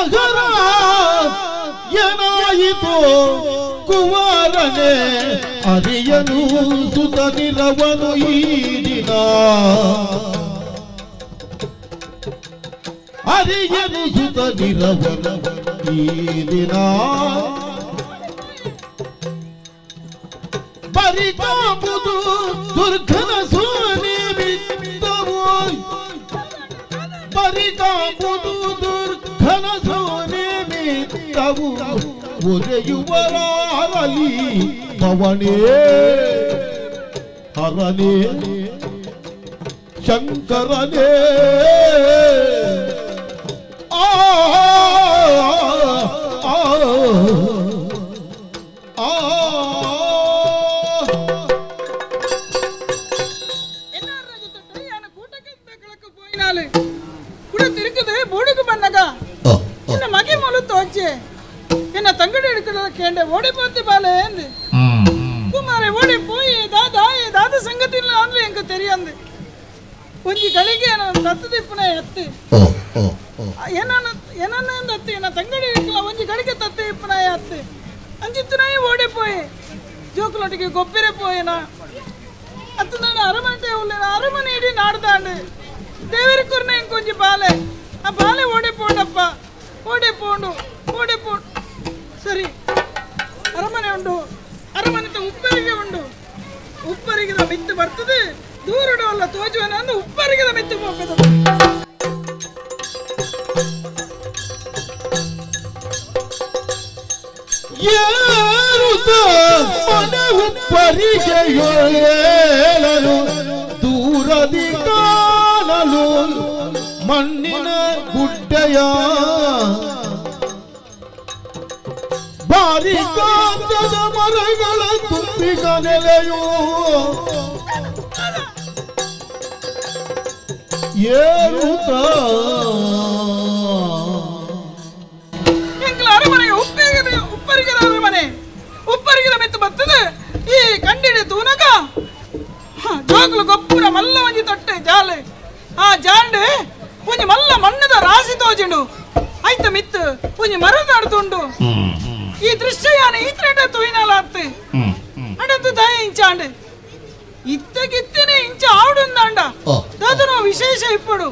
ಹರಹರ ಏನಾಯಿತು ಕುಮಾರನೇ ಅರಿಯನು ಸುತನಿರವನು ಈ ದಿನ ಅರಿಯನು ಸುತನಿರವನು ಈ ದಿನ ಬರಿಕಾಂಬುದು ದುರ್ಘನ ಸೋನಿಮಿತ್ತವು ಬರಿಕಾಂಬುದು ದುರ್ಘನ ಸೋನಿಮಿತ್ತವು ಉದೆಯುವರಾರಲಿ ಭವನೇ ಹರನೇ ಶಂಕರನೇ ಆ ಆ ಆ ಬೂಡುಗು ಬಂದಾಗ ನಿನ್ನ ಮಗೆ ಮೂಲ ತೋಚೆ ಎನ್ನ ತಂಗಡಿ ಹಿಡ್ಕೊಳ್ಳೋ ಕೇಂಡೆ ಓಡಿ ಪೋತಿ ಬಾಲೆ ಎಂದು ಕುಮಾರೆ ಓಡಿ ಪೋಯಿ ದಾದಾ ದಾದ ಸಂಗತಿ ಇಲ್ಲ ಅಂದ್ರೆ ಎಂಕ ತೆರಿಯಂದು ಒಂಜಿ ಗಳಿಗೆ ನಾನು ತತ್ತದಿಪ್ಪನ ಎತ್ತಿ ಏನನ್ನ ಏನನ್ನ ಅತ್ತಿ ಎನ್ನ ತಂಗಡಿ ಹಿಡ್ಕಲ ಒಂಜಿ ಗಳಿಗೆ ತತ್ತಿ ಇಪ್ಪನ ಎತ್ತಿ ಅಂಜಿತ್ತನಾಯಿ ಓಡಿ ಪೋಯಿ ಜೋಕುಲೊಟ್ಟಿಗೆ ಗೊಬ್ಬಿರೆ ಪೋಯಿನ ಅತ್ತು ನಾನು ಅರಮನೆ ಉಳ್ಳ ಅರಮನೆ ಇಡೀ ನಾಡ್ದಾಂಡು ದೇವರ ಕುರ್ನ ಇಂಕೊಂಜಿ ಬಾಲೆ ಆ ಬಾಲೆ ಓಡಿ ಪೋಂಡಪ್ಪ ಓಡಿ ಪೋಂಡು ಓಡಿ ಪೋಂಡು ಸರಿ ಅರಮನೆ ಉಂಡು ಅರಮನೆ ಉಪ್ಪರಿಗೆ ಉಂಡು ಉಪ್ಪರಿಗಿದ ಮಿತ್ತು ಬರ್ತದೆ ದೂರಡು ಅಲ್ಲ ತೋಜುವನ ಅಂದು ಉಪ್ಪರಿಗಿದ ಮಿತ್ತು ಹೋಗ್ತದೆ ಏರುತ್ತ ಮನೆ ಉಪ್ಪರಿಗೆ ಏಳಲು ದೂರದಿ ಕಾಣಲು ಮಣ್ಣಿನ ಗುಡ್ಡೆಯ ಬಾರಿ ಕಾಂತದ ಮರಗಳ ತುಂಬಿದ ನೆಲೆಯು ಏರುತ್ತ ಅರಮನೆ ಉಪ್ಪರಿಗಿದ ಅರಮನೆ ಉಪ್ಪರಿಗಿದ ಮೆತ್ತು ಬರ್ತದೆ ಈ ಕಂಡಿಡಿ ತೂನಕ ಜೋಕುಲು ಗೊಪ್ಪುರ ಮಲ್ಲ ಒಂಜಿ ತೊಟ್ಟೆ ಜಾಲೆ ಆ ಜಾಂಡೆ ಒಂಜಿ ಮಲ್ಲ ಮಣ್ಣದ ರಾಶಿ ತೋಜಿಂಡು ಆಯ್ತ ಮಿತ್ತು ಒಂಜಿ ಮರದ ಅಡ್ತುಂಡು ಈ ದೃಶ್ಯ ಯಾನ ಈತ್ರೇಟ ತೂಯಿನಲ ಅತ್ತೆ ಅಡತ್ತು ದಾಯ ಇಂಚಾಂಡೆ ಇತ್ತಗಿತ್ತನೆ ಇಂಚ ಆವಡುಂದಾಂಡ ದಾದನು ವಿಶೇಷ ಇಪ್ಪಡು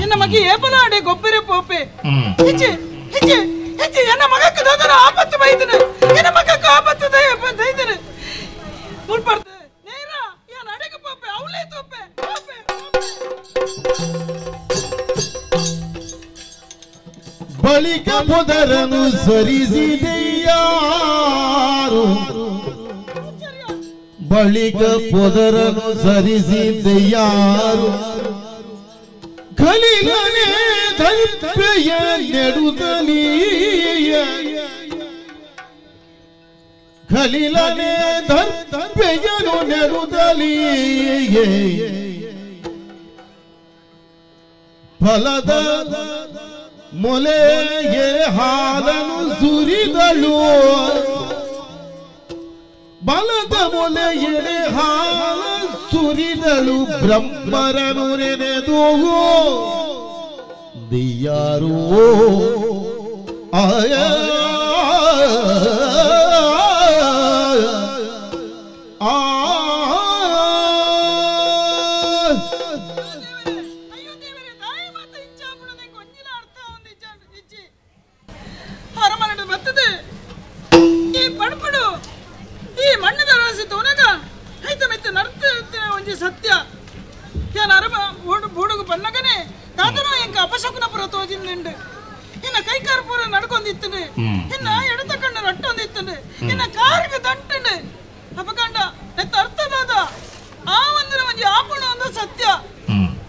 ಎನ್ನ ಮಗಿ ಏಪಲಾಡೆ ಗೊಬ್ಬರ ಪೋಪೆ ಹೆಚ್ಚೆ ಹೆಚ್ಚೆ ಹೆಚ್ಚೆ ಎನ್ನ ಮಗಕ್ಕೆ ದಾದನ ಆಪತ್ತು ಬೈದನೆ ಎನ್ನ ಮಗಕ್ಕೆ ಆಪತ್ತು ದೈದನೆ ಮುಲ್ಪಡ್ತೆ ನೇರ ಯಾನ ಅಡೆಗೆ ಪೋಪೆ ಅವಳೇ ತೋಪೆ ಪೋಪೆ ಬಳಿಕ ಪೊದರನು ಸರಿಸಿದೆಯಾರು ಬಳಿಕ ಪೊದರನು ಸರಿಸಿದೆಯಾರು ಕಲಿಲನೆ ದರ್ಪೆಯ ನೆಡುತ್ತಲೀಯ ಕಲಿಲನೆ ದರ್ಪೆಯನು ನೆಡುತ್ತಲೀಯೇ ಫಲದ ಮೊಲೆಗೆ ಹಾಲನು ಸುರಿದಳು ಬಲದ ಮೊಲೆಯೆ ಹಾಲ ಸುರಿದಳು ಬ್ರಹ್ಮರನು ನೆನೆದು ದಿಯಾರು ಆಯ ಆ ಈ ಪಡ್ಪಡು ಈ ಮಣ್ಣದ ರಾಸಿ ತೂನಗ ಐತ ಮೆತ್ತ ನರ್ತ ಒಂಜಿ ಸತ್ಯ ಯಾನ್ ಅರಮ ಬೂಡುಗು ಬನ್ನಗನೆ ತಾತನ ಎಂಕ ಅಪಶಕುನ ಪುರ ತೋಜಿಂದುಂಡು ಇನ್ನ ಕೈಕಾರು ಪೂರ ನಡ್ಕೊಂಡಿತ್ತುಂಡು ಇನ್ನ ಎಡತ ಕಣ್ಣು ರಟ್ಟೊಂದಿತ್ತುಂಡು ಇನ್ನ ಕಾರಿಗೆ ದಂಟುಂಡು ಅಪಕಂಡ ನೆತ್ತ ಅರ್ಥ ದಾದ ಆ ಒಂದಿನ ಒಂಜಿ ಆಪುಣ ಒಂದು ಸತ್ಯ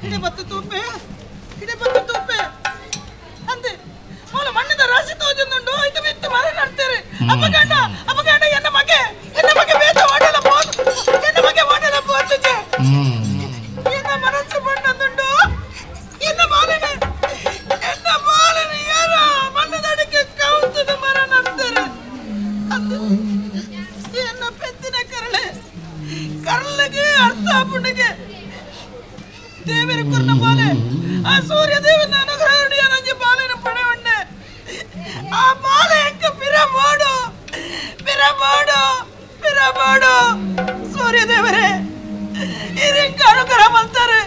ಹಿಡಿ ಬತ್ತು ತೂಪೆ ಹಿಡಿ ಬತ್ತು ತೂಪೆ ಅಂದೆ ಮೂಲ ಮಣ್ಣದ ರಾಶಿ ತೋಜೊಂದುಂಡು ಐತ ಮೆತ್ತ ಮರ ನಡ್ತೇರೆ ಅಪಗಂಡ ಅಪಗಂಡ ಎನ್ನ ಮಗೆ ಬೇತ ಓಡಲ ಪೋತು ಎನ್ನ ಮಗೆ ಓಡಲ ಪೋತುಜೆ ಎನ್ನ ಮನಸ್ಸು ಬಣ್ಣದುಂಡು ಎನ್ನ ಬಾಲನೆ ಎನ್ನ ಬಾಲನೆ ಯಾರ ಮಣ್ಣದಡಿಕೆ ಕೌತದ ಮರ ನಡ್ತೇರೆ ಅಂದೆ ಎನ್ನ ಪೆತ್ತಿನ ಕರಳೆ ಕರಳಿಗೆ ಅರ್ಥ ಆಪುಣಿಗೆ ದೇವರ ಕುರ್ನ ಬಾಲೆ ಆ ಸೂರ್ಯ ದೇವನ ಅನುಗ್ರಹ ನಂಜಿ ಬಾಲೆನ ಪಡೆ ಉಂಡೆ ಆ ಬಾಲೆ ಎಂಕ ಪಿರಬೋಡು ಪಿರಬೋಡು ಪಿರಬೋಡು ಸೂರ್ಯದೇವರೇ ಇರೆಂಕ ಅನುಗ್ರಹ ಮಾಡ್ತಾರೆ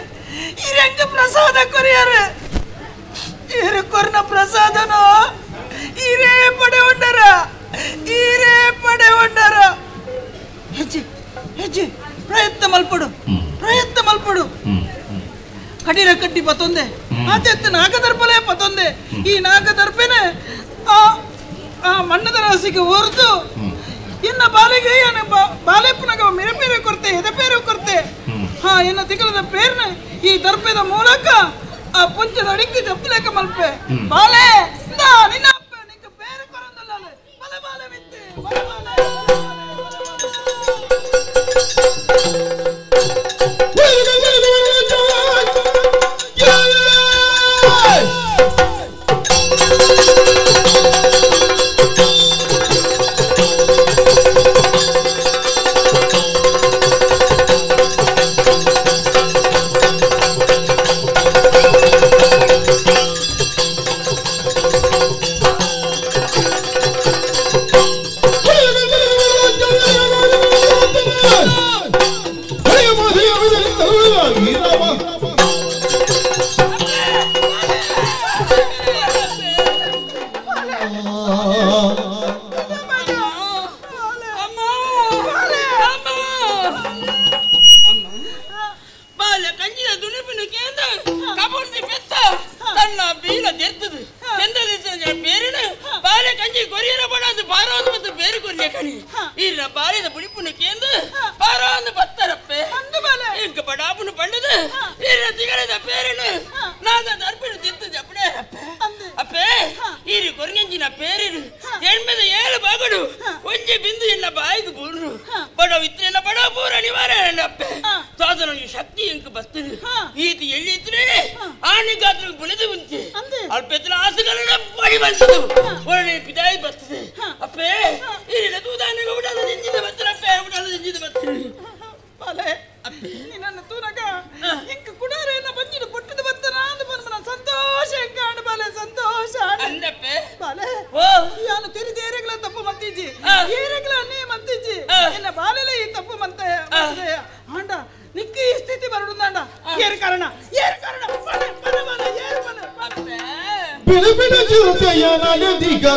ಇರೆಂಕ ಪ್ರಸಾದ ಕೊರಿಯಾರು ಇರು ಕೊರ್ನ ಪ್ರಸಾದನೋ ಇರೇ ಪಡೆ ಉಂಡರ ಇರೇ ಪಡೆ ಉಂಡರ ಹೆಜ್ಜೆ ಹೆಜ್ಜೆ ಪ್ರಯತ್ನ ಮಲ್ಪಡು ಪ್ರಯತ್ನ ಮಲ್ಪಡು ಕಡಿರ ಕಡ್ಡಿ ಪತ್ತೊಂದೆ ಆತೆತ್ತ ನಾಗದರ್ಪಲೇ ಪತ್ತೊಂದೆ ಈ ನಾಗದರ್ಪೆನೆ ಆ ಆ ಮಣ್ಣದ ರಾಸಿಗೆ ಓರ್ದು ಇನ್ನ ಬಾಲೆಗೆ ಏನು ಬಾಲೆಪ್ಪನಾಗ ಮಿರಪೇರೆ ಕೊರ್ತೆ ಎದೆಪೇರೆ ಕೊರ್ತೆ ಹಾ ಎನ್ನ ತಿಕ್ಕಲದ ಪೇರ್ನ ಈ ದರ್ಪೆದ ಮೂಲಕ ಆ ಪುಂಚದ ಅಡಿಕ್ಕೆ ಜಪ್ಪಲೇಕ ಮಲ್ಪೆ ಬಾಲೆ ಇಂದಾ ನಿನ್ನ ಅಪ್ಪ ನಿಕ್ಕ ಪೇರು ಕೊರಂದಲ್ಲ ಬಲೆ ಬಾಲೆ ಮಿತ್ತೆ ಬಲೆ ಬಾಲೆ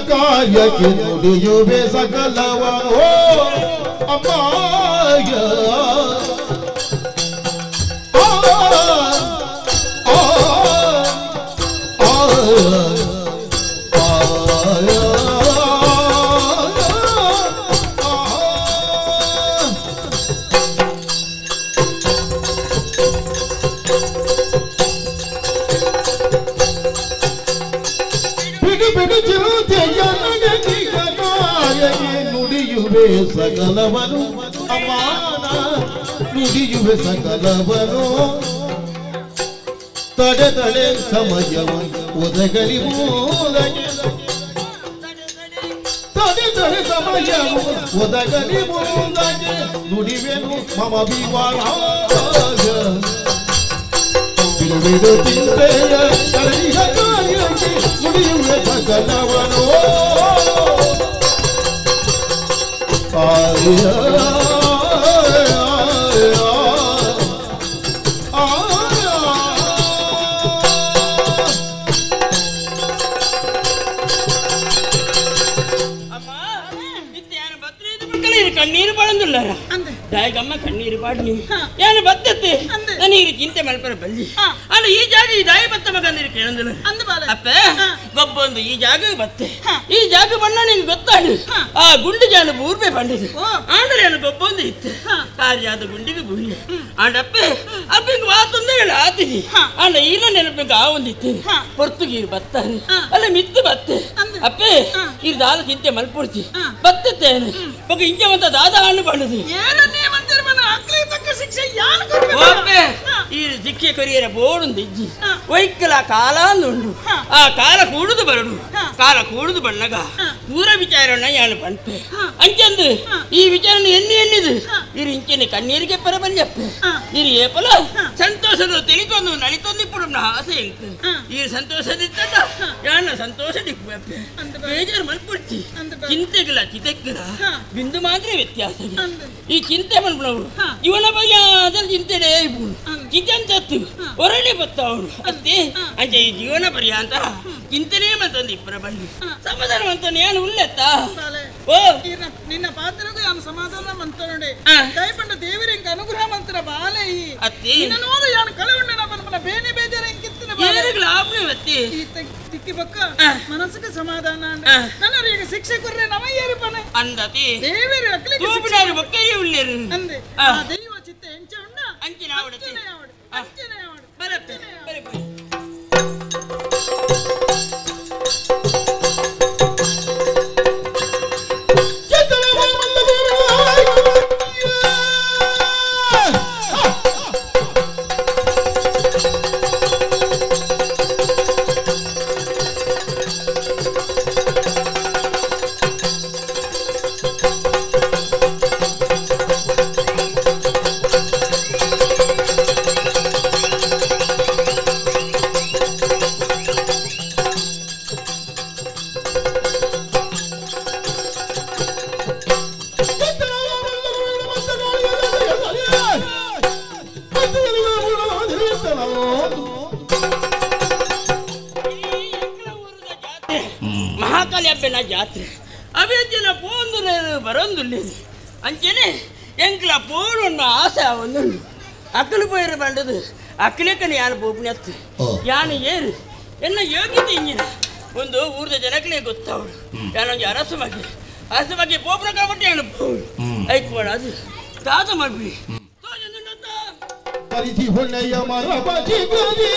ಕಾರ್ಯಕ್ಕೆ ನುಡಿಯುವೆ ಸಕಲವೋ ಅಮ್ಮಾಯ ಸಕಲವನು ಅಮಾನ ನುಡಿಯುವೆ ಸಕಲವನು ತಡೆ ತಡೆ ಸಮಯವು ಒದಗಲಿ ಮೂಲಗೆ ತಡೆ ತಡೆ ಸಮಯವು ಒದಗಲಿ ಮೂಲಗೆ ನುಡಿವೆನು ಮಮ ವಿವಾರ ಬಿಡು ಬಿಡು ಚಿಂತೆಯ ತಡೆಯ ಕಾರ್ಯಕ್ಕೆ ನುಡಿಯುವೆ ಸಕಲವನು ಕಣ್ಣೀರು ಪಡಂದುಲ್ಲಾರ ದಾಯಗಮ್ಮ ಕಣ್ಣೀರು ಪಾಡ್ನಿ ಏನು ಬತ್ತತ್ತೆ ನೀರು ಚಿಂತೆ ಮಲ್ಪರ ಬಲ್ಲಿ ಅಲ್ಲ ಈ ಜಾಗ ಈ ದಾಯ ಬತ್ತ ಮಗ ನೀರು ಕೇಳಂದಿಲ್ಲ ಅಪ್ಪೆ ಗೊಬ್ಬೊಂದು ಈ ಜಾಗ ಬತ್ತೆ ಈ ಜಾಗ ಬಣ್ಣ ನಿಂಗೆ ಗೊತ್ತಾಡು ಆ ಗುಂಡು ಜಾನು ಬೂರ್ಬೆ ಬಂಡಿದು ಆಂಡ್ರೆ ಏನು ಗೊಬ್ಬೊಂದು ಇತ್ತು ಕಾರ್ಯಾದ ಗುಂಡಿಗೆ ಬೂರಿ ಆಂಡಪ್ಪೆ ಅಪ್ಪಿಂಗ್ ವಾತೊಂದು ಹೇಳ ಆತಿದಿ ಆಂಡ ಈರ ನೆನಪಿಂಗ್ ಆ ಒಂದು ಇತ್ತು ಪೊರ್ತುಗೀರು ಬತ್ತಾರೆ ಅಲ್ಲ ಮಿತ್ತು ಬತ್ತೆ ಅಪ್ಪೆ ಈ ದಾಲ ಚಿಂತೆ ಮಲ್ಪುಡ್ತಿ ಬತ್ತತ್ತೇನು ಬೊಕ್ಕ ಇಂಚೆ ಮಂತ ದಾದ ಹಣ್ಣು ಬಂಡದು ಈ ಶಿಕ್ಷೆ ಕೊರಿಯರ ಬೋಡುಂದು ಇಜ್ಜಿ ಒಯ್ಕಲ ಕಾಲ ಉಂಡು ಆ ಕಾಲ ಕೂಡುದು ಬರಡು ಕಾಲ ಕೂಡುದು ಬಣ್ಣಗ ಪೂರ ವಿಚಾರಣ ಯಾನು ಪಂಪೆ ಅಂಚಂದು ಈ ವಿಚಾರಣ ಎಣ್ಣೆ ಎಣ್ಣಿದು ಇರು ಇಂಚೆನೆ ಕಣ್ಣೀರಿಗೆ ಪರ ಬಂಜಪ್ಪೆ ಇರು ಏಪಲ ಸಂತೋಷ ಸಂತೋಷದ ತಿಳಿತೊಂದು ನಲಿತೊಂದು ಇಪ್ಪುಡು ಆಸೆ ಎಂಕ್ ಈ ಸಂತೋಷದಿತ್ತಲ್ಲ ಯಾನ ಸಂತೋಷ ದಿಕ್ಕು ಬೇಜಾರು ಮಲ್ಪುಡ್ಚಿ ಚಿಂತೆಗಳ ಚಿತೆಕ್ಕಲ ಬಿಂದು ಮಾತ್ರ ವ್ಯತ್ಯಾಸ ಈ ಚಿಂತೆ ಮಲ್ಪುನವು ಜೀವನ ಪರ್ಯಾಂತ ಚಿಂತೆನೇ ಇಪ್ಪುಡು ಚಿಂತೆ ಹೊರಳೆ ಬತ್ತವನು ಅತ್ತೆ ಅಂಚೆ ಈ ಜೀವನ ಪರ್ಯಾಂತ ಚಿಂತನೆ ಮತ್ತೊಂದು ಇಪ್ಪರ ಬನ್ನಿ ಸಮಾಧಾನ ಮಂತ ಏನು ಉಲ್ಲೆತ್ತ ಓ ನಿನ್ನ ಪಾತ್ರಗೂ ಯಾನು ಸಮಾಧಾನ ಮಂತ ನೋಡಿ ದಯಪಂಡ ದೇವರಿಗೆ ಅನುಗ್ರಹ ಮಂತ್ರ ಬಾಲೆ ಈ ಅತ್ತಿ ನಿನ್ನ ಯಾನು ಕಳವಣ್ಣನ ಬನ್ಪನ ಬೇನೆ ಬೇಜಾರ ಎಂಕಿತ್ತಿನ ಬಾಲೆ ಏರುಗಳ ಆಪ್ನೆ ಅತ್ತಿ ಈ ತಿಕ್ಕಿ ಬಕ್ಕ ಮನಸ್ಸಿಗೆ ಸಮಾಧಾನ ನನ್ನ ಈಗ ಶಿಕ್ಷೆ ಕೊರ್ರೆ ನಮ ಏರುಪನೆ ಅಂದತಿ ದೇವರು ಅಕ್ಲಿಗೆ ತೂಪಿನಾರು ಬೊಕ್ಕೇರಿ ಉಲ್ಲೇರು ಅಂದೆ ಆ ದೈವ ಚಿತ್ತ ಎಂಚ ಉಂಡ ಅಂಚಿನ ಆವಡತಿ ಅಂಚಿನ ಆವಡು ಬರತ್ತೆ ಬರತ್ತೆ ಮಹಾಕಾಳಿ ಹಬ್ಬನ ಜಾತ್ರೆ ಅವೇಜನ ಪೋಂದು ಬರೋಂದುಲ್ಲ ಅಂಚೆನೆ ಎಂಕ್ಲ ಪೋಣು ಆಸೆ ಒಂದು ಅಕ್ಕಲು ಪೋಯಿರ ಬಂಡದು ಅಕ್ಕಲೇಕನೆ ಯಾನು ಪೋಪುನತ್ತು ಯಾನು ಏರು ಎನ್ನ ಯೋಗ್ಯತೆ ಇಂಜಿನ ಒಂದು ಊರದ ಜನಕ್ಕಲೇ ಗೊತ್ತವಳು ಯಾನೊಂದು ಅರಸು ಬಗ್ಗೆ ಅರಸು ಬಗ್ಗೆ ಪೋಪುನ ಕಬಟ್ಟಿ ಯಾನು ಪೋಳು ಐಕ್ಬೋಡ ಅದು ತಾತ ಮಾಡ್ಬಿಡಿ ತರಿಸಿ ಹೊನ್ನೆಯ ಮರ ಬಜಿಗರಿ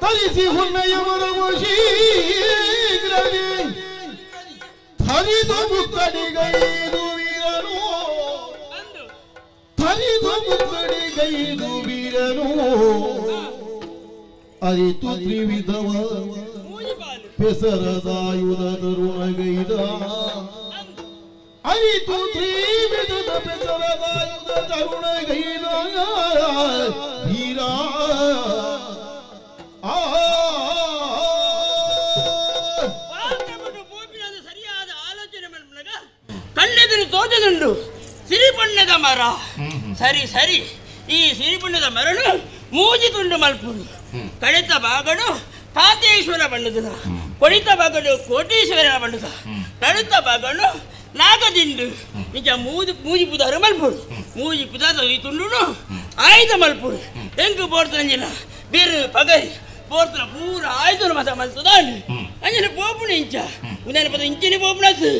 ತರಿಸಿ ಹೊನ್ನೆಯ ಮರ ಶೀಘ್ರದಿ ಥರಿದು ಮುಕ್ಕಡಿಗೈದು ವೀರನು ಥರಿದು ಮುಕ್ಕಡಿಗೈದು ವೀರನು ಅರಿತು ತ್ರಿವಿಧವ ಪೆಸರದಾಯುಧ ತರುಣಗೈದ ಅರಿತು ತ್ರಿವಿಧದ ಪೆಸರದಾಯುಧ ತರುಣಗೈದ ವೀರ ಸರಿಯಾದ ಆಲೋಚನೆ ಮಲ್ಪನಗ ಕಣ್ಣೆದುರು ತೋಜದುಂಡು ಸಿರಿಪಣ್ಣದ ಮರ ಸರಿ ಸರಿ ಈ ಸಿರಿಪಣ್ಣದ ಮರನು ಮೂಜಿ ತುಂಡು ಮಲ್ಪುಡು ಕಡಿತ ಬಾಗಡು ತಾತೇಶ್ವರ ಬಣ್ಣದ ಕೊಡಿತ ಬಾಗಡು ಕೋಟೇಶ್ವರನ ಬಣ್ಣದ ನಡುತ್ತ ಬಾಗಡು ನಾಗದಿಂಡು ನಿಜ ಮೂಜಿ ಮೂಜಿ ಪುದಾರು ಮಲ್ಪುಡು ಮೂಜಿ ಪುದಾರ ಈ ತುಂಡು ಆಯ್ದ ಮಲ್ಪುಡು ಹೆಂಗು ಬೋರ್ತಂಜಿನ ಬೇರು ಪಗರಿ ಬೋರ್ತನ ಪೂರ ಆಯ್ದು ಮತ ಮಲ್ತದ ಅಂಜನ ಪೋಪುಣ ಇಂಚ ಉದಾನ ಪದ ಇಂಚನೆ ಪೋಪುಣಾತು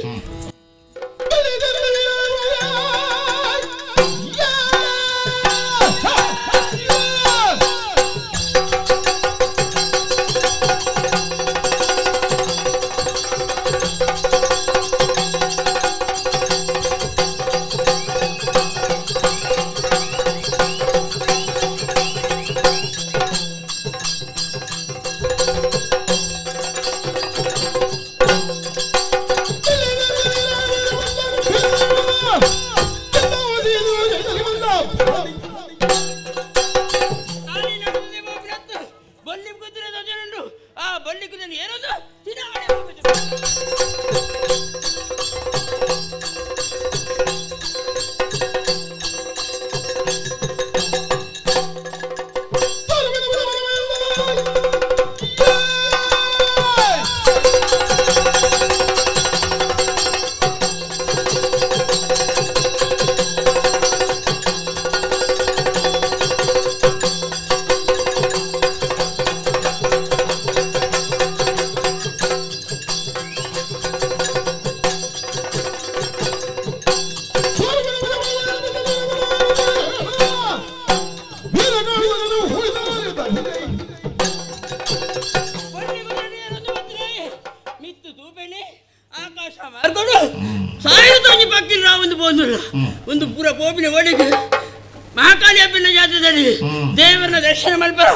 ಒಂದು ಪೂರ ಪೋಪಿನ ಒಳಗೆ ಮಹಾಕಾಳಿ ಹಬ್ಬಿನ ಜಾತ್ರೆದಲ್ಲಿ ದೇವರನ್ನ ದರ್ಶನ ಮಲ್ಪರ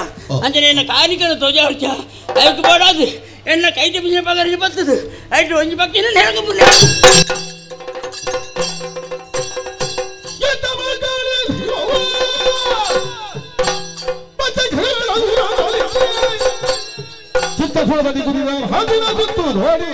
ಅಂಜನೆ ಎನ್ನ ಕಾಲಿಕನ ತೋಜಾಡ್ಚ ಅದಕ್ಕೆ ಬೋಡಾದು ಎನ್ನ ಕೈ ಬಿಸಿನ ಪಗರಿಗೆ ಬರ್ತದೆ ಐಟು ಒಂಜಿ ಪಕ್ಕಿನ ನೆಲಕ ಪುಣ್ಯ Get the ಕುಳದಲ್ಲಿ ಕುದಿದ ಹದಿನ ಸುತ್ತು ನೋಡಿ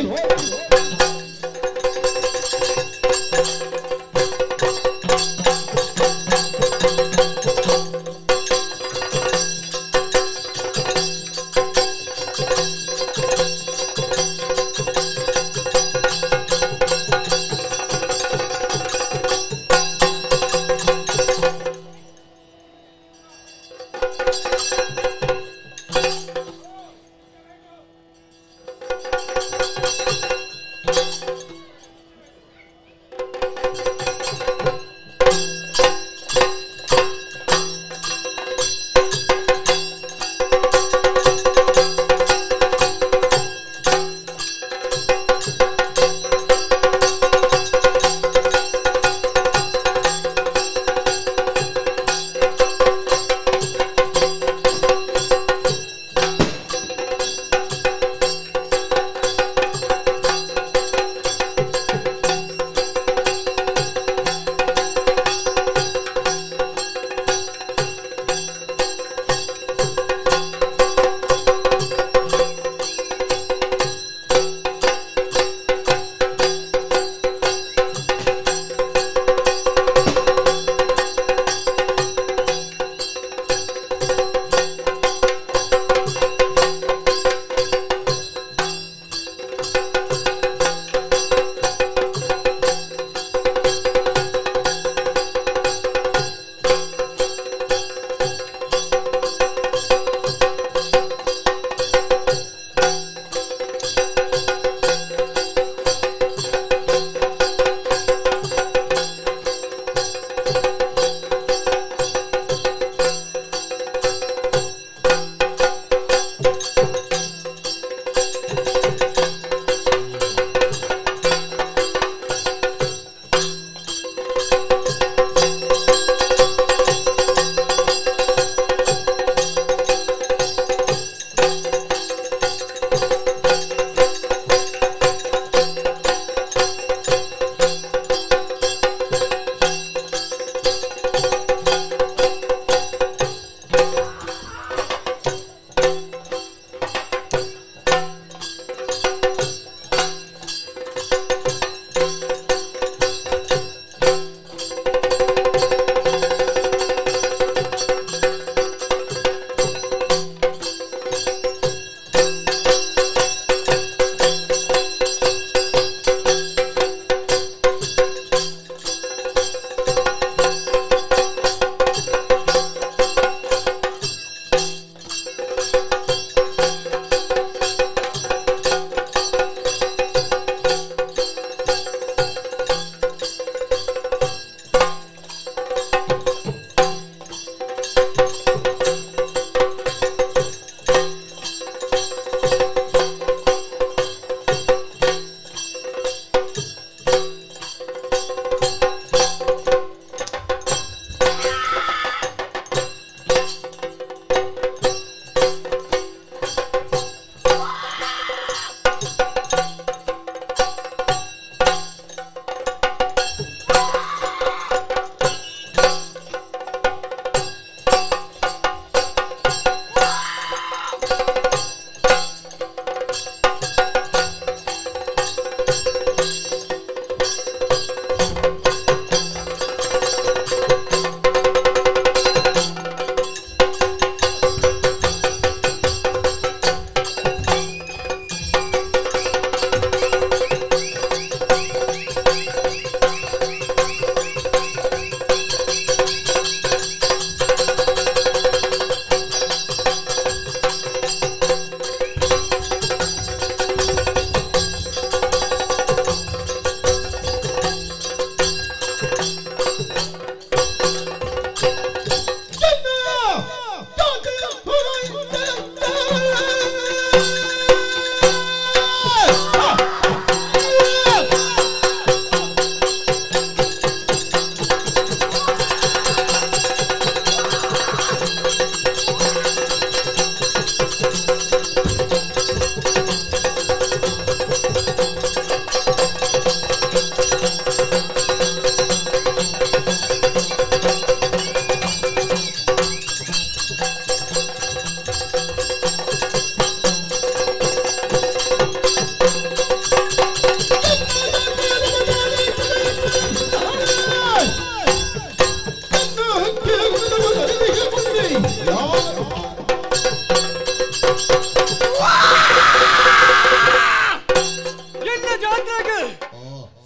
ಎನ್ನ ಜಾತ್ರೆಗೆ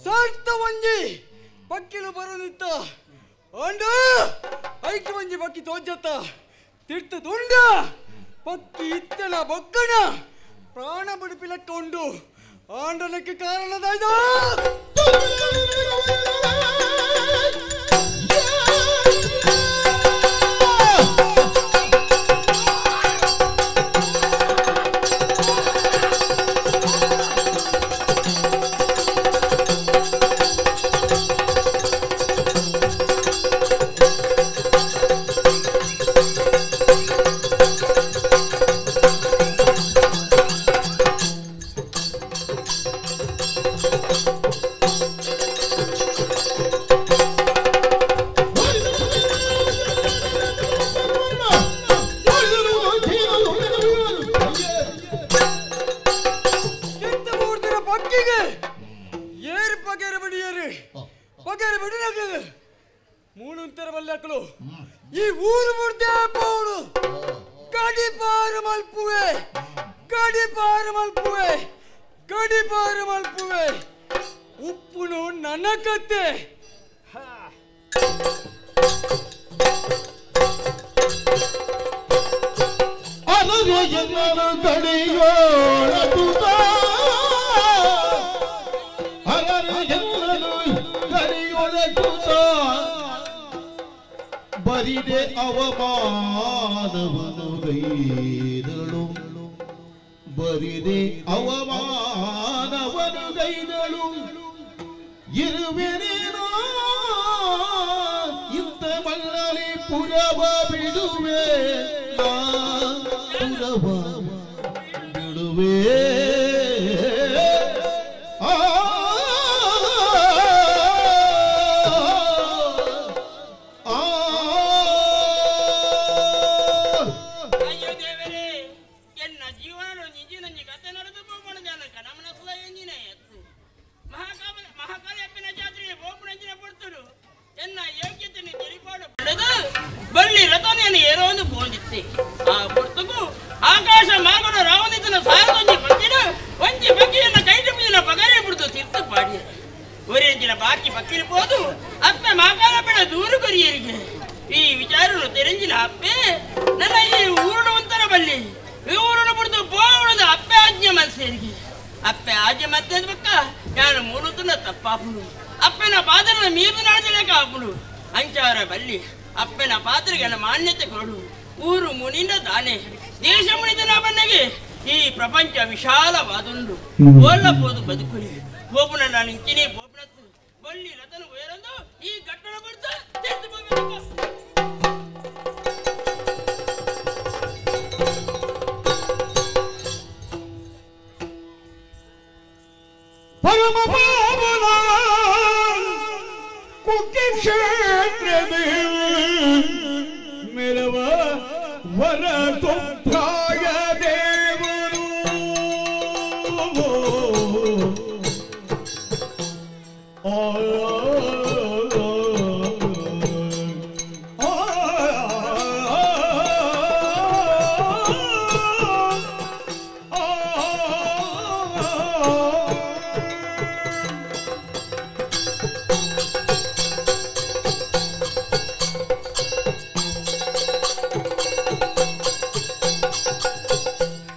ಸಾರ್ಥ ಒಂಜಿ ಬಕ್ಕಿಲು ಬರೋದಿತ್ತ ಅಂಡ ಐಕ್ ಒಂಜಿ ಬಕ್ಕಿ ತೋಜತ್ತ ತಿರ್ತು ತುಂಡ ಬಕ್ಕಿ ಇತ್ತನ ಬೊಕ್ಕಣ ಪ್ರಾಣ ಬಿಡುಪಿಲಕ್ಕ ಉಂಡು ಆಂಡನಕ್ಕೆ ಕಾರಣದಾಯ್ತು. ಈ ಊರು ಮುರ್ದೆ ಪೋಡು ಗಡಿಪಾರು ಮಲ್ಪುವೆ ಗಡಿಪಾರು ಮಲ್ಪುವೆ ಗಡಿಪಾರು ಮಲ್ಪುವೆ ಉಪ್ಪುನು ನನ್ನ ಕತ್ತೆ. ಬರಿದೆ ಅವಮಾನವನು ಗೈದಳು ಬರಿದೆ ಅವಮಾನವನು ಗೈದಳು ಇರುವೆನೇನೋ ಇಂಥ ಮಣ್ಣಲ್ಲಿ ಪುರವ ಬಿಡುವೆ ಪುರವ ಬಿಡುವೆ. ಆಕಾಶ ಮಾಗಡ ರಾವಣಿತನ ಸಾರದೊಂಜಿ ಪಕ್ಕಿನ ಒಂಜಿ ಬಕ್ಕಿಯನ್ನ ಕೈಟುಪಿನ ಪಗರೆ ಬಿಡ್ತು ತೀರ್ಥ ಪಾಡಿಯ ಒರೆಂಜಿನ ಬಾಕಿ ಪಕ್ಕಿನ ಪೋದು ಅಪ್ಪೆ ಮಾಕಾಲ ಬೇಡ ದೂರು ಕೊರಿಯರಿಗೆ ಈ ವಿಚಾರನು ತೆರೆಂಜಿನ ಅಪ್ಪೆ ನನ್ನ ಈ ಊರುಣ ಒಂಥರ ಬಲ್ಲಿ ಈ ಊರುಣ ಬಿಡ್ತು ಪೋವಣದ ಅಪ್ಪೆ ಆಜ್ಞೆ ಮನಸ್ಸೇರಿಗೆ ಅಪ್ಪೆ ಆಜ್ಞೆ ಮತ್ತೆ ಬಕ್ಕ ನಾನು ಮೂಲತನ ತಪ್ಪಾಪುನು ಅಪ್ಪನ ಪಾದನ ಮೀರು ನಡೆದಲೇಕ ಆಪುನು ಅಂಚಾರ ಬಲ್ಲಿ ಅಪ್ಪನ ಪಾತ್ರೆಗೆ ಮಾನ್ಯತೆ ಕೊಡು ಊರು ಮುನಿಂದ ದಾನೆ ದೇಶ ಮುನಿದ ಬನ್ನಗೆ ಈ ಪ್ರಪಂಚ ವಿಶಾಲವಾದುಂಡು ಓಲ್ಲ ಪೋದು ಬದುಕುಲಿ ಗೋಪುನ ನಾನು ಇಂಚಿನೇ ಗೋಪುನತ್ತು ಬಲ್ಲಿ ರತನ ಉಯರಂದು ಈ ಗಟ್ಟಣ ಬರ್ತಾ ತೆಗೆದು ಹೋಗಬೇಕು. ಪರಮ ಪಾವನ ಕುಕ್ಕೆ ಕ್ಷೇತ್ರದಲ್ಲಿ ಮೆರವ ವರ ಸುಪ್ರಾಯ ದೇವರು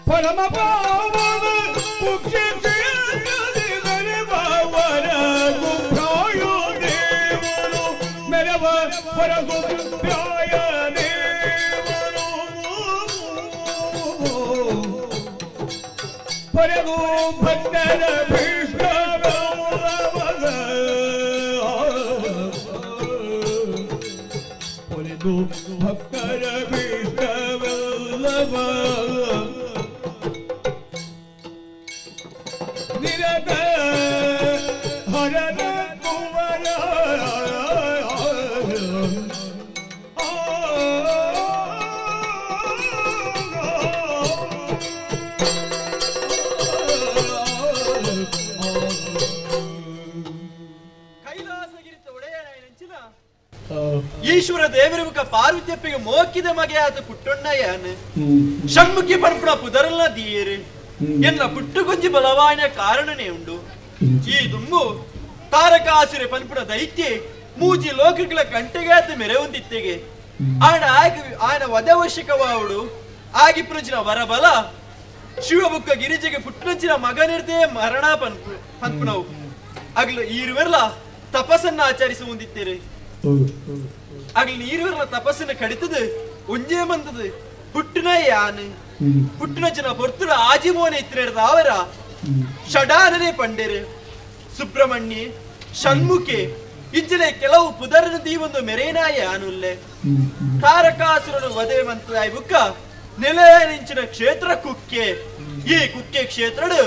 ಪರಮ ಪಾವನ ಕುಕ್ಷೇತ್ರದಲ್ಲಿ ಮೆರವ ಗುಪ್ರಾಯ ದೇವರು ಮೆರವ ವರ ಗುಪ್ರಾಯ ದೇವರು ಪರಗು ಭಕ್ತರ ಭೀಷ್ಮ ಪೊರೆದು ಭಕ್ತರ ಭೀಷ್ಮವಲ್ಲವ ನಿರತ ಹರನ ಕುವರ ಕೈಲಾಸಗಿರಿತ ಒಡೆಯನಾಯನಂಚಿನ ನಂದೀಶ್ವರ ದೇವರ ಮುಖ ಪಾರ್ವತಿಯಪ್ಪಿಗೆ ಮೋಕಿದ ಮಗೆಯಾದ ಪುಟ್ಟೊಣ್ಣಯ್ಯನು ಷಣ್ಮುಖಿ ಪನ್ಪುಣ ಪುದರಲ್ಲ ದೀಯರು ಎನ್ನ ಪುಟ್ಟುಗೊಂಜಿ ಬಲವಾಯಿನ ಕಾರಣನೇ ಉಂಡು. ಈ ದುಮ್ಮು ತಾರಕಾಸುರೆ ಪನ್ಪುಣ ದೈತ್ಯೆ ಮೂಜಿ ಲೋಕಗಳ ಕಂಟೆಗಾದ ಮೆರೆವಂದಿತ್ತೆಗೆ ಆಯನ ಆಯನ ವಧವಶಿಕವಾವುಡು ಆಗಿ ಪೃಂಜಿನ ವರಬಲ ಶಿವಬುಕ್ಕ ಗಿರಿಜೆಗೆ ಪುಟ್ಟಂಚಿನ ಮಗನಿರ್ದೇ ಮರಣ ಪನ್ಪುನವು ಅಗ್ಲು ಈರುವೆರ್ಲ ತಪಸ್ಸನ್ನ ಆಚರಿಸಿ ಹೊಂದಿತ್ತೇರೆ. ಅಗ್ಲು ಈರುವೆರ್ಲ ತಪಸ್ಸನ್ನ ಕಡಿತದು ಒಂಜೇ ಬಂದದು ಪುಟ್ಟನ ಯಾನು ಪುಟ್ಟನ ಜನ ಪೊರ್ತುಡು ಆಜಿಮೋನೆ ಇತ್ತಿರದ ಅವರ ಷಡಾನನೆ ಪಂಡೇರು ಸುಬ್ರಹ್ಮಣ್ಯ ಷಣ್ಮುಖೆ ಇಂಚನೆ ಕೆಲವು ಪುದರನ ದೀವೊಂದು ಮೆರೇನಾಯ ಆನುಲ್ಲೆ ತಾರಕಾಸುರನು ವಧೆ ಮಂತಾಯ ಬುಕ್ಕ ನೆಲೆಯನಿಂಚಿನ ಕ್ಷೇತ್ರ ಕುಕ್ಕೆ. ಈ ಕುಕ್ಕೆ ಕ್ಷೇತ್ರಡು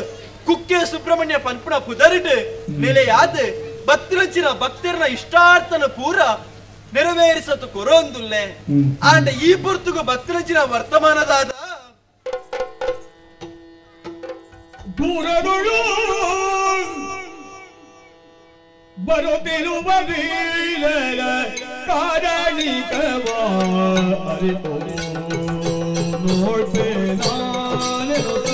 ಕುಕ್ಕೆ ಸುಬ್ರಹ್ಮಣ್ಯ ಪನ್ಪುಣ ಪುದರಿಡು ನೆಲೆಯಾದ ಬತ್ತಿಲಂಚಿನ ಭಕ್ತರನ ಇಷ್ಟಾರ್ಥನ ಪೂರ ನೆರವೇರಿಸತು ಕೊರೋಂದುಲ್ಲೆ. ಆಂಡ ಈ ಪೊರ್ತುಗು ಬತ್ತಿಲಂಚಿನ ವರ್ತಮಾನದಾದ ದೂರದೊಳು ಬರುತ್ತಿರುವ ವೀರರ ಕಾರಣಿಕವ ಅರಿತು ನೋಡ್ಬೆ ನಾನೆನುತ.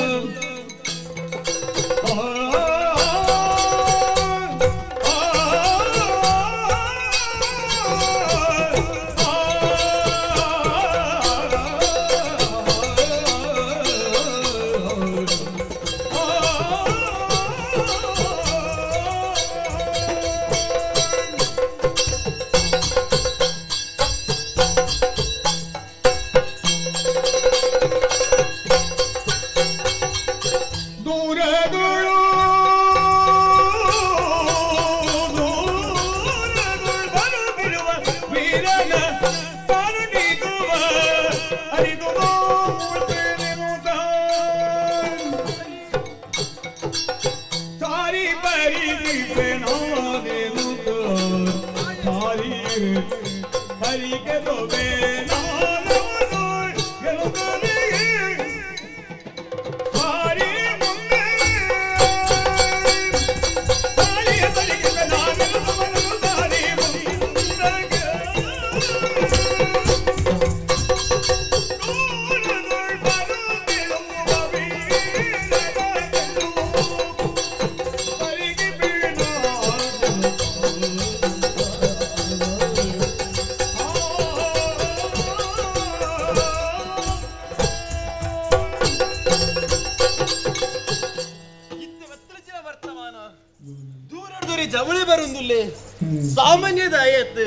ಸಾಮಾನ್ಯದಾಯತ್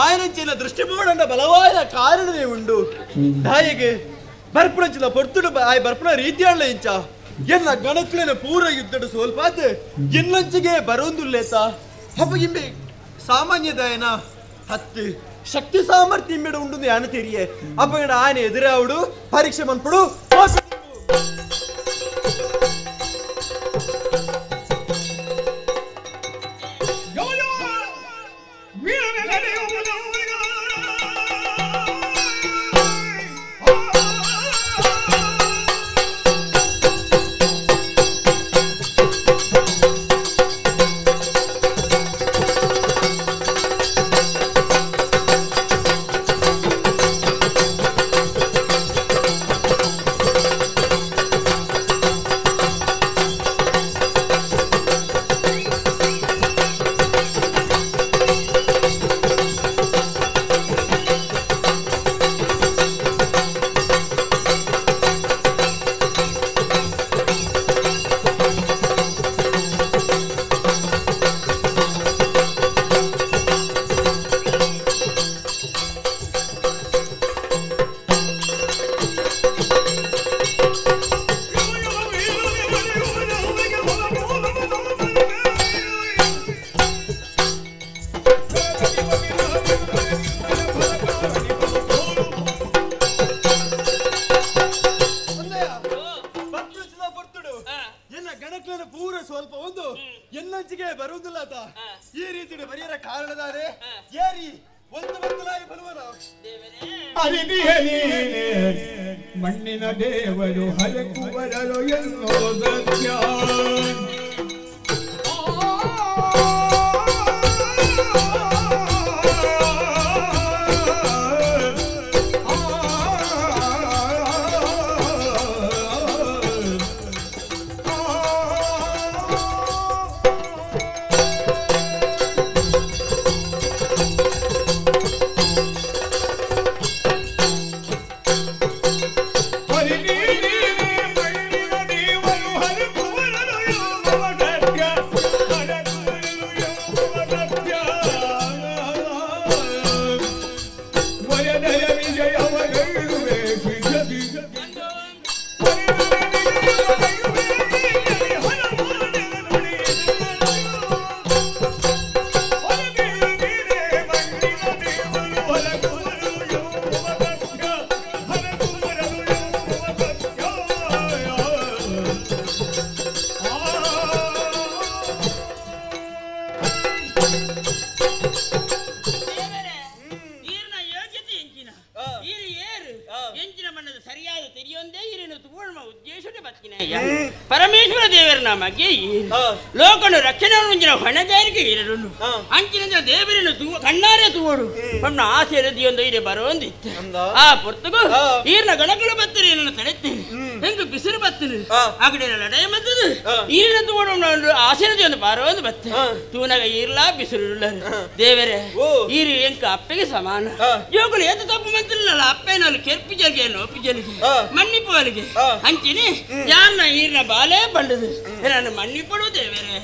ಆಯನಂಚಿನ ದೃಷ್ಟಿಬೋಡಂಡ ಬಲವಾದ ಕಾರಣವೇ ಉಂಡು. ದಾಯಿಗೆ ಬರ್ಪುಣಂಚಿನ ಪೊರ್ತುಡು ಆಯ್ ಬರ್ಪುಣ ರೀತಿಯಾಳ ಇಂಚ ಎಲ್ಲ ಗಣಕುಲಿನ ಪೂರ ಯುದ್ಧಡು ಸೋಲ್ಪಾತ್ ಎಲ್ಲಂಚಿಗೆ ಬರೋಂದುಲ್ಲೇತ ಹಬ್ಬಗಿಂಬೆ ಸಾಮಾನ್ಯದಾಯನ ಹತ್ತು ಶಕ್ತಿ ಸಾಮರ್ಥ್ಯ ಇಂಬೆಡು ಉಂಡು ಯಾನ ತೆರಿಯೆ ಅಪ್ಪಗಡ ಆಯನ ಎದುರಾವುಡು ಪರೀಕ್ಷೆ ಮನ್ಪುಡು. ಮಣ್ಣಿನ ದೇವರು ಹರಕುವರರು ಎನ್ನೋ ಸತ್ಯ. ಎಂಚಿನ ಮಣ್ಣದ ಸರಿಯಾದ ತೆರಿಯೊಂದೇ ಇರೇನು ತೂವಣ ಉದ್ದೇಶದ ಬತ್ತಿನ ಪರಮೇಶ್ವರ ದೇವರ ನಮಗೆ ಲೋಕನು ರಕ್ಷಣೆ ಹೊಣೆಗಾರಿಕೆ ಇರಲು ಅಂಚಿನ ದೇವರನ್ನು ತೂ ಕಣ್ಣಾರೆ ತೂವಡು ನಮ್ಮ ಆಸೆ ದಿಯೊಂದು ಇರೆ ಬರೋಂದಿತ್ತು ಆ ಪೊರ್ತುಗು ಈರ್ನ ಗಣಕಲು ಬತ್ತರಿ ಏನನ್ನು ತಡೆತ್ತೇನೆ ಹೆಂಗು ಬಿಸಿರು ಬತ್ತನು ಆಗಡೆ ಲಡಾಯಿ ಮತ್ತದು ಈರಿನ ತೂವಡು ಆಸೆ ದಿಯೊಂದು ಬರೋಂದು ಬತ್ತ ತೂನಾಗ ಈರ್ಲಾ ಬಿಸಿರು ದೇವರೇ ಈರು ಎಂಕ ಅಪ್ಪೆಗೆ ಸಮಾನ ಜೋಗುಲು ಎದ್ದು ತಪ್ಪು ಮಂತಿಲ್ಲ ಅಪ್ಪೇನಲ್ಲಿ ಕೆರ್ಪಿ ಜಲ್ಗೆ ನೋಪಿ ಜಲ್ಗೆ ಮನ್ನಿಪ್ಪು ಅಲ್ಲಿಗೆ ಅಂಚಿನಿ ಯಾರನ್ನ ಈರ್ನ ಬಾಲೇ ಬಂಡದು ನಾನು ಮನ್ನಿಪ್ಪಡು ದೇವರೇ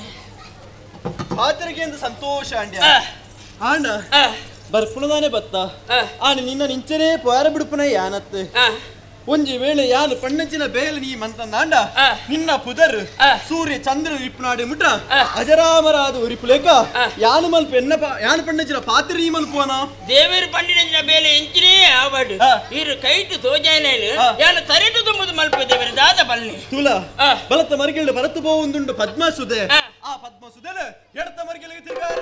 ಪಾತ್ರೆಗೆ ಎಂದು ಸಂತೋಷ ಅಂಡ್ಯ ಆಂಡ ಬರ್ಪುಣದಾನೆ ಬತ್ತ ಆಣ ನಿನ್ನ ನಿಂಚನೇ ಪೋರ ಬಿಡುಪುನ ಯಾನತ್ತು ಒಂಜಿ ವೇಳೆ ಯಾನು ಪಣ್ಣಂಚಿನ ಬೇಲೆ ನೀ ಮಂತಂದಾಂಡ ನಿನ್ನ ಪುದರ್ ಸೂರ್ಯ ಚಂದ್ರ ಇಪ್ಪನಾಡಿ ಮುಟ್ಟ ಅಜರಾಮರಾದ ಉರಿಪುಲೇಕ ಯಾನು ಮಲ್ಪ ಎನ್ನ ಯಾನು ಪಣ್ಣಂಚಿನ ಪಾತ್ರೆ ನೀ ಮಲ್ಪುವನ ದೇವರು ಪಂಡಿನಂಚಿನ ಬೇಲೆ ಎಂಚಿನೇ ಆವಡು ಇರು ಕೈಟು ತೋಜಾಯನೇನು ಯಾನು ತರೆಟು ತುಂಬುದು ಮಲ್ಪ ದೇವರು ದಾದ ಬಲ್ನಿ ತುಲ ಬಲತ್ತ ಮರಿಗೆಲ್ಡು ಬರತ್ತು ಪೋವುಂದುಂಡು ಪದ್ಮಸುದೆ ಆ ಪದ್ಮಸುದೆ ಎಡತ್ತ ಮರಿಗೆಲ್ಗೆ ತಿರುಗಾರ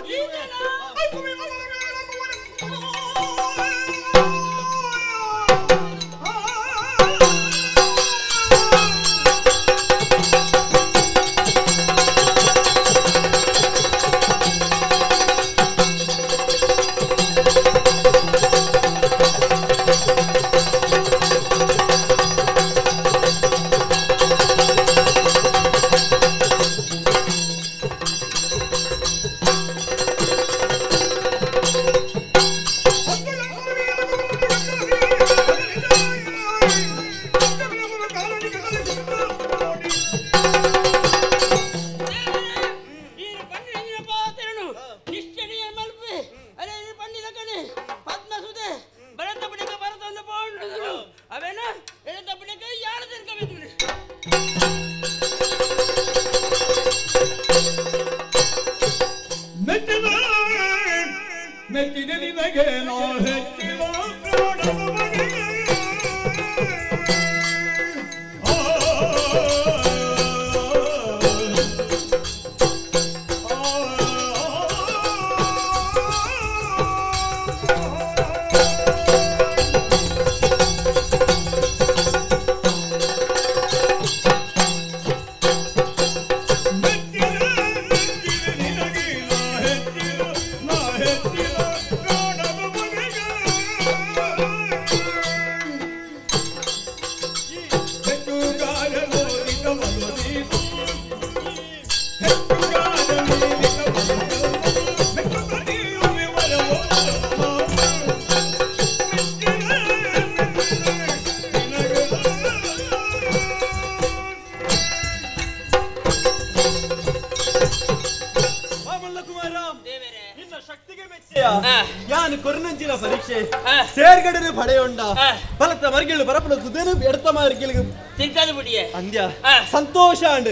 ಸಂತೋಷ ಅಂಡ್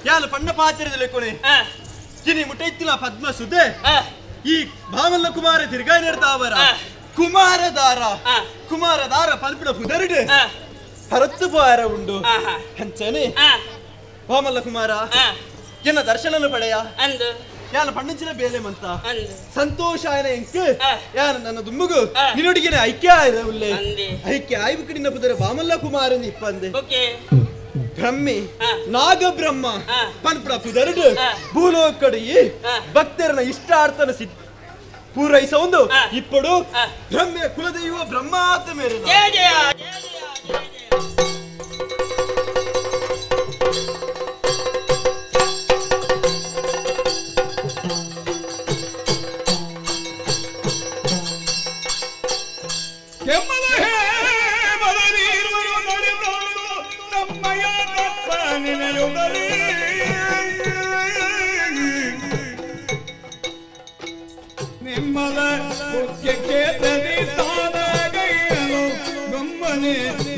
ಯಾನು ಪಣ್ಣ ಪಾತ್ರೆದಲ್ಲಿ ಕೊನೆ ಕಿನಿ ಮುಟೈತಿಲ ಪದ್ಮ ಸುದೆ ಈ ಭಾಮಲ್ಲ ಕುಮಾರ ತಿರ್ಗಾಯಿ ನೆಡ್ತಾವರ ಕುಮಾರದಾರ ಕುಮಾರದಾರ ಪಲ್ಪಿಡ ಪುದರುಡು ಹರತ್ತು ಪಾರ ಉಂಡು ಅಂಚನೆ ಭಾಮಲ್ಲ ಕುಮಾರ ಎನ್ನ ದರ್ಶನನು ಪಡೆಯ ಅಂದು ಯಾನು ಪಣ್ಣಂಚಿನ ಬೇಲೆ ಮಂತ ಸಂತೋಷ ಆಯನ ಎಂಕ್ ಯಾನು ನನ್ನ ದುಮ್ಮುಗು ನಿನ್ನೊಡಿಗೆನೆ ಐಕ್ಯ ಆಯ್ರ ಉಲ್ಲೆ ಐಕ್ಯ ಆಯ್ಬಿಕ್ ನಿನ್ನ ಪುದರ ಬಾಮಲ್ಲ ಕುಮಾರನ್ ಇಪ್ಪಂದೆ ಬ್ರಹ್ಮಿ ನಾಗಬ್ರಹ್ಮ ಪನ್ಪುಡ ಪುದರುಡು ಭೂಲೋಕಡು ಭಕ್ತರನ ಇಷ್ಟಾರ್ಥನ ಸಿದ್ಧ ಪೂರೈಸೊಂದು ಇಪ್ಪಡು ಬ್ರಹ್ಮೆ ಕುಲದೈವ ಬ್ರಹ್ಮಾತ ಮೇರೆ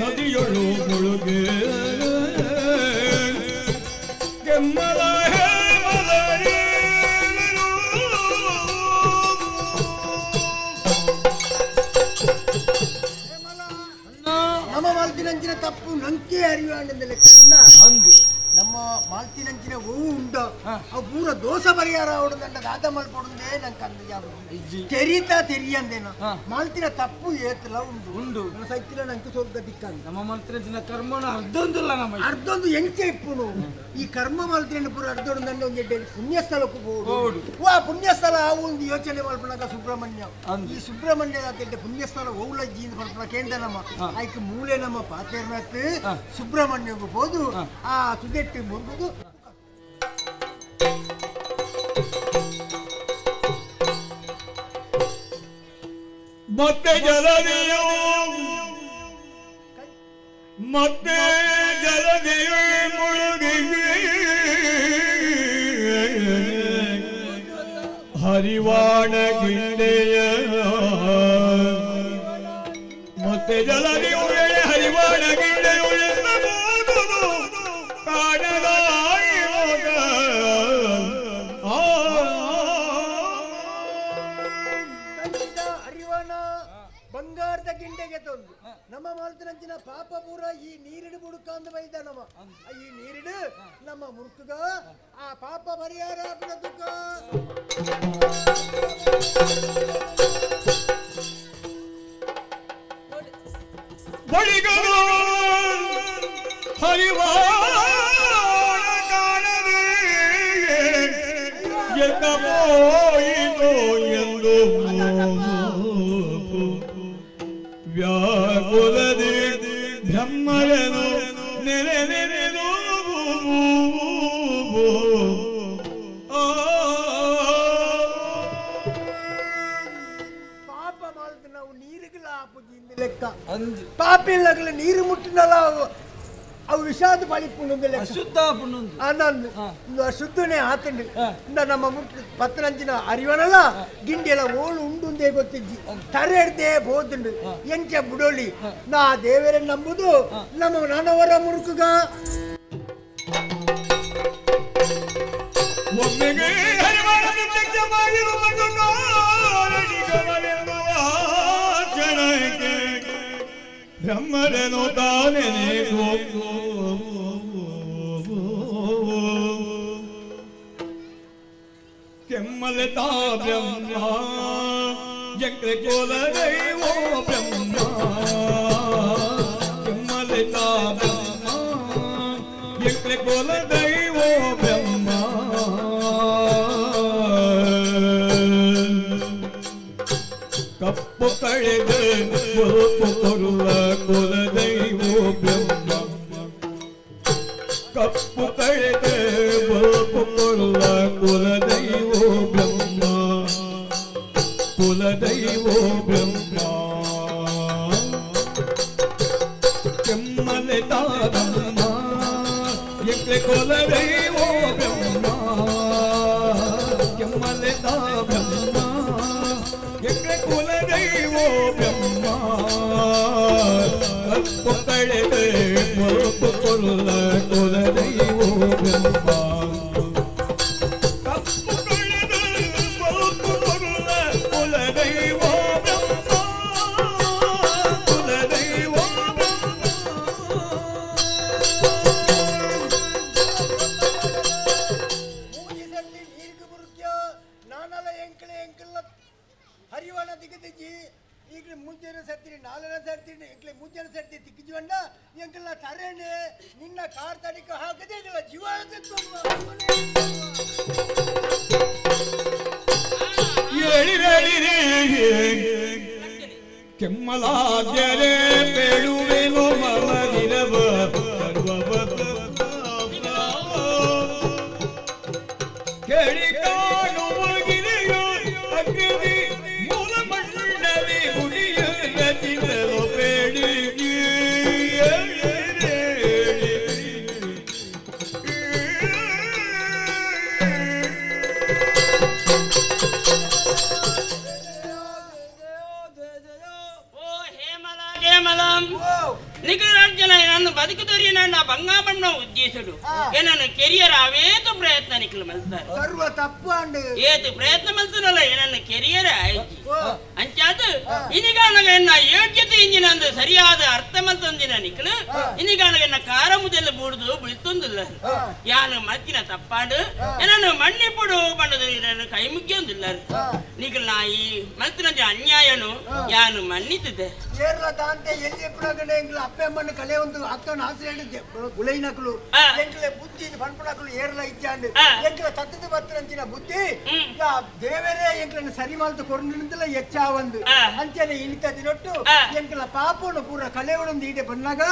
ನದಿಯೊಳು ಮುಳುಗೆ ಕೆಮ್ಮಲ ನಮ್ಮ ಮಲ್ತಿನಂಚಿನ ತಪ್ಪು ನಂಕೆ ಅರಿವಾಂಡ ಲೆಕ್ಕ ಅಂದು ನಮ್ಮ ಮಾಲ್ತಿನಂಚಿನ ಹೂವು ಉಂಡು ಅವು ಪೂರ ದೋಷ ಪರಿಹಾರ ಆವಡುದಂಡ ದಾದ ಮಲ್ಪೊಡುಂದೇ ನಂಗೆ ಅಂದ ತೆರೀತಾ ತೆರಿಯಂದೇನು ಮಾಲ್ತಿನ ತಪ್ಪು ಏತಲ ಉಂಡು ಉಂಡು ಸೈತಿಲ ನಂಗೆ ಸೊಗ್ಗ ದಿಕ್ಕಂದ ನಮ್ಮ ಮಾಲ್ತಿನ ಕರ್ಮನ ಅರ್ಧೊಂದಿಲ್ಲ ನಮ್ಮ ಅರ್ಧೊಂದು ಎಂಚೆ ಇಪ್ಪುನು ಈ ಕರ್ಮ ಮಾಲ್ತಿನ ಪೂರ ಅರ್ಧೊಂದು ಒಂದು ಪುಣ್ಯಸ್ಥಳಕ್ಕೂ ಹೋಗುದು ವಾ ಪುಣ್ಯಸ್ಥಳ ಆ ಒಂದು ಯೋಚನೆ ಮಲ್ಪನಾಗ ಸುಬ್ರಹ್ಮಣ್ಯ ಈ ಸುಬ್ರಹ್ಮಣ್ಯದ ಪುಣ್ಯಸ್ಥಳ ಓಲಜ್ಜಿ ಪಲ್ಪನ ಕೇಂದ್ರ ನಮ್ಮ ಐಕ್ ಮೂಲೆ ನಮ್ಮ ಪಾತೇರ್ನಾಥ್ ಸುಬ್ರಹ್ಮಣ್ಯಗೂ ಹೋದು ಆ ಸುದೆಟ್ಟು ಮುರುಗುದು ಮತ್ತೆ ಜಲದಿಯು ಮತ್ತೆ ಜಲದಿಯು ಮುಳುಗಿ ಹರಿವಾಣ ಗಿಂಡೆಯ ಮತ್ತೆ ಜಲದಿಯು ಹರಿವಾಣ ಗಿಂಡೆಯು ಹರಿವಾಣ ಬಂಗಾರದ ಗಿಂಡೆಗೆ ತಂದು ನಮ್ಮ ಮಾಲ್ತಿನಂಚಿನ ಪಾಪ ಪೂರ ಈ ನೀರಿಡು ಬುಡುಕ ಅಂದ ಬೈದ ನಮ್ಮ ಈ ನೀರಿಡು ನಮ್ಮ ಮುರುಕುಗ ಆ ಪಾಪ ಪರಿಹಾರ ತುಕ ಬಳಿಗನು ಹರಿವಾಣ ಕಾಣದೆ ಎತ್ತ ಹೋಯಿತು ಎಂದು ವ್ಯಾಕುಲದಿ ಬ್ರಹ್ಮರನು ನೆನೆ ನೆನೆದು ಪಾಪ ಮಾಡಿದ ನಾವು ನೀರಿಗೆಲ್ಲ ಆಪುಜಿ ಲೆಕ್ಕ ಪಾಪಿಲ್ಲಗಲ ನೀರು ಮುಟ್ಟಿನಲ್ಲ ಅವು ವಿಷಾದ ಪಳಿಪುಂಡು ಲೆಕ್ಕ ಅಶುದ್ಧ ಆನಂದ್ ಅಶುದ್ಧನೇ ಆತಂಡು ನಮ್ಮ ಮುಟ್ಟು ಪತ್ತನಂಚಿನ ಅರಿವನಲ್ಲ ಗಿಂಡಿಯಲ್ಲ ಓಳು ಉಂಡುಂದೇ ಗೊತ್ತಿಜ್ಜಿ ತರೆ ಹಿಡ್ದೆ ಬೋದುಂಡು ಎಂಚ ಬುಡೋಲಿ ನಾ ದೇವರ ನಂಬುದು ನಮ್ಮ ನಾನವರ ಮುರುಕುಗ ಒಮ್ಮೆಗೆ ಬ್ರಹ್ಮರನು ತಾನೇ ಕೆಮ್ಮಲತಾ ಬ್ರಹ್ಮ ಯಂಕ್ರೆ ಕೋಲ ದೈವೋ ಬ್ರಹ್ಮ ಕೆಮ್ಮಲತಾ ಬ್ರಹ್ಮ ಯಂಕ್ರೆ ಕೋಲ ದೈವೋ ಬ್ರಹ್ಮ ಕಪ್ಪು ಕಳೆದ ಬೊಲ್ಪು ಕೊರುವ ಕುಲ ದೈವೋ ಬ್ರಹ್ಮ ಕಪ್ಪು ಕಳೆದ ಬೊಲ್ಪು ಕೊರುವ ಕುಲ ದೈವೋ ಬ್ರಹ್ಮ ಕುಲ ದೈವೋ ಬ್ರಹ್ಮ ಕೆಮ್ಮಲೆ ತಾರಮ್ಮ ಎಕ್ಲೆ ಕುಲ ದೈವೋ ಬ್ರಹ್ಮ ಕೆಮ್ಮಲೆ ತಾ ಬ್ರಹ್ಮ ಎಕ್ಲೆ ಕುಲ ದೈವೋ ಬ್ರಹ್ಮ ಕಪ್ಪು ಕಳೆದ ಬೊಲ್ಪು ಕೊರುವ ಕುಲ ದೈವೋ ಬ್ರಹ್ಮ ಕಪ್ಪು ಕಳೆದ ಬೊಲ್ಪು ಕೊರುವ ಕುಲ ದೈವೋ ಬ್ರಹ್ಮ ಕುಲ ದೈವೋ ಮೂಜಿ ಸರ್ತಿ ನೀರಿಗೆ ಬುರುಕ್ಯ ನಾನಲ್ಲ ಎಂಕಲೆ ಎಂಕಲ್ಲ ಹರಿವಾಣ ದಿಗದಿಜ್ಜಿ ಈಗಲೇ ಮುಂಜಾನೆ ಸರ್ತಿ ನಾಲ್ನೇ ಸರ್ತಿ ಎಂಕ್ಲೆ ಮುಂಜಾನೆ ಸರ್ತಿ ತಿಕ್ಕಿಜೀವಣ್ಣ ಎಂಕಲ್ಲ ತರೇನೆ ನಿನ್ನ ಕಾರ್ ತನಿಖೆ ಹಾಕದೆ ಎಂಕಲ ಜೀವ ಕೆಮ್ಮಲಾದ್ಯರೆ ಪೇಳುವೆನು ಮಮದಿರವ ಕೇಳಿ ಕಾಣುವ ಗಿರಿಯು ಅಗ್ನಿ ಮೂಲ ಮಣ್ಣಲ್ಲಿ ಗುಡಿಯ ರಚಿಸಲು ಬೇಡಿ ಓ ಹೇಮಲ ಹೇಮಲಂ ನಿಖಲ ನಾನು ಬದುಕುದೋರಿ ನನ್ನ ಬಂಗಾಬಣ್ಣ ಉದ್ದೇಶಡು ಏನನ್ನು ಕೆರಿಯರ್ ಅವೇತು ಪ್ರಯತ್ನ ನಿಖಲ ಮಲ್ತಾರೆ ಸರ್ವ ತಪ್ಪು ಅಂಡ್ ಏತು ಪ್ರಯತ್ನ ಮಲ್ತನಲ್ಲ ಏನನ್ನು ಕೆರಿಯರ್ ಆಯ್ತು ಅಂಚಾದ ಇನಿಗಾನಗ ಎನ್ನ ಯೋಗ್ಯತೆ ಇಂಜಿನ ಅಂದು ಸರಿಯಾದ ಅರ್ಥ ಮಲ್ತೊಂದಿನ ನಿಖಲು ಇನಿಗಾನಗ ಎನ್ನ ಕಾರ ಮುದೆಲ್ಲ ಬೂಡುದು ಬಿಳ್ತೊಂದಿಲ್ಲ ಯಾನು ಮತ್ತಿನ ತಪ್ಪಾಡು ಏನನ್ನು ಮಣ್ಣಿಪುಡು ಬಣ್ಣದ ನನ್ನ ಕೈ ಮುಗಿಯೊಂದಿಲ್ಲ ನಿಖಲ್ ನಾ ಈ ಮಲ್ತಿನ ಅನ್ಯಾಯನು ಯಾನು ಮನ್ನಿತಿದ್ದೆ ಏರ್ಲ ದಾಂತೆ ಎಲ್ಲಿ ಎಪ್ಪಡಗಡೆ ಎಂಗ್ಲ ಅಪ್ಪೆ ಅಮ್ಮನ ಕಲೆ ಒಂದು ಅಕ್ಕನ ಆಸೆ ಗುಲೈನಕಲು ಎಂಕ್ಲೆ ಬುದ್ಧಿ ಪನ್ಪುಣಕಲು ಏರ್ಲ ಇಚ್ಚಾಂಡು ಎಂಕ್ಲ ತತ್ತದ ಬತ್ತರಂಚಿನ ಬುದ್ಧಿ ದೇವರೇ ಎಂಕ್ಲನ ಸರಿ ಮಾಲ್ತು ಕೊರಂಡಿಂದಲ ಹೆಚ್ಚಾವಂದು ಅಂಚನೆ ಇಳಿತ ದಿನೊಟ್ಟು ಎಂಕ್ಲ ಪಾಪನು ಪೂರ ಕಲೆವಳೊಂದು ಈಡೆ ಬನ್ನಾಗ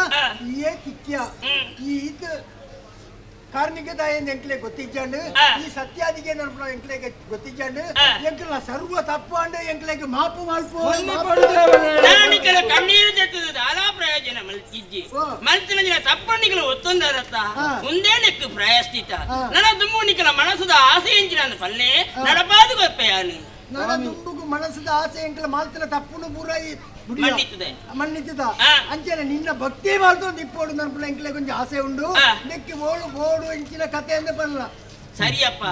ಏ ತಿಕ್ಯ ಈ ಇದು ಕಾರ್ಮಿಕದಾಯ ಎಂಕ್ಲೆ ಗೊತ್ತಿಜ್ಜಾಂಡು ಈ ಸತ್ಯಾದಿಗೆ ನನ್ಪುಣ ಎಂಕ್ಲೆಗೆ ಗೊತ್ತಿಜ್ಜಾಂಡು ಎಂಕ್ಲ ಸರ್ವ ತಪ್ಪು ಅಂಡು ಎಂಕ್ಲೆಗೆ ಮಾಪು ಮಾಲ್ಪು ನಿಖಲ ಕಣ್ಣೀರು ತೆತ್ತದ ದಾಲಾ ಪ್ರಯೋಜನ ಮಲ್ತಿಜ್ಜಿ ಮಲ್ತಿನ ದಿನ ತಪ್ಪು ನಿಖಲ ಒತ್ತೊಂದರತ್ತ ಮುಂದೆ ನೆಕ್ಕು ಪ್ರಾಯಶ್ಚಿತ ನನ್ನ ದುಮ್ಮು ನಿಖಲ ಮನಸ್ಸದ ಆಸೆ ಎಂಚಿನ ಪಲ್ಲೆ ನಡಪಾದು ಗೊಪ್ಪೆಯಾನು ನನ್ನ ದುಂಬುಗು ಮನಸ್ಸದ ಆಸೆ ಎಂಕ್ಲ ಮಾಲ್ತಿನ ತಪ್ಪುನು ಪೂರ ಮನ್ನಿತದ ಅಂಚನೆ ನಿನ್ನ ಭಕ್ತಿ ಮಾಡ್ತು ಇಪ್ಪೋಡು ನನ್ನ ಎಂಕ್ಲೆ ಕೊಂಚ ಆಸೆ ಉಂಡು ನೆಕ್ಕಿ ಓಡು ಬೋಡು ಇಂಚಿನ ಕತೆ ಅಂದ ಬರಲ್ಲ ಸರಿಯಪ್ಪ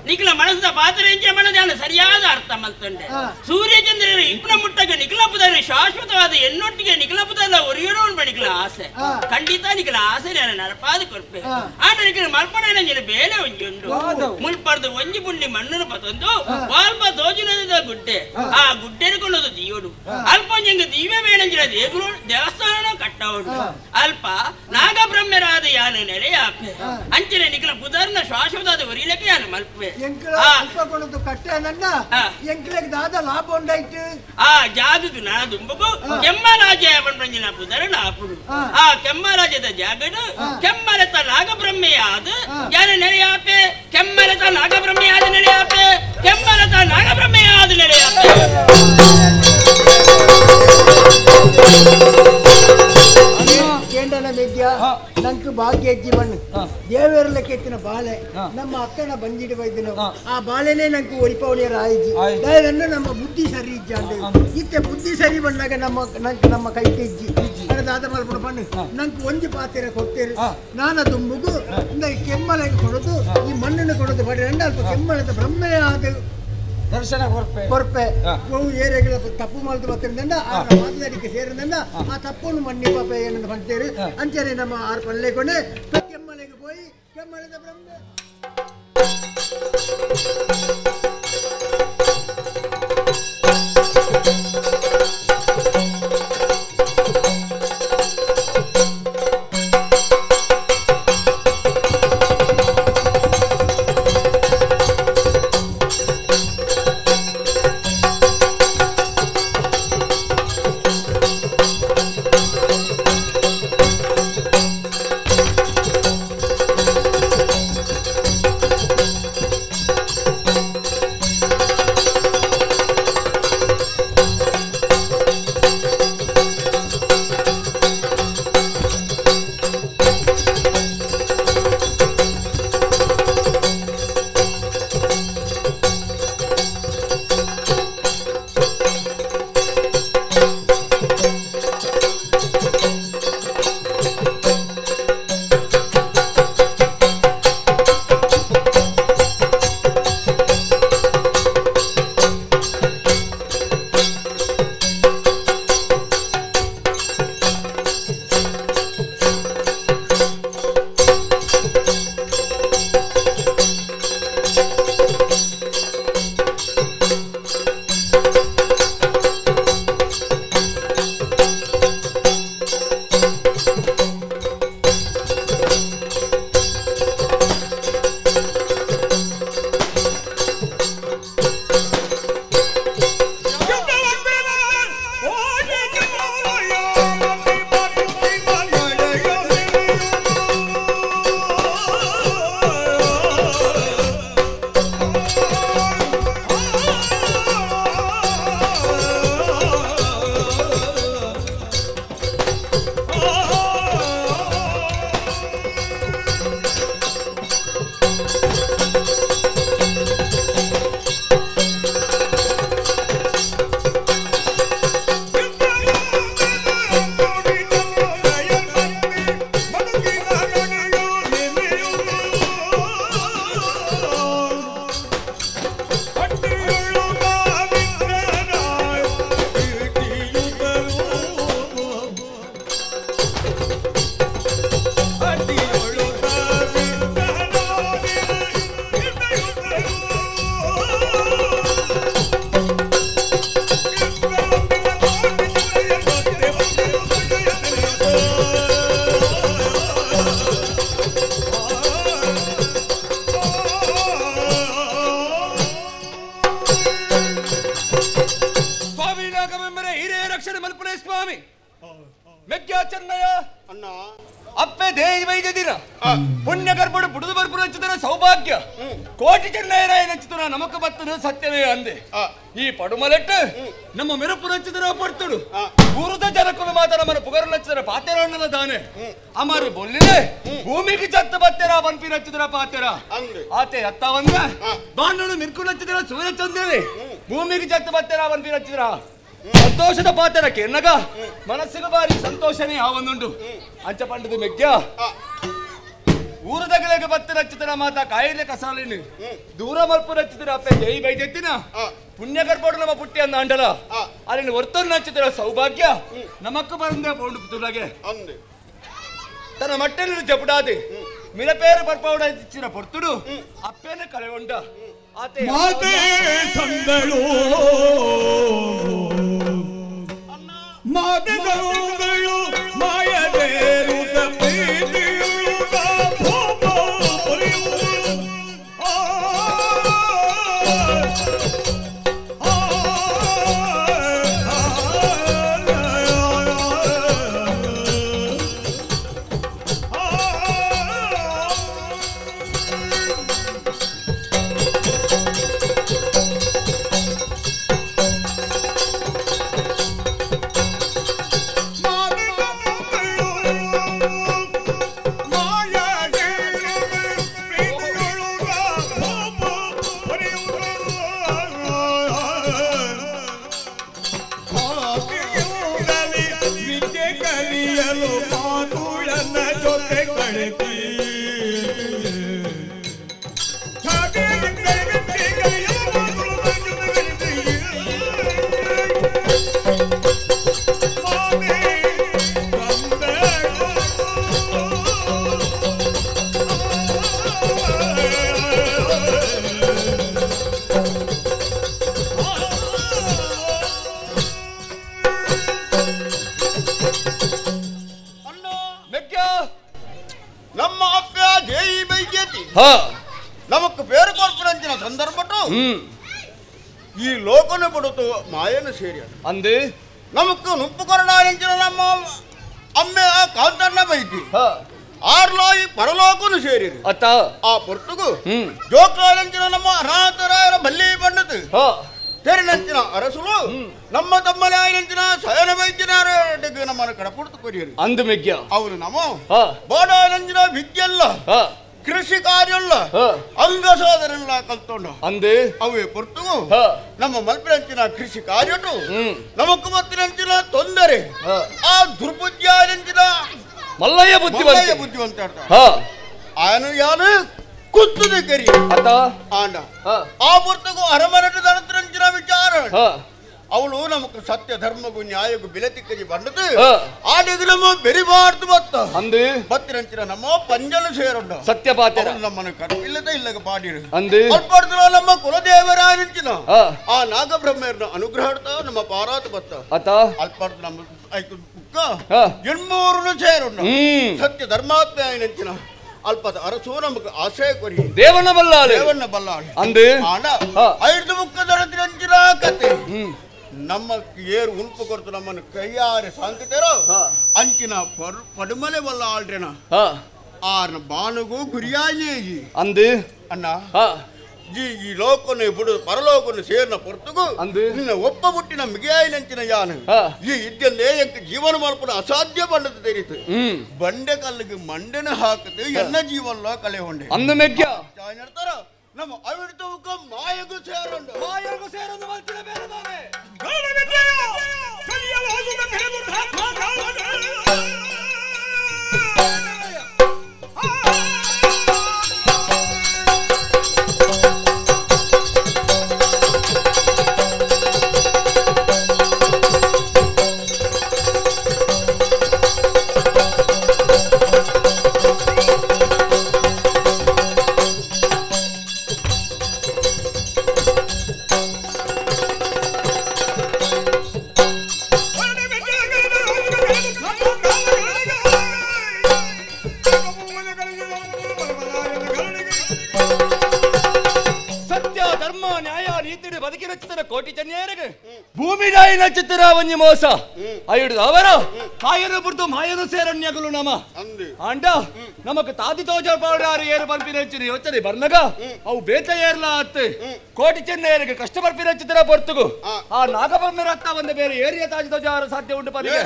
ನಿಖಲ ಮನಸ್ಸದ ಪಾತ್ರ ಎಂಚಿನ ಮನದ ಸರಿಯಾದ ಅರ್ಥ ಮಲ್ತಂಡೆ ಸೂರ್ಯಚಂದ್ರನ ಇಪ್ಪನ ಮುಟ್ಟಕ್ಕೆ ನಿಖಲಪುದರ ಶಾಶ್ವತವಾದ ಎನ್ನೊಟ್ಟಿಗೆ ನಿಖಲಪುದಲ್ಲ ಒರಿಯಡೋ ನಿಖಲ ಆಸೆ ಖಂಡಿತ ನಿಖಲ ಆಸೆ ನಾನು ನಡಪಾದ ಕೊರ್ಪೆ ಆಂಡ ನಿಖಲ ಮಲ್ಪಣ ನಂಜಿನ ಬೇಲೆ ಒಂಜಿ ಉಂಡು ಮುಲ್ಪರ್ದು ಒಂಜಿ ಪುಂಡಿ ಮಣ್ಣನ್ನು ಪತೊಂದು ವಾಲ್ಪ ದೋಜುನದ ಗುಡ್ಡೆ ಆ ಗುಡ್ಡೆನ ಕೊಂಡದು ದೀಯೋಡು ಅಲ್ಪ ಒಂಜಂಗ ದೀವೆ ಬೇಣಂಜಿನ ದೇಗುಲು ದೇವಸ್ಥಾನ ಕಟ್ಟವಡು ಅಲ್ಪ ನಾಗಬ್ರಹ್ಮರಾದ ಯಾನು ನೆಲೆಯಾಪೆ ಅಂಚಿನ ನಿಖಲ ಪುದರ್ನ ಶಾಶ್ವತವಾದ ಆ ಜಾಗಕ್ಕೆ ನಾ ದುಂಬಗು ಕೆಮ್ಮರಾಜ ಪಂಜಿನ ಪುದರಣ ಆಪುಡು ಆ ಕೆಮ್ಮರಾಜದ ಜಾಗಡು ಕೆಮ್ಮರತ ನಾಗಬ್ರಹ್ಮೆಯಾದ ಯಾನ ನೆಲೆಯಾಪೆ ಕೆಮ್ಮರತ ನಾಗಬ್ರಹ್ಮೆಯಾದ ನೆಲೆಯಾಪೆ ಕೆಮ್ಮರತ ನಾಗಬ್ರಹ್ಮೆಯಾದ ನೆಲೆಯಾಪೆ ಕೇಂಡನ ಮೆದ್ಯ ನಂಗೆ ಭಾಗ್ಯ ಜೀವನ್ ದೇವರಲ್ಲ ಕೆತ್ತಿನ ಬಾಳೆ ನಮ್ಮ ಅಕ್ಕನ ಬಂಜಿಡು ವೈದ್ಯನು ಆ ಬಾಳೆನೇ ನಂಗೆ ಒರಿಪವನಿಯರ ಆಯ್ಜಿ ದಯದನ್ನು ನಮ್ಮ ಬುದ್ಧಿ ಸರಿ ಇಜ್ಜಾಂಡು ಇತ್ತೆ ಬುದ್ಧಿ ಸರಿ ಬಂದಾಗ ನಮ್ಮ ನಂಗೆ ನಮ್ಮ ಕೈ ಇಜ್ಜಿ ದಾದ ಮಲ್ಪುಣ ಪಣ್ಣು ನಂಗೆ ಒಂಜಿ ಪಾತ್ರೆ ಕೊಡ್ತೇರು ನಾನ ದುಂಬುಗು ಇಂದ ಕೆಮ್ಮಲೆಗೆ ಕೊಡೋದು ಈ ಮಣ್ಣನ್ನು ಕೊಡೋದು ಬಡಿ ಅಲ್ಪ ಕೆಮ್ಮಲದ ಬ್ರಹ್ಮೇ ಆದ ದರ್ಶನ ಕೊರ್ಪೆ ಕೊರ್ಪೆ ಅವು ಏರಿಯಾಗಳ ತಪ್ಪು ಮಾಡ್ದು ಬರ್ತಿರಂದ ಆ ಮಾತನಾಡಿಕೆ ಸೇರಿದಂದ ಆ ತಪ್ಪನ್ನು ಮಣ್ಣಿ ಪಾಪ ಏನಂತ ಬಂತೇರು ಅಂಚನೆ ನಮ್ಮ ಆರು ಪಲ್ಲೆ ಕೊಂಡು ಕೆಮ್ಮಲೆಗೆ ಹೋಯಿ ಕೆಮ್ಮಲದ ಬ್ರಹ್ಮ Thank you. Chennaiah ಅಣ್ಣ ಅಪ್ಪೆ ದೇಹ ವೈದ್ಯ ದಿನ ಪುಣ್ಯ ಗರ್ಭಡು ಬುಡುದು ಬರ್ಪುರ ಹಚ್ಚುತ್ತಿನ ಸೌಭಾಗ್ಯ ಕೋಟಿ ಚೆನ್ನಯ್ಯರಾಯ ನಚ್ಚುತ್ತಿನ ನಮಕ ಬತ್ತದ ಸತ್ಯವೇ ಅಂದೆ ಈ ಪಡುಮಲೆಟ್ಟು ನಮ್ಮ ಮೆರುಪು ನಚ್ಚುತ್ತಿನ ಪಡ್ತುಡು ಊರುದ ಜನಕುಲು ಮಾತ ನಮ್ಮನ್ನು ಪುಗರು ನಚ್ಚುತ್ತಿನ ಪಾತೆರಣ್ಣನ ದಾನೆ ಅಮರು ಬೊಲ್ಲಿದೆ ಭೂಮಿಗೆ ಚತ್ತು ಬತ್ತೆರ ಬನ್ಪಿ ನಚ್ಚುತ್ತಿನ ಪಾತೆರ ಆತೆ ಅತ್ತ ಒಂದ ಬಾಂಡನು ಮಿರ್ಕು ನಚ್ಚುತ್ತಿನ ಸೂರ್ಯ ಚಂದೇವೆ ಭೂಮಿಗೆ ಚತ್ತು ಬತ್ತೆರ ಬನ್ಪಿ ನಚ್ಚುತ್ತಿನ ಸಂತೋಷದ ಪಾತ್ರ ಕೆನ್ನಗ ಮನಸ್ಸಿಗೆ ಬಾರಿ ಸಂತೋಷನೇ ಆ ಒಂದುಂಟು ಅಂಚ ಪಂಡದ ಮೆಗ್ಯ ಊರದಗಲೆಗೆ ಬತ್ತ ರಚಿತನ ಮಾತ ಕಾಯಿಲೆ ಕಸಾಲಿನ ದೂರ ಮಲ್ಪು ರಚಿತರ ಅಪ್ಪೆ ಜೈ ಬೈದೆತ್ತಿನ ಪುಣ್ಯ ಗರ್ಭೋಡು ನಮ್ಮ ಪುಟ್ಟಿ ಅಂದ ಅಂಡಲ ಅಲ್ಲಿ ಒರ್ತರು ನಚ್ಚುತ್ತಿರ ಸೌಭಾಗ್ಯ ನಮಕ್ಕ ಬರಂದೆ ಪೌಂಡು ಪುತ್ತೂರಾಗೆ ತನ್ನ ಮಟ್ಟೆಲ್ಲಿ ಜಪುಡಾದಿ ಮಿಲಪೇರು ಬರ್ಪಾವುಡ ಇಚ್ಚಿನ ಪೊರ್ತುಡು ಅಪ್ಪೇನ ಕಳೆಗೊಂಡ ಆತೆ ಮಾತೆ ಸಂದಳು ಮಾತೆ ಸಂದಳು ಮಾಯದೇರುತ ಪ್ರೀತಿಯುಳುತ ಭೂಪ ಪೊರೆಯುವುದು ಆ ಆ ನಮಕ್ ಬೇರೆ ಕೊರ್ಪುರಂಚಿನ ಸಂದರ್ಭಟ್ಟು ಈ ಲೋಕನ ಬಿಡುತ್ತು ಮಾಯನ ಸೇರಿ ಅಂದು ನಮಕ್ ನುಪ್ಪು ಕೊರಡಾರಂಚಿನ ನಮ್ಮ ಅಮ್ಮೆ ಕಾಂತಣ್ಣ ಬೈತಿ ಆರ್ಲೋ ಈ ಪರಲೋಕನು ಸೇರಿ ಅತ್ತ ಆ ಪೊರ್ತುಗು ಜೋಕ್ಲಾರಂಚಿನ ನಮ್ಮ ಅನಾಥರಾಯರ ಬಲ್ಲಿ ಬಣ್ಣದು ತೆರಿನಂಚಿನ ಅರಸುಲು ನಮ್ಮ ತಮ್ಮನಾಯನಂಚಿನ ಸಯನ ವೈದ್ಯನಾರ ನಮ್ಮನ್ನು ಕಡಪುಡ್ತು ಕೊರಿಯರು ಅಂದು ಮೆಗ್ಯ ಅವರು ನಮ್ಮ ಬೋಡಾನಂಚಿನ ವಿದ್ಯೆಲ್ಲ ಕೃಷಿ ಕಾರ್ಯಲ್ಲ ಅಂಗ ಸಾಧನೆಲ್ಲ ಕಲ್ತೊಂಡು ಅಂದು ಅವೇ ಪೊರ್ತುಗು ನಮ್ಮ ಮಲ್ಪಿನಂಚಿನ ಕೃಷಿ ಕಾರ್ಯಟು ನಮಕ್ ಮತ್ತಿನಂಚಿನ ತೊಂದರೆ ಆ ದುರ್ಬುದ್ಧಿಯಾದಂಚಿನ ಮಲ್ಲಯ್ಯ ಬುದ್ಧಿವಂತ ಬುದ್ಧಿವಂತ ಆನು ಯಾನು ಕುತ್ತುದು ಕರಿ ಆಂಡ ಆ ಪೊರ್ತುಗು ಅರಮನಟ ದಳತ್ರಂಚಿನ ವಿಚಾರ ಅವಳು ನಮಕ್ ಸತ್ಯ ಧರ್ಮಗೂ ನ್ಯಾಯಗೂ ಬೆಲೆ ತಿಕ್ಕಿ ಬಂದದ್ದು ಆ ನಮ್ಮ ಬೆರಿಬಾರ್ದು ಬತ್ತ ಅಂದು ಬತ್ತಿರಂಚಿನ ನಮ್ಮ ಪಂಜಲು ಸೇರುಂಡು ಸತ್ಯ ಪಾತ್ರ ನಮ್ಮನ್ನು ಕರ್ಪಿಲ್ಲದ ಇಲ್ಲಗ ಪಾಡಿರು ಅಂದು ಅಲ್ಪಡ್ದು ನಮ್ಮ ಕುಲದೇವರಾಯಂಚಿನ ಆ ನಾಗಬ್ರಹ್ಮರನ್ನ ಅನುಗ್ರಹ ನಮ್ಮ ಪಾರಾತ ಬತ್ತ ಅತ ಅಲ್ಪಡ್ದು ನಮ್ಮ ಬುಕ್ಕ ಎಣ್ಮೂರು ಸೇರುಂಡು ಸತ್ಯ ಧರ್ಮಾತ್ಮ ಆಯನಂಚಿನ ಅಲ್ಪದ ಅರಸು ನಮಗ್ ಆಶ್ರಯ ಕೊರಿ ದೇವಣ್ಣ ಬಲ್ಲಾಳೆ ದೇವಣ್ಣ ಬಲ್ಲಾಳೆ ಅಂದು ಆಂಡ ಐದು ಮುಕ್ಕದರಂಚಿನ ಕತೆ ನಮ್ಮ ಏರು ಉಂಪು ಕೊಡ್ತು ನಮ್ಮನ್ನು ಕೈಯಾರೆ ಸಾಂಕಿತರೋ ಅಂಚಿನ ಪಡುಮಲೆ ಬಲ್ಲ ಆಳ್ರೇನ ಆರ್ನ ಬಾನುಗೂ ಗುರಿಯಾಗಿ ಅಂದು ಅಣ್ಣ ಈ ಲೋಕನ ಬಿಡು ಪರಲೋಕನ ಸೇರ್ನ ಪೊರ್ತುಗು ಅಂದು ನಿನ್ನ ಒಪ್ಪ ಬುಟ್ಟಿನ ಮಿಗಿಯಾಯಿನಂಚಿನ ಯಾನು ಈ ಇದ್ದಲ್ಲೇ ಎಂಕ ಜೀವನ ಮಲ್ಪನ ಅಸಾಧ್ಯ ಬಂಡದ ತೆರೀತು ಬಂಡೆ ಕಲ್ಲಿಗೆ ಮಂಡೆನ ಹಾಕದು ಎಲ್ಲ ಜೀವನ ಕಳೆ ಹೊಂಡೆ ಅಂದು ಮೆಗ್ಯ ನಡ್ತಾರ ನಮ್ಮ ಅವಿಡ್ತವಕ್ಕ ಮಾಯಗೂ ಸೇರಂಡು ಮಾಯಗೂ ಸೇರಂದು ಮಲ್ತಿನ ಬೇರೆದಾನೆ ಸತ್ಯ ಧರ್ಮ ನ್ಯಾಯ ನೀತಿ ಬದುಕಿನ ಚಿತ್ರ ಕೋಟಿ ಚನ್ಯರಿಗೆ ಭೂಮಿ ನಾಯಿನ ಚಿತ್ರ ಒಂಜಿ ಮೋಸ ಅಯ್ಯಡು ಅವರ ಕಾಯನು ಬುಡ್ದು ಮಾಯನು ಸೇರಣ್ಯಗಳು ನಮ ಆಂಡ ನಮಕ್ ತಾದಿ ತೋಜ ಪಾಡಾರು ಏರು ಬರ್ಪಿನ ಯೋಚನೆ ಬರ್ನಗ ಅವು ಬೇತ ಏರ್ಲ ಅತ್ತು ಕೋಟಿ ಚೆನ್ನ ಏರಿಗೆ ಕಷ್ಟ ಬರ್ಪಿನ ಚಿತ್ರ ಪೊರ್ತುಗು ಆ ನಾಗಬೊಮ್ಮೆ ರತ್ತ ಒಂದು ಬೇರೆ ಏರಿಯ ತಾಜಿ ತೋಜಾರ ಸಾಧ್ಯ ಉಂಟು ಪನ್ನಿಗೆ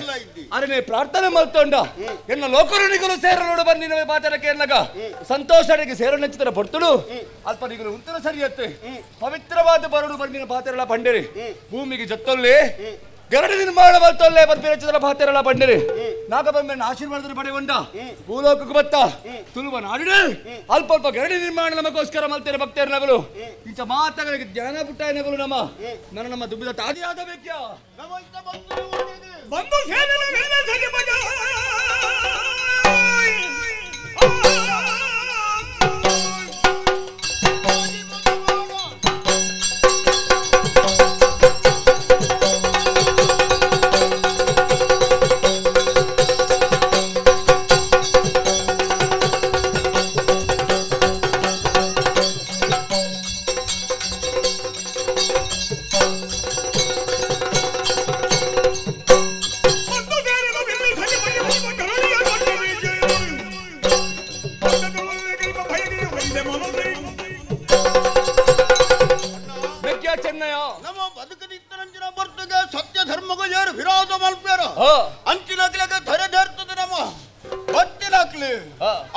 ಅರನೆ ಪ್ರಾರ್ಥನೆ ಮಲ್ತೊಂಡ ಎನ್ನ ಲೋಕರುಣಿಗಳು ಸೇರಲೋಡು ಬಂದಿನ ಪಾತ್ರಕ್ಕೆ ಎನ್ನಗ ಸಂತೋಷರಿಗೆ ಸೇರಣ್ಯ ಪೊರ್ತುಡು ಅಲ್ಪ ನಿಗಲು ಉತ್ತರ ಸರಿಯತ್ತೆ ಪವಿತ್ರವಾದ ಬರಡು ಬಂದಿನ ಪಾತ್ರಗಳ ಪಂಡಿರಿ ಭೂಮಿಗೆ ಜತ್ತೊಲ್ಲೆ ಗರಡಿ ನಿರ್ಮಾಣ ಬರ್ತೊಲ್ಲೆ ಬಂದಿನ ಪಾತ್ರಗಳ ಪಂಡಿರಿ ನಾಗಬೊಮ್ಮೆಯನ್ನು ಆಶೀರ್ವಾದದ ಪಡೆಯುವಂಡ ಭೂಲೋಕಕ್ಕೆ ಬತ್ತ ತುಳುವ ನಾಡಿಡು ಅಲ್ಪ ಅಲ್ಪ ಗರಡಿ ನಿರ್ಮಾಣ ನಮಗೋಸ್ಕರ ಮಲ್ತೇನೆ ಭಕ್ತರು ನಗಲು ಇಂಥ ಮಾತಗಳಿಗೆ ಜ್ಞಾನ ಪುಟ್ಟಾಯನಗಳು ನಮ್ಮ ನನ್ನ ನಮ್ಮ ದುಬ್ಬಿದ ತಾದಿಯಾದ ಬೇಕ್ಯ ಬಂದು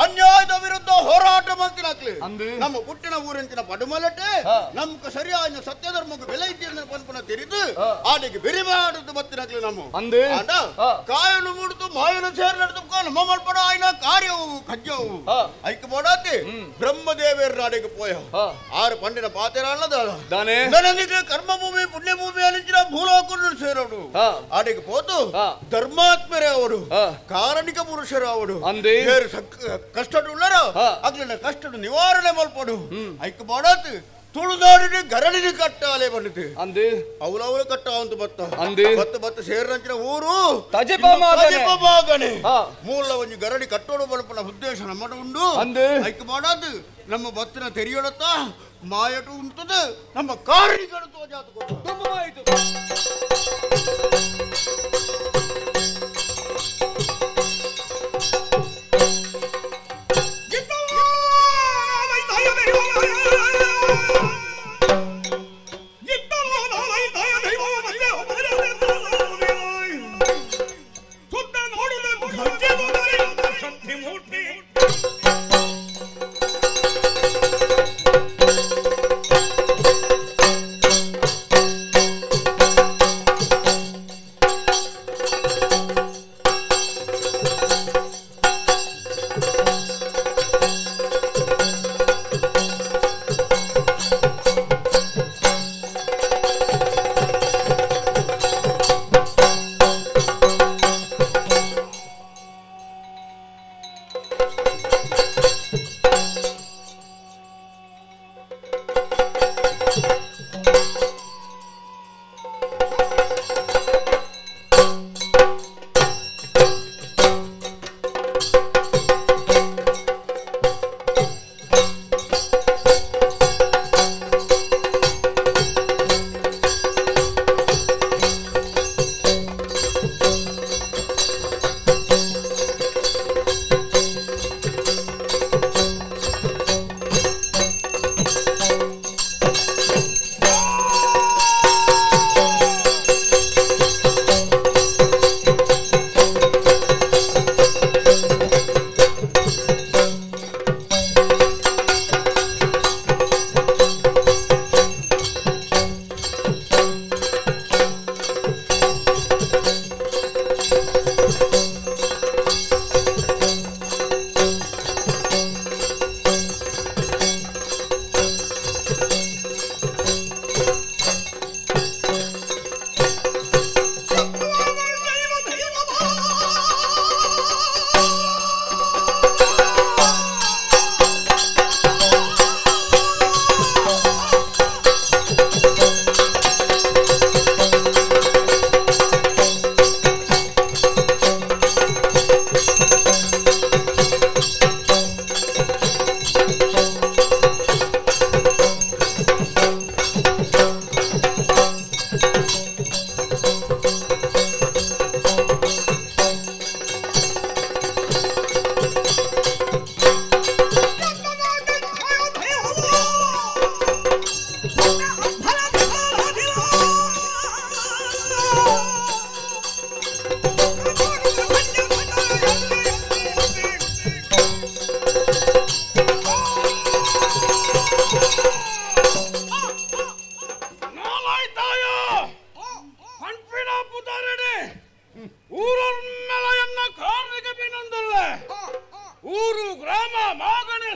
ಅನ್ಯಾಯದ ವಿರುದ್ಧ ಹೋರಾಟ ಮಾಡ್ತಿನಾಕ್ಲಿ ನಮ್ಮ ಪುಟ್ಟಿನ ಊರಂಚಿನ ಪಡುಮಲಟೆ ನಮ್ಗೆ ಸರಿಯಾದ ಸತ್ಯ ಧರ್ಮಕ್ಕೆ ಬೆಲೆ ಇದ್ದ ಪನ್ಪನ ತೆರಿದು ಆಡಿಗೆ ಬೆರಿ ಮಾಡುದು ಬತ್ತಿನಾಕ್ಲಿ ನಮ್ಮ ಕಾಯನು ಮುಡ್ತು ಮಾಯನು ಸೇರ್ ನಡೆದು ನಮ್ಮ ಮಲ್ಪಡ ಆಯ್ನ ಕಾರ್ಯವು ಕಜ್ಜವು ಐಕ್ ಬೋಡಾತಿ ಬ್ರಹ್ಮದೇವೇರ ನಾಡಿಗೆ ಪೋಯ ಆರು ಪಂಡಿನ ಪಾತೆರ ಅಲ್ಲದ ನನಗೆ ಕರ್ಮಭೂಮಿ ಪುಣ್ಯಭೂಮಿ ಅಲಿಂಚಿನ ಭೂಲೋಕನ್ನು ಸೇರೋಡು ಆಡಿಗೆ ಪೋತು ಧರ್ಮಾತ್ಮರೇ ಅವರು ಕಾರಣಿಕ ಪುರುಷರು ಅವರು ಕಷ್ಟ ಉಳ್ಳರ ಅಗ್ಲಿನ ಕಷ್ಟ ನಿವಾರಣೆ ಮಲ್ಪಡು ಐಕ್ ಮಾಡಾತ್ ತುಳುನಾಡಿನ ಗರಡಿನ ಕಟ್ಟಾಲೆ ಬಂದಿದೆ ಅಂದು ಅವಲವಲು ಕಟ್ಟ ಅಂತ ಬತ್ತ ಅಂದು ಬತ್ತ ಬತ್ತ ಸೇರಿನಂಚಿನ ಊರು ತಜಿಪಮಾಗನೆ ಮೂಲ ಒಂದು ಗರಡಿ ಕಟ್ಟೋಡು ಬಲ್ಪನ ಉದ್ದೇಶ ನಮ್ಮಡ ಉಂಡು ಅಂದು ಐಕ್ ಮಾಡಾತ್ ನಮ್ಮ ಬತ್ತಿನ ತೆರಿಯೊಡತ್ತ ಮಾಯಟು ಉಂಟದ ನಮ್ಮ ಕಾರಣಿಕರು ತೋಜಾತು ತುಂಬಾಯಿತು.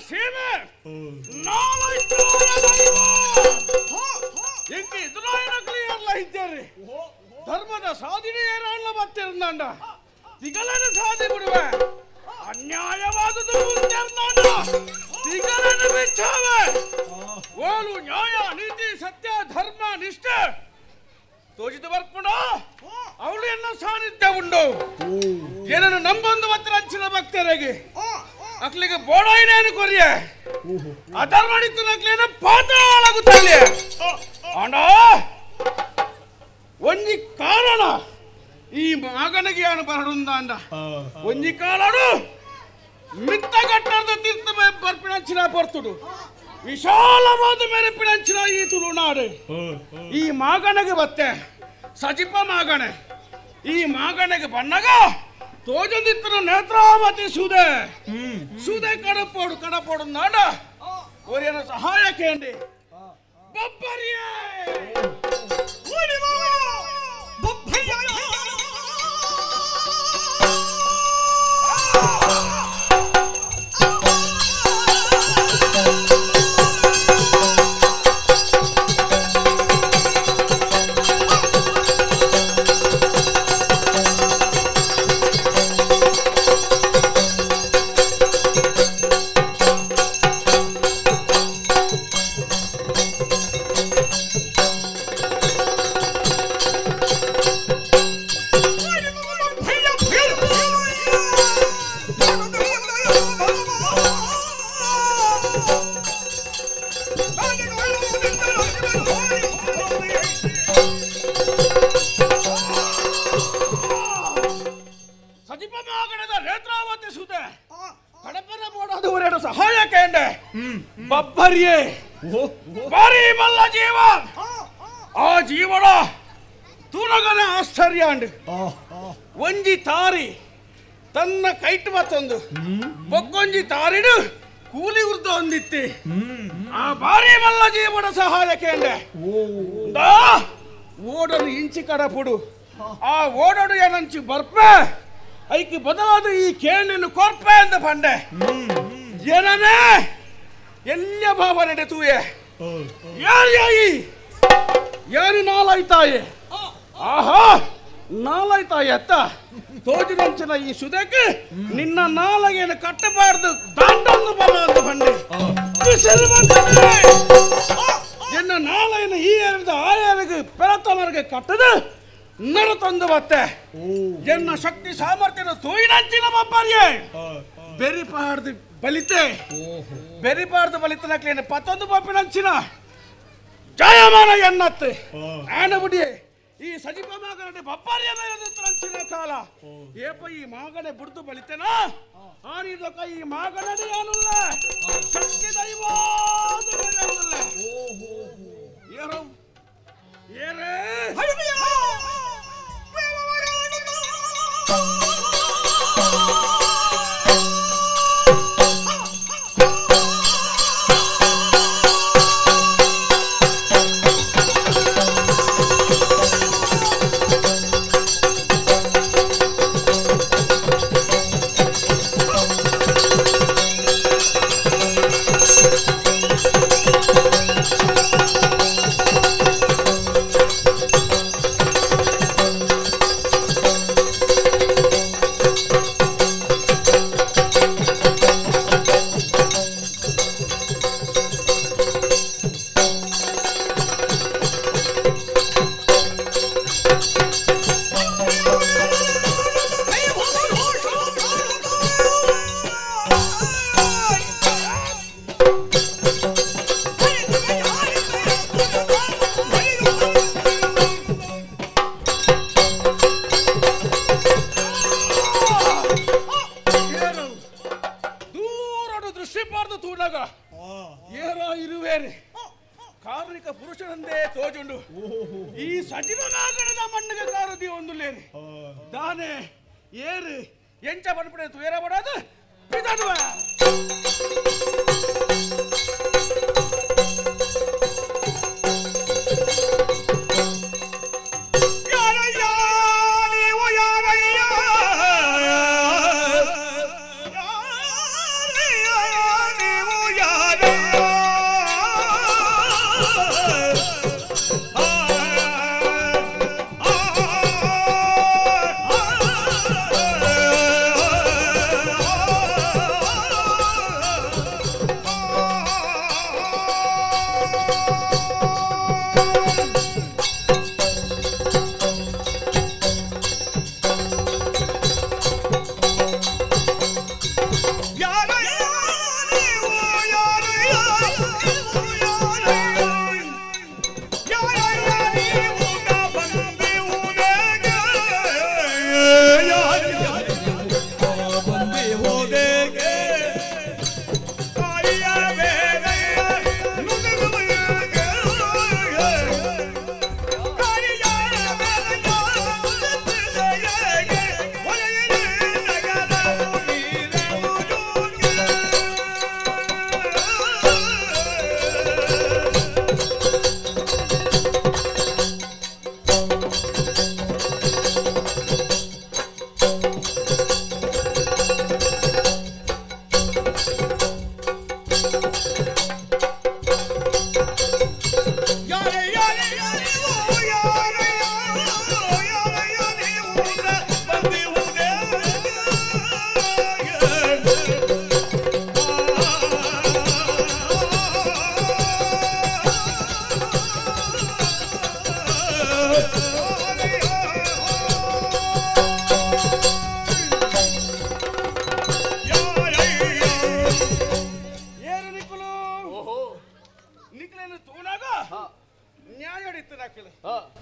ಸೀಮೆ ನಾಲೈತಾಯ ದೈವ ಎಂಕೆ ಎದುರಾಯನಕ್ಲಿ ಎಲ್ಲ ಇದ್ದಾರೆ ಧರ್ಮದ ಸಾಧನೆ ಏರಲ್ಲ ಬರ್ತಿರಂದಾಂಡ ತಿಗಲನ ಸಾಧಿ ಬಿಡುವೆ ಅನ್ಯಾಯವಾದುದು ಮುಂದೆರ್ದಾಂಡ ತಿಗಲನ ಬಿಚ್ಚಾವೆ ಓಲು ನ್ಯಾಯ ನೀತಿ ಸತ್ಯ ಧರ್ಮ ನಿಷ್ಠೆ ತೋಜಿದ ಬರ್ಪುಣ ಅವಳು ಎನ್ನ ಸಾನ್ನಿಧ್ಯ ಉಂಡು ಏನನ್ನು ನಂಬೊಂದು ಮಾತ್ರ ಅಂಚಿನ ಭಕ್ತರಿಗೆ ಅಕ್ಲಿಗೆ ಬೋಡಾಯಿನೇನು ಕೊರಿಯ ಅಧರ್ಮಡಿತ್ತು ನಕ್ಲೇನ ಪಾತಾಳಾಗುತ್ತಲ್ಲಿ ಅಣ್ಣ ಒಂಜಿ ಕಾರಣ ಈ ಮಗನಿಗೆ ಏನು ಬರಡುಂದ ಒಂಜಿ ಕಾಲಡು ಮಿತ್ತಗಟ್ಟದ ತೀರ್ಥ ಬರ್ಪಿಣಂಚಿನ ಬರ್ತುಡು ವಿಶಾಲವಾದ ಮೇರೆ ಪಿಣಂಚಿನ ಈ ತುಳುನಾಡು ಈ ಮಾಗಣಗೆ ಬತ್ತೆ ಸಜಿಪ ಮಾಗಣೆ ಈ ಮಾಗಣೆಗೆ ಬಣ್ಣಗ ತೋಜಂದಿತ್ತನ ನೇತ್ರಾವತಿ ಸೂದೆ ಸೂದೆ ಕಡಪೋಡು ಕಡಪೋಡು ನಾಡ ಒರಿಯನ ಸಹಾಯ ಕೇಂಡಿ ಬಬ್ಬರಿಯೇ ಬಬ್ಬರಿಯೇ ಬಾರಿ ಬಲ್ಲ ಜೀವ ಆ ಜೀವನ ತೂನಗನ ಆಶ್ಚರ್ಯ ಅಂಡು ಒಂಜಿ ತಾರಿ ತನ್ನ ಕೈಟ್ ಮತ್ತೊಂದು ಬೊಕ್ಕೊಂಜಿ ತಾರಿಡು ಕೂಲಿ ಉರ್ದ ಒಂದಿತ್ತಿ ಆ ಬಾರಿ ಬಲ್ಲ ಜೀವನ ಸಹಾಯ ಕೇಂಡೆ ಓಡಲು ಇಂಚಿ ಕಡಪುಡು ಆ ಓಡಡು ಏನಂಚಿ ಬರ್ಪೆ ಐಕಿ ಬದಲಾದ ಈ ಕೇಣ್ಣನ್ನು ಕೊರ್ಪೆ ಅಂತ ಪಂಡೆ ಏನನೇ ಎಲ್ಲ ಭಾವ ನಡೆತುವೆ ಯಾರ್ಯಾಯಿ ಯಾರು ನಾಲಾಯ್ತಾಯೆ ಆಹಾ ನಾಲಾಯ್ತಾಯಿ ಅತ್ತ ತೋಜಿನಂಚಿನ ಈ ಸುದಕ್ಕೆ ನಿನ್ನ ನಾಲಗೆಯನ್ನು ಕಟ್ಟಬಾರ್ದು ದಾಂಡೊಂದು ಬಲ ಅಂತ ಬಂಡೆ ಎನ್ನ ನಾಳೆಯನ್ನು ಈ ಏರಿದ ಆ ಏರಿಗೆ ಪೆರತಮರಿಗೆ ಕಟ್ಟದ ನಡತಂದು ಬತ್ತೆ ಎನ್ನ ಶಕ್ತಿ ಸಾಮರ್ಥ್ಯದ ತೋಯಿನಂಚಿನ ಬಬ್ಬರಿಯೇ ಬೆರಿಪಾರ್ದು ಬಲಿತೆ ಬೆರಿಬಾರ್ದು ಬಲಿತನಕ್ಲೇನು ಪತ್ತೊಂದು ಪಪ್ಪಿನಂಚಿನ ಜಯಮಾನ ಎನ್ನತ್ತೆ ಆನಬುಡಿ ಈ ಸಜಿಪ ಮಾಗನೆ ಬಬ್ಬರಿಯ ಮೇಲೆ ಕಾಲ ಏಪ ಈ ಮಾಗನೆ ಬುಡ್ದು ಬಲಿತೆನಾ ಆನಿದೊಕ ಈ ಮಾಗನಡಿ ಏನುಲ್ಲ ಶಕ್ತಿ ದೈವ ಏರು ಏರೇ ಯಾರಯ್ಯ ನೀವು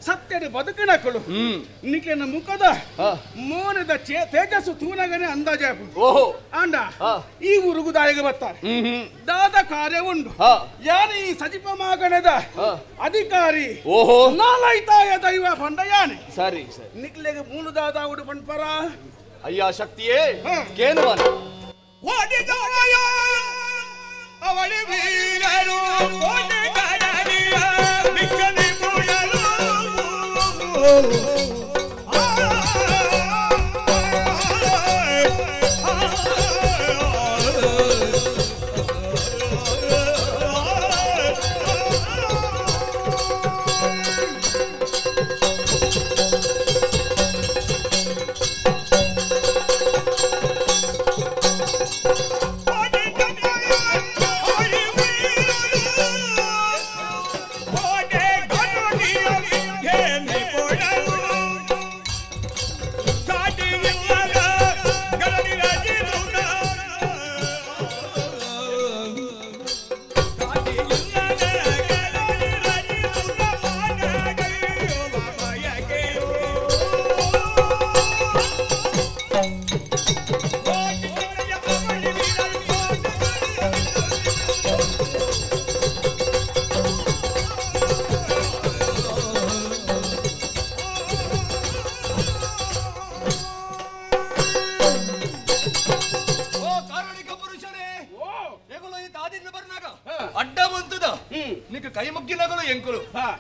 ಸತ್ಯದ ಬದುಕಿನಕಲು ನಿಕ್ಲೆನ ಮುಖದ ಮೋನದ ತೇಜಸ್ಸು ತೂನಗನೆ ಅಂದಾಜಾಪು. ಆಂಡ ಈ ಊರುಗು ದಾಯಿಗೆ ಬರ್ತಾರೆ ದಾದ ಕಾರ್ಯ ಉಂಡು. ಯಾನೆ ಈ ಸಜಿಪ ಮಾಗಣದ ಅಧಿಕಾರಿ ನಾಲೈತಾಯ ದೈವ ಪಂಡ ಯಾನೆ. ಸರಿ ಸರಿ ನಿಕ್ಲೆಗೆ ಮೂಲು ದಾದ ಉಡು ಪಂಡ್ಪರ ಅಯ್ಯ ಶಕ್ತಿಯೇ ಕೇನುವನ ಅವಳಿ ವೀರರು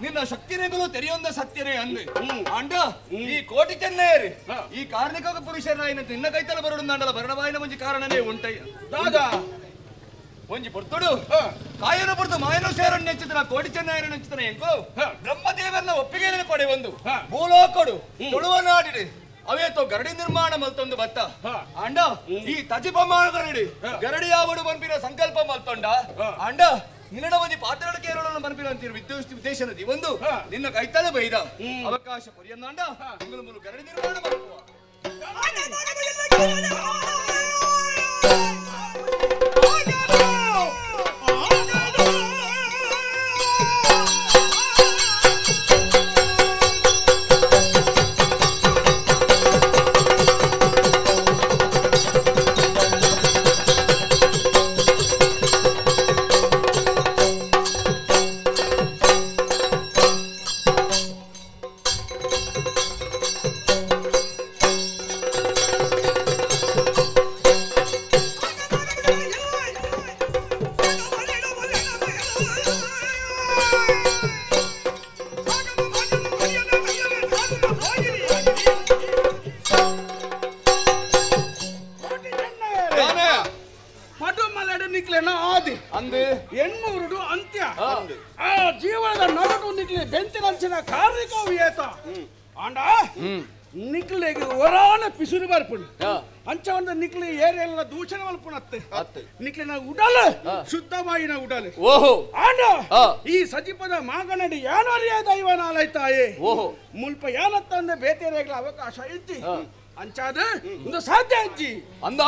ನಿನ್ನ ಶಕ್ತಿನೆಗಳು ತೆರೆಯೊಂದ ಸತ್ಯನೇ ಅಂದು ಅಂಡ ಈ ಕೋಟಿ ಚೆನ್ನೇರಿ ಈ ಕಾರಣಿಕ ಪುರುಷರಾಯಿನ ನಿನ್ನ ಕೈತಲ ಬರಡು ಬರಣವಾಯಿನ ಮುಂಚೆ ಕಾರಣನೇ ಉಂಟಯ್ಯ ದಾದಾ ಒಂಜಿ ಪೊರ್ತುಡು ಕಾಯನ ಪೊರ್ತು ಮಾಯನ ಸೇರನ್ನು ನೆಚ್ಚಿತನ ಕೋಟಿ ಚೆನ್ನೈರ ನೆಚ್ಚಿತನ ಎಂಕು ಬ್ರಹ್ಮದೇವರನ್ನ ಒಪ್ಪಿಗೆ ಪಡೆ ಒಂದು ಭೂಲೋಕಡು ತುಳುವ ನಾಡಿಡಿ ಅವೇತೋ ಗರಡಿ ನಿರ್ಮಾಣ ಮಲ್ತೊಂದು ಬತ್ತ ಅಂಡ ಈ ತಜಿಪ ಗರಡಿ ಗರಡಿ ಯಾವಡು ಬನ್ಪಿನ ಸಂಕಲ್ಪ ಮಲ್ತೊಂಡ ಅಂಡ ನಿನ್ನಡ ಒಂಜಿ ಪಾತ್ರಗಳ ಕೇರಳನ್ನು ಬನ್ಪಿನ ಅಂತೀರು ವಿದ್ಯೇಶನದಿ ಒಂದು ನಿನ್ನ ಕೈತಲೆ ಬೈದ ಅವಕಾಶ ಕೊರಿಯನ್ನಾಂಡ ತಿಂಗಳು ಮೂರು ಗರಡಿ ನಿರ್ಮಾಣ ಮಾಡುವ ನಿಕ್ಲಿನ ಉಡಲ್ ಶುದ್ಧವಾಯಿನ ಉಡಲ್. ಓಹೋ ಆಂಡ ಈ ಸಜಿಪದ ಮಾಗನಡಿ ಯಾನರಿಯ ದೈವ ನಾಲೈತಾಯೇ. ಓಹೋ ಮುಲ್ಪ ಯಾನತ್ತಂದೆ ಬೇತೆರೆಗಳ ಅವಕಾಶ ಇಜ್ಜಿ ಅಂಚಾದ ಒಂದು ಸಾಧ್ಯ ಅಜ್ಜಿ ಅಂದ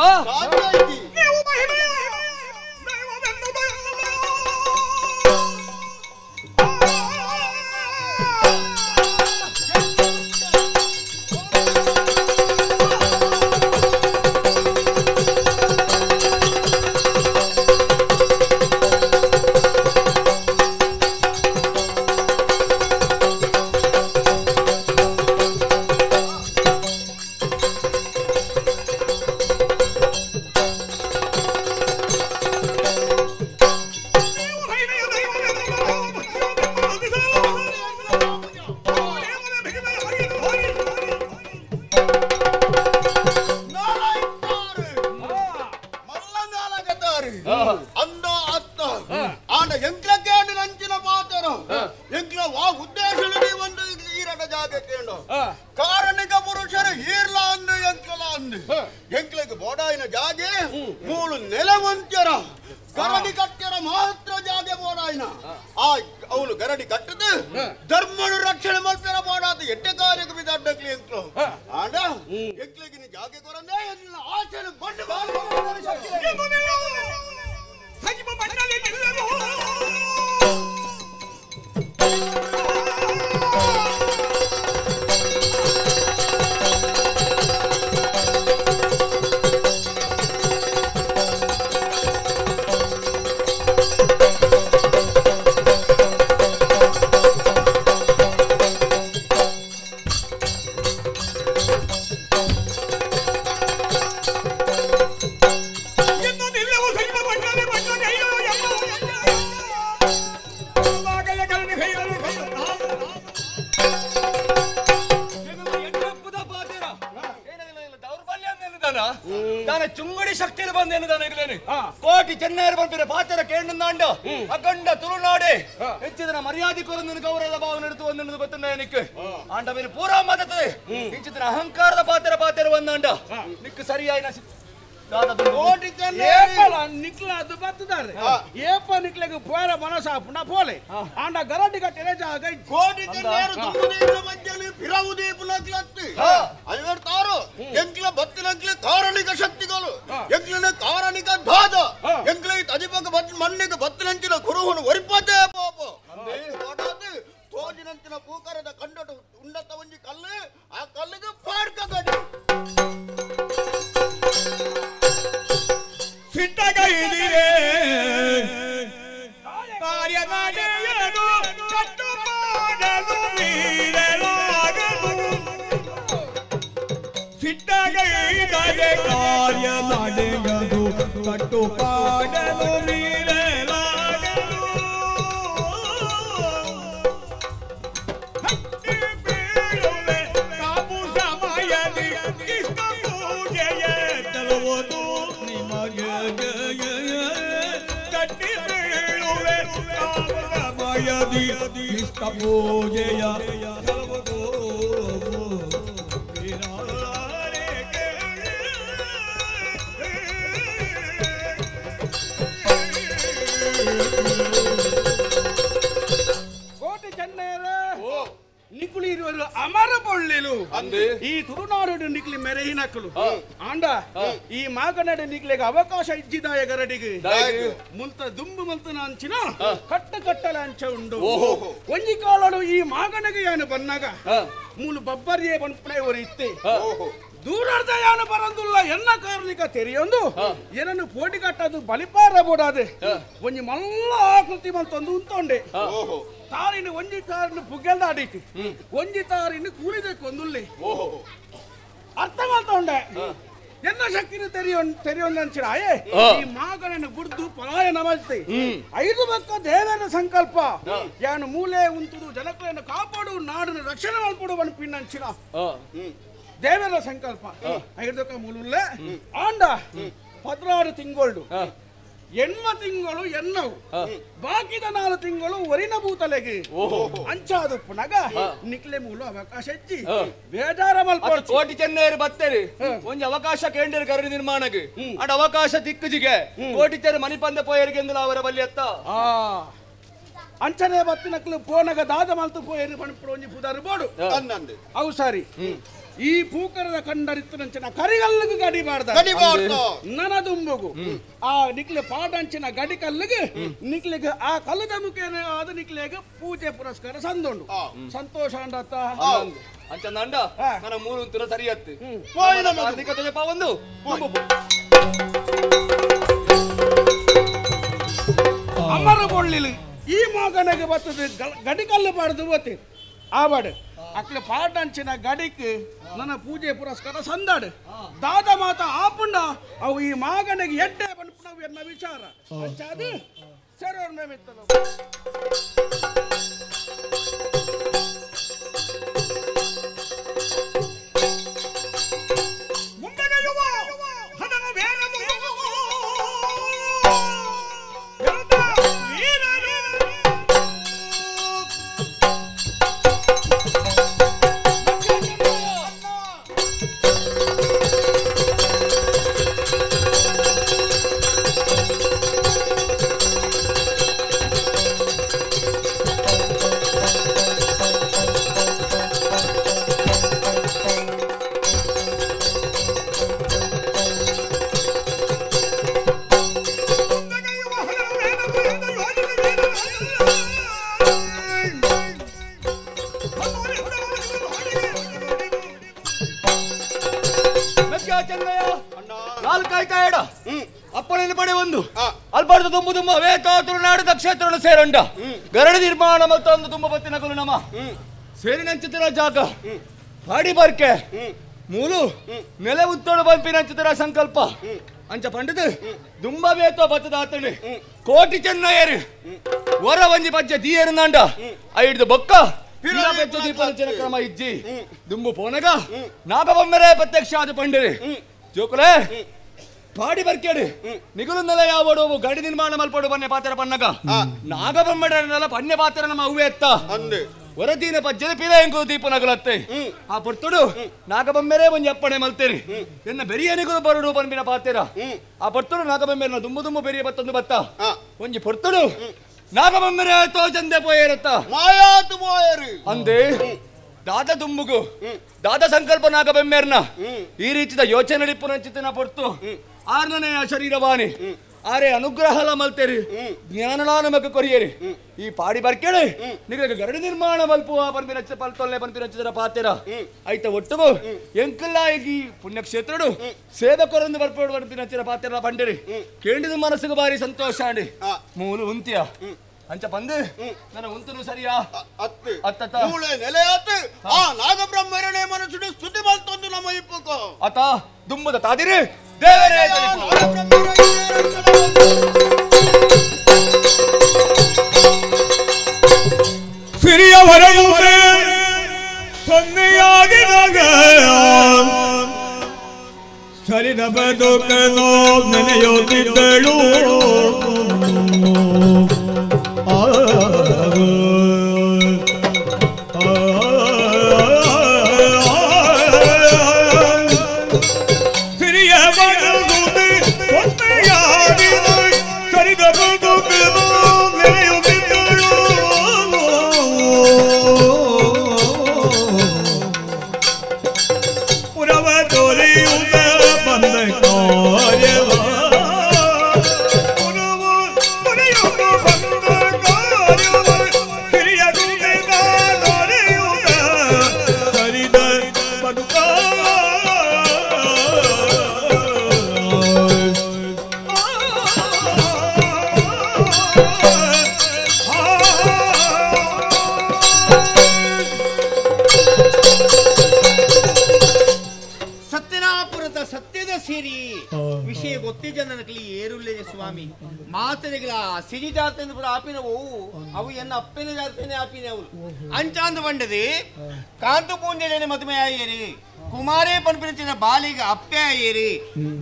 ಅಂದ ಅತ್ತ ಆಂಡ ಎಂಕ್ಲ ಕೇಂದ್ರ ಅಂಚಿನ ಪಾತ್ರ ಎಂಕ್ಲ ವಾ ಉದ್ದೇಶ ಒಂದು ಈರಡ ಜಾಗ ಕೇಂದ್ರ ಕಾರಣಿಕ ಪುರುಷರು ಈರ್ಲ ಅಂದು ಎಂಕ್ಲಲ ಅಂದು ಎಂಕ್ಲಗೆ ಬೋಡಾಯಿನ ಜಾಗೆ ಮೂಳು ನೆಲವಂತ್ಯರ ಗರಡಿ ಕಟ್ಟರ ಮಾತ್ರ ಜಾಗೆ ಬೋಡಾಯಿನ ಆ ಅವನು ಗರಡಿ ಕಟ್ಟದು ಧರ್ಮನು ರಕ್ಷಣೆ ಮಲ್ಪೆರ ಬೋಡಾದ ಎಡ್ಡೆ ಕಾರ್ಯಕ್ಕೆ ಬಿದ್ದಾಡ್ಲಿ ಎಂಕ್ಲು ಆಂಡ ಎಂಕ್ಲಗಿನ ಜಾಗೆ ಕೊರಂದೆ ಆಸೆನು ಬಂಡು ಚುಂಗಡಿ ಶಕ್ತಿಯಲ್ಲಿ ಬಂದೇನು ಕೋಟಿ ಚೆನ್ನೈರು ಬಂದಿರ ಪಾತ್ರ ಕೇಂದ್ರ ಅಖಂಡ ತುಳುನಾಡೆ ಹೆಚ್ಚಿದ ಮರ್ಯಾದೆ ಕೊರಂದು ಗೌರವದ ಭಾವ ನಡೆದು ಒಂದೆಂದು ಗೊತ್ತುಂಡ ನಿಕ್ ಆಂಡ ಮೇಲೆ ಪೂರಾ ಮಾತಾಡ್ತದೆ ಇಂಚಿದ ಅಹಂಕಾರದ ಪಾತ್ರ ಪಾತ್ರ ಒಂದಾಂಡ ನಿಕ್ ಸರಿಯಾಯಿನ ನಿಕ್ಲ ಅದು ಬತ್ತದಾರೆ ಏಪ ನಿಕ್ಲೆಗ್ ಪೋರ ಮನಸಾಪುನ ಪೋಲೆ ಆಂಡ ಗರಡಿ ಕಟ್ಟೆರೆ ಜಾಗ ಕೋಟಿ ಚೆನ್ನೈರು ದುಮ್ಮುದೀಪುನ ಮಧ್ಯಲಿ ಪಿರವುದೀಪುನಕ್ಲತ್ತಿ ಐವತ್ತಾರು ಎಂಕ್ಲ ಬತ್ತಿನಕ್ಲೆ ಕಾರಣಿಕ ಶಕ್ತಿಗಳು ಎಂಕ್ಲನ ಕಾರಣಿಕ ದಾದ ಎಂಕ್ಲ ತಜಿಪಕ ಬತ್ ಮಣ್ಣಿಗೆ ಬತ್ತಿನಂಚಿನ ಕುರುಹುನು ಒರಿಪತೆ ಪಾಪ ತೋಜಿನಂಚಿನ ಪೂಕರದ ಕಂಡಟ ಉಂಡತ ಒಂಜಿ ಕಲ್ಲು ಆ ಕಲ್ಲಿಗೆ ಪಾಡ್ಕ ಗಡಿ ಸಿಟ್ಟಗೈದಿರೇ ಕಾರ್ಯ ನಡೆಯಲು ಕಟ್ಟು ಮಾಡಲು ಮೀರಲಾಗದು ಸಿಟ್ಟಗೈದರೆ ಕಾರ್ಯ ನಡೆಯಲು ಕಟ್ಟು ಪಾಡಲು ಮೀರಲಾಗದು ಹತ್ತಿ ಬೀಳುವೆ ಕಾಪು ಸಮಯದಿ ಇಷ್ಟ ಪೂಜೆಯ ತರುವುದು ನಿಮಗೆ ತಟ್ಟಿ ಬೀಳುವೆ ಸಮಯದಿ ಇಷ್ಟ ಪೂಜೆಯ ತರುವುದು ಕೋಟಿ ಚೆನ್ನೈರ ನಿಕುಳಿ ಇರುವರು ಅಮರ ಪೊಳ್ಳಿಲು ಈ ತುಳುನಾಡು ನಿಕ್ಲಿ ಮೆರೆಹಿನಕಲು ಆಂಡ ಈ ಮಾಗನಡು ನಿಕ್ಲೆಗೆ ಅವಕಾಶ ಇಜ್ಜಿದಾಯ ಗರಡಿಗೆ ಮುಲ್ತ ದುಂಬು ಮುಲ್ತನ ಅಂಚಿನ ಕಟ್ಟ ಕಟ್ಟಲ ಅಂಚ ಉಂಡು ಒಂಜಿ ಕಾಲಡು ಈ ಮಾಗನಗೆ ಯಾನು ಬನ್ನಾಗ ಮೂಲು ಬಬ್ಬರಿಯೇ ಬನ್ಪಣೆ ಒರಿ ಇತ್ತೆ ದೂರಾರ್ಧ ಯಾನು ಬರಂದುಲ್ಲ ಎನ್ನ ಕಾರಣಿಕ ತೆರೆಯೊಂದು ಏನನ್ನು ಪೋಟಿ ಕಟ್ಟದು ಬಲಿಪಾರ ಬೋಡಾದೆ ಒಂಜಿ ಮಲ್ಲ ಆಕೃತಿ ಮಂತೊಂದು ಉಂತೊಂಡೆ ತಾರಿನ ಒಂಜಿ ತಾರಿನ ಪುಗ್ಗೆಲ್ದ ಆಡಿತು ಒಂಜಿ ತಾರಿನ ಕೂಲಿದೆ ಕೊಂದುಲ್ಲಿ ಅರ್ಥ ಮಾಡ್ತೊಂಡೆ ಎನ್ನ ಶಕ್ತಿನ ತೆರೆಯೊಂದಂಚಿನ ಆಯೇ ಈ ಮಾಗನನ್ನು ಬುಡ್ದು ಪಲಾಯನ ಮಾಡ್ತಿ ಐದು ಮಕ್ಕ ದೇವರ ಸಂಕಲ್ಪ ಯಾನು ಮೂಲೆ ಉಂತುದು ಜನಕలను ಕಾಪಾಡು ನಾಡನ್ನು ರಕ್ಷಣೆ ಮಾಡ್ಕೊಡು ಪಿನ್ನಂಚಿನ ದೇವರ ಸಂಕಲ್ಪ ಐದಕ್ಕ ಮೂಲುಲ್ಲೆ ಆಂಡ 16 ತಿಂಗಳು ಎಣ್ಮ ತಿಂಗಳು ಎನ್ನವು ಬಾಕಿದ 4 ತಿಂಗಳು ಒರಿನ ಭೂತಲೆಗೆ ಅಂಚಾದು ಪುನಗ ನಿಕ್ಲೆ ಮೂಲ ಅವಕಾಶ ಹೆಚ್ಚಿ ಬೇಜಾರ ಮಲ್ಪೊಡ್ಚಿ ಕೋಟಿ ಚೆನ್ನೈರು ಬತ್ತೇರಿ ಒಂಜಿ ಅವಕಾಶ ಕೇಂದ್ರ ಗರಡಿ ನಿರ್ಮಾಣಕ್ಕೆ ಅಂಡ ಅವಕಾಶ ದಿಕ್ಕುಜಿಗೆ ಕೋಟಿ ಚೆನ್ನ ಮನಿಪಂದ ಪೋಯರಿಗೆ ಎಂದು ಅವರ ಬಲ್ಲಿ ಅತ್ತ ಅಂಚನೆ ಬತ್ತಿನಕ್ಲು ಪೋನಗ ದಾದ ಮಲ್ತು ಪೋಯರು ಪಣಪುಡು ಒಂಜಿ ಪುದಾರು ಬೋಡು ಅವು ಸರಿ ಈ ಪೂಕರದ ಕಂಡರಿತ್ತನಂಚಿನ ಕರಿಗಲ್ಲಿಗೆ ಗಡಿ ಬಾರ್ದ ನನ ದುಂಬುಗು ಆ ನಿಕ್ಲೆ ಪಾಟಂಚಿನ ಗಡಿ ಕಲ್ಲಿಗೆ ನಿಕ್ಲೆಗೆ ಆ ಕಲ್ಲದ ಮುಖೇನ ಆದ ನಿಕ್ಲೆಗೆ ಪೂಜೆ ಪುರಸ್ಕಾರ ಸಂದೊಂಡು ಸಂತೋಷ ಅಂಡತ್ತ ಅಂಚಂದ ನನ್ನ ಮೂರು ಉತ್ತರ ಸರಿಯತ್ತು ಒಂದು ಅಮರ ಬೊಳ್ಳಿಲಿ ಈ ಮಗನಿಗೆ ಬರ್ತದೆ ಗಡಿ ಕಲ್ಲು ಬಾರ್ದು ಓತಿ ಆವಾಡು ಅಕ್ಲೆ ಪಾಟಂಚಿನ ಗಡಿಕ್ ನನ್ನ ಪೂಜೆ ಪುರಸ್ಕಾರ ಸಂದಾಡು ದಾದ ಮಾತ ಆಪುಂಡ ಅವು ಈ ಮಾಗನಿಗೆ ಎಡ್ಡೆ ಬನ್ಪುಣವು ಎನ್ನ ವಿಚಾರ ಅದು ಸರೋರ್ ಮೇಮಿತ್ತದ ಮುಂದನೆಯುವ ಹದನ ಬೇರದು ಅಪ್ಪಣೆಯನ್ನು ಪಡೆ ಒಂದು ಅಲ್ಪಾರ್ದು ತುಂಬು ತುಂಬ ವೇತ ತುಳುನಾಡದ ಕ್ಷೇತ್ರವನ್ನು ಸೇರಂಡ ಗರಡ ನಿರ್ಮಾಣ ಮತ್ತು ಒಂದು ತುಂಬ ಬತ್ತಿನಗಲು ನಮ್ಮ ಸೇರಿನಂಚಿತರ ಜಾಗ ಪಾಡಿ ಬರ್ಕೆ ಮೂಲು ನೆಲೆ ಉತ್ತೋಡು ಬಲ್ಪಿನಂಚಿತರ ಸಂಕಲ್ಪ ಅಂಚ ಪಂಡದು ದುಂಬ ಬೇತೋ ಬತ್ತದ ಆತಣಿ ಕೋಟಿ ಚೆನ್ನಯ್ಯರು ಹೊರ ಒಂಜಿ ಪಜ್ಜೆ ದೀಯರು ನಾಂಡ ಐಡ್ದು ಬೊಕ್ಕ ದೀಪದ ಕ್ರಮ ಇಜ್ಜಿ ದುಂಬು ಪೋನಗ ನಾಗಬೊಮ್ಮೆರೆ ಪ್ರತ್ಯಕ್ಷ ಆದ ಪಂಡರಿ ಜೋಕುಲೆ ಪಾಡಿ ಬರ್ಕೇಡು ನಿಗುಲು ನೆಲ ಯಾವಡು ಗಡಿ ನಿರ್ಮಾಣ ಮಲ್ಪಡು ಬನ್ನೆ ಪಾತ್ರ ಪನ್ನಗ ನಾಗಬೊಮ್ಮೆಡನೆಲ್ಲ ಪನ್ನೆ ಪಾತ್ರ ನಮ್ಮ ಹೂವೆ ಎತ್ತ ಹೊರದೀನ ಪಜ್ಜದ ಪಿರ ಎಂಕು ದೀಪನಗಲತ್ತೆ ಆ ಪೊರ್ತುಡು ನಾಗಬೊಮ್ಮೆರೆ ಒಂಜಿ ಅಪ್ಪಣೆ ಮಲ್ತೇರಿ ಎನ್ನ ಬೆರಿಯ ನಿಗುಲು ಬರುಡು ಪನ್ಪಿನ ಪಾತೆರ ಆ ಪೊರ್ತುಡು ನಾಗಬೊಮ್ಮೆರನ ದುಂಬು ದುಂಬು ಬೆರಿಯ ಬತ್ತೊಂದು ಬತ್ತ ಒಂಜಿ ಪೊರ್ತುಡು ನಾಗಬೊಮ್ಮೆರೆ ತೋಜಂದೆ ಪೋಯೇರತ್ತ ಮಾಯಾತು ಪೋಯರು ಅಂದೆ ದಾದ ದುಂಬುಗು ದಾದ ಸಂಕಲ್ಪ ನಾಗಬೊಮ್ಮೆರ್ನ ಈ ರೀತಿಯ ಯೋಚನೆ ಡಿಪ್ಪುನಂಚಿತನ ಪೊರ್ತು ಆರ್ನನೆಯ ಶರೀರವಾಣಿ ಆರೆ ಅನುಗ್ರಹಲ ಮಲ್ತೇರಿ ಜ್ಞಾನಲಾ ನಮಗ ಕೊರಿಯೇರಿ ಈ ಪಾಡಿ ಬರ್ಕೇಳಿ ನಿಮಗೆ ಗರಡಿ ನಿರ್ಮಾಣ ಮಲ್ಪುವ ಪನ್ಪಿನಚ್ಚ ಪಲ್ತೊಲ್ಲೆ ಪನ್ಪಿನಚ್ಚದರ ಪಾತೆರ ಐತ ಒಟ್ಟುಗು ಎಂಕಲ್ಲಾಗಿ ಪುಣ್ಯಕ್ಷೇತ್ರಡು ಸೇವಕರೊಂದು ಬರ್ಪೋಡು ಪನ್ಪಿನಚ್ಚರ ಪಾತೆರ ಪಂಡರಿ ಕೇಂಡಿದ ಮನಸ್ಸಿಗೆ ಬಾರಿ ಸಂತೋಷ ಅಂಡಿ ಮೂಲು ಉಂತಿಯ ಅಂಚ ಪಂದು ನನ್ನ ಉಂತನು ಸರಿಯಾ ಅತ್ತು ಅತ್ತ ಮೂಳೆ ನೆಲೆಯಾತು ಆ ನಾಗಬ್ರಹ್ಮರನೇ ಮನಸ್ಸುಡು ಸ್ತುತಿ ಮಲ್ತೊಂದು ನಮ್ಮ ಇಪ್ಪುಕೋ ಅತ ದುಂಬದ ತಾದಿರಿ ದೇವರೇ ಸಿರಿಯವರನು ಸೊನ್ನೆಯಾಗಿದಾಗ ಸರಿದ ಬದುಕನು ನೆನೆಯುತ್ತಿದ್ದಳು ವಿಷಯ ಗೊತ್ತಿದ್ದ ನನಗೆ ಏರುಳ್ಳೆ ಸ್ವಾಮಿ ಮಾತನೆಗಳ ಸಿರಿ ಜಾತ್ರೆ ಪೂರ ಆಪಿನವು ಅವು ಎನ್ನ ಅಪ್ಪಿನ ಜಾತ್ರೆನೇ ಆಪಿನ ಅವು ಅಂಚಾಂದು ಬಂಡದೆ ಕಾಂತು ಪೂಂಜನೆ ಮದುವೆ ಆಯೇರಿ ಕುಮಾರೇ ಪನ್ಪಿನ ಬಾಲಿಗೆ ಅಪ್ಪೆ ಆಯೇರಿ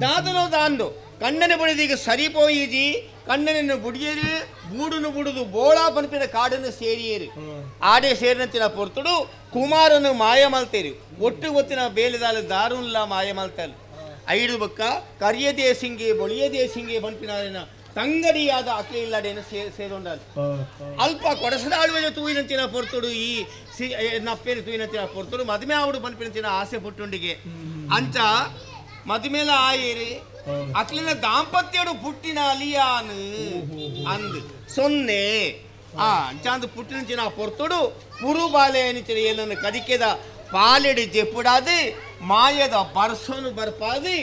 ದಾದನೋ ದಾಂದು ಕಣ್ಣನೆ ಬುಡಿದೀಗ ಸರಿಪೋಯಿಜಿ ಕಣ್ಣನನ್ನು ಬುಡಿಯೇರಿ ಬೂಡುನು ಬುಡುದು ಬೋಳಾ ಪನ್ಪಿನ ಕಾಡನ್ನು ಸೇರಿಯೇರಿ ಆಡೆ ಸೇರಿನಂತಿನ ಪೊರ್ತುಡು ಕುಮಾರನು ಮಾಯ ಮಲ್ತೇರಿ ಒಟ್ಟು ಗೊತ್ತಿನ ಬೇಲೆದಾಲ ದಾರುನ್ಲ ಮಾಯ ಮಲ್ತಾಲು ಐಡು ಬಕ್ಕ ಕರಿಯ ದೇಸಿಂಗೆ ಬೊಳಿಯ ದೇಸಿಂಗೆ ಪನ್ಪಿನ ತಂಗಡಿಯಾದ ಅಕ್ಲೆ ಇಲ್ಲಡೇನು ಸೇರೋಂಡಾಲು ಅಲ್ಪ ಕೊಡಸದಾಳುವೆ ತೂಯಿನಂತಿನ ಪೊರ್ತುಡು ಈ ಸಿ ನಪ್ಪೇನು ತೂಯಿನಂತಿನ ಪೊರ್ತುಡು ಮದುವೆ ಆವಡು ಪನ್ಪಿನಂತಿನ ಆಸೆ ಪುಟ್ಟುಂಡಿಗೆ ಅಂಚ ಮದುಮೇಲ ಆಯೇರಿ ಅಕ್ಲಿನ ದಾಂಪತ್ಯಡು ಪುಟ್ಟಿನ ಅಲಿಯಾನು ಅಂದ್ ಸೊನ್ನೆ ಆ ಅಂಚಾಂದು ಪುಟ್ಟಿನಂಚಿನ ಪೊರ್ತುಡು ಪುರು ಬಾಲೆ ಅನಿಚಿನ ಏನನ್ನು ಕದಿಕೆದ ಪಾಲೆಡು ಜೆಪ್ಪುಡಾದು ಮಾಯದ ಬರ್ಸನು ಬರ್ಪಾದು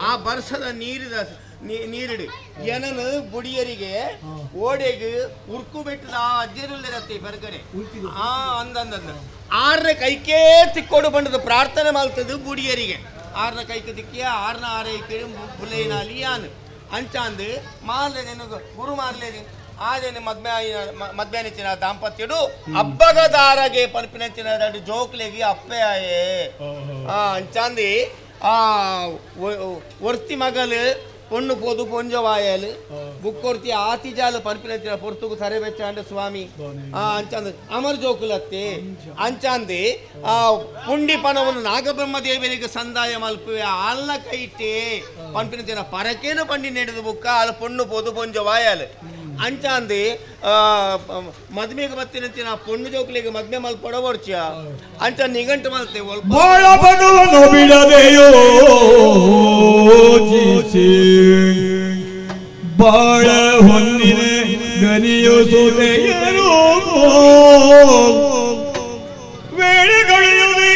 ಆ ಬರ್ಸದ ನೀರಿದ ನೀರಿಡು ಏನನು ಬುಡಿಯರಿಗೆ ಓಡೆಗೆ ಉರ್ಕು ಬೆಟ್ಟದ ಅಜ್ಜರುಲ್ಲರತ್ತೆ ಹೊರಗಡೆ ಆ ಅಂದಂದ ಆರನ ಕೈಕೇ ತಿಕ್ಕೋಡು ಬಂಡದ ಪ್ರಾರ್ಥನೆ ಮಾಡ್ತದ್ದು ಬುಡಿಯರಿಗೆ ಆರನ ಕೈಗೆ ತಿಕ್ಕಿಯ ಆರನ ಆರೈಕೆ ಬುಲೈನ ಅಲಿಯಾನು ಅಂಚಾಂದು ಮಾರ್ಲೇನು ಗುರು ಮಾರ್ಲೇನು ಆದೇನು ಮದ್ಮೆ ಮದ್ಮೆನಿಚ್ಚಿನ ದಾಂಪತ್ಯಡು ಅಬ್ಬಗದಾರಗೆ ಪನ್ಪಿನಂಚಿನ ಎರಡು ಜೋಕ್ಲೆಗಿ ಅಪ್ಪೆ ಆಯೇ ಆ ಅಂಚಾಂದಿ ಆ ಒರ್ತಿ ಮಗಲು ಪೊಣ್ಣು ಪೋದು ಪೊಂಜವಾಯಲು ಬುಕ್ಕೊರ್ತಿ ಆತಿಜಾಲು ಪನ್ಪಿನಂಚಿನ ಪೊರ್ತುಗು ತರೆ ಬೆಚ್ಚಾಂಡ ಸ್ವಾಮಿ ಆ ಅಂಚಾಂದು ಅಮರ್ ಜೋಕುಲತ್ತೆ ಅಂಚಾಂದಿ ಆ ಪುಂಡಿ ಪಣವನ್ನು ನಾಗಬ್ರಹ್ಮ ದೇವರಿಗೆ ಸಂದಾಯ ಮಲ್ಪುವೆ ಆಲ್ನ ಕೈಟೆ ಪನ್ಪಿನಂಚಿನ ಪರಕೇನು ಪಂಡಿ ನೆಡೆದು ಬುಕ್ಕ ಅಲ್ಲ ಪೊಣ್ಣು ಪೋದು ಪೊಂಜವಾಯಲು ಅಂಚಾಂದಿ ಮದ್ಮೆಗೆ ಬತ್ತಿನಂಚಿನ ಪೊಣ್ಣು ಜೋಕ್ಲಿಗೆ ಮದ್ಮೆ ಮಲ್ಪಡ ವರ್ಚ ಅಂಚ ನಿಗಂಟು ಮಲ್ತೆ ಬಾಳ ಬದುವನ್ನು ಬಿಡದೆಯೋ ಜೀಸಿ ಬಾಳ ಹೊನ್ನಿನ ಗನಿಯು ಸುತೆಯರು ವೇಳೆಗಳೆಯುವೆ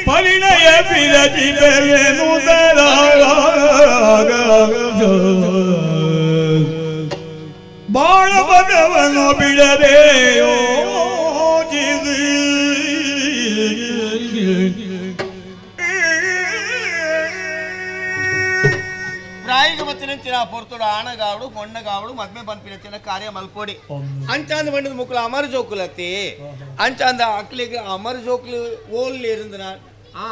ಪರಿಣಯ ಬಿರಜಿ ಬೆಲೆನು ದರಾಗ. ಪದವನು ಬಿಡದೆಯೋ ಪ್ರಾಯಿಗ ಮತ್ತಿನಂಚಿನ ಪೊರ್ತುಡು ಆಣಗಾವಡು ಪೊಣ್ಣಗಾವಡು ಮದ್ಮೆ ಪನ್ಪಿನಂಚಿನ ಕಾರ್ಯ ಮಲ್ಪೊಡಿ ಅಂಚಾಂದ ಬಂಡದ ಮುಕ್ಕಳು ಅಮರ ಜೋಕುಲತ್ತಿ ಅಂಚಾಂದ ಅಕ್ಲಿಗೆ ಅಮರ ಜೋಕುಲು ಓಲ್ ಇರಂದ ಆ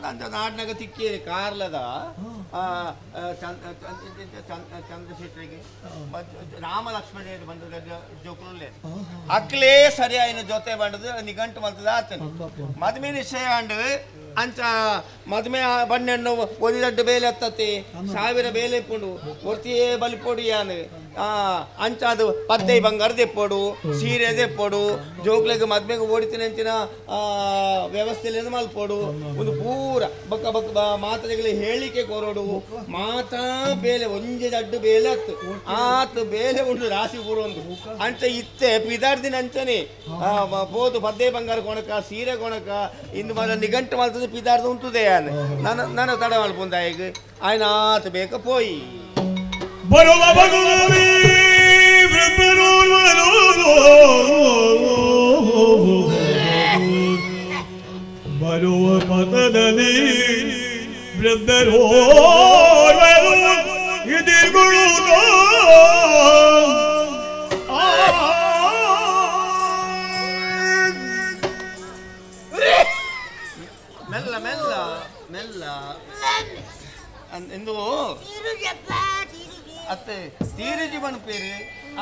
ಅಂಚ ನಾಡ್ನಾಗ ತಿಕ್ಕೇರಿ ಕಾರ್ಲದ ಚಂದ್ರಶೇಖರಿಗೆ ರಾಮ ಲಕ್ಷ್ಮಣ ಬಂದ ಜೋಕುಲು ಅಕ್ಲೇ ಸರಿಯಾಯಿನ ಜೊತೆ ಬಂಡದು ನಿಘಂಟು ಮಲ್ತದ ಆತನ ಮದ್ಮೆ ನಿಶ್ಚಯ ಅಂಡ್ ಅಂಚ ಮದ್ಮೆ ಬಣ್ಣೆಣ್ಣು ಒದಿದಡ್ಡು ಬೇಲೆ ಹತ್ತತಿ 1000 ಬೇಲೆ ಇಪ್ಪುಂಡು ಒರ್ತಿಯೇ ಬಲಿಪೊಡಿ ಯಾನು ಅಂಚ ಅದು ಪದ್ದೈ ಬಂಗಾರ ದೆಪ್ಪೊಡು ಸೀರೆ ದೆಪ್ಪೊಡು ಜೋಕ್ಲೆಗ್ ಮದ್ಮೆಗೆ ಓಡಿತಿನಂಚಿನ ವ್ಯವಸ್ಥೆಯಲ್ಲಿ ಮಲ್ಪೊಡು ಒಂದು ಪೂರ ಬಕ್ಕ ಬಕ್ಕ ಮಾತ್ರೆಗಳ ಹೇಳಿಕೆ ಕೊರಡು ಮಾತಾ ಬೇಲೆ ಒಂಜೆ ದಡ್ಡು ಬೇಲೆ ಹತ್ತು ಆತು ಬೇಲೆ ಉಂಡು ರಾಶಿ ಪೂರ ಒಂದು ಅಂಚ ಇತ್ತೆ ಪಿದಾರ್ದಿನ ಅಂಚನೆ ಪೋದು ಪದ್ದೆ ಬಂಗಾರ ಕೊಣಕ ಸೀರೆ ಕೊಣಕ ಇಂದು ಮಾತ್ರ ನಿಘಂಟು ಮಲ್ತದೆ ಪಿದಾರ್ದು ಉಂಟುದೆ ನಾನು ನಾನು ತಡ ಮಲ್ಪುಂದ ಈಗ ಆಯ್ನ ಆತು ಬೇಕ ಪೋಯಿ ಬರುವ ಬರುವ ಪದದಲ್ಲಿ ವೃದ್ಧರು ಎದುರುಗಳು ಮೆಲ್ಲ ಮೆಲ್ಲ ಮೆಲ್ಲ ಎಂದು ಅತ್ತೆ ತೀರುಜಿ ಪೇರು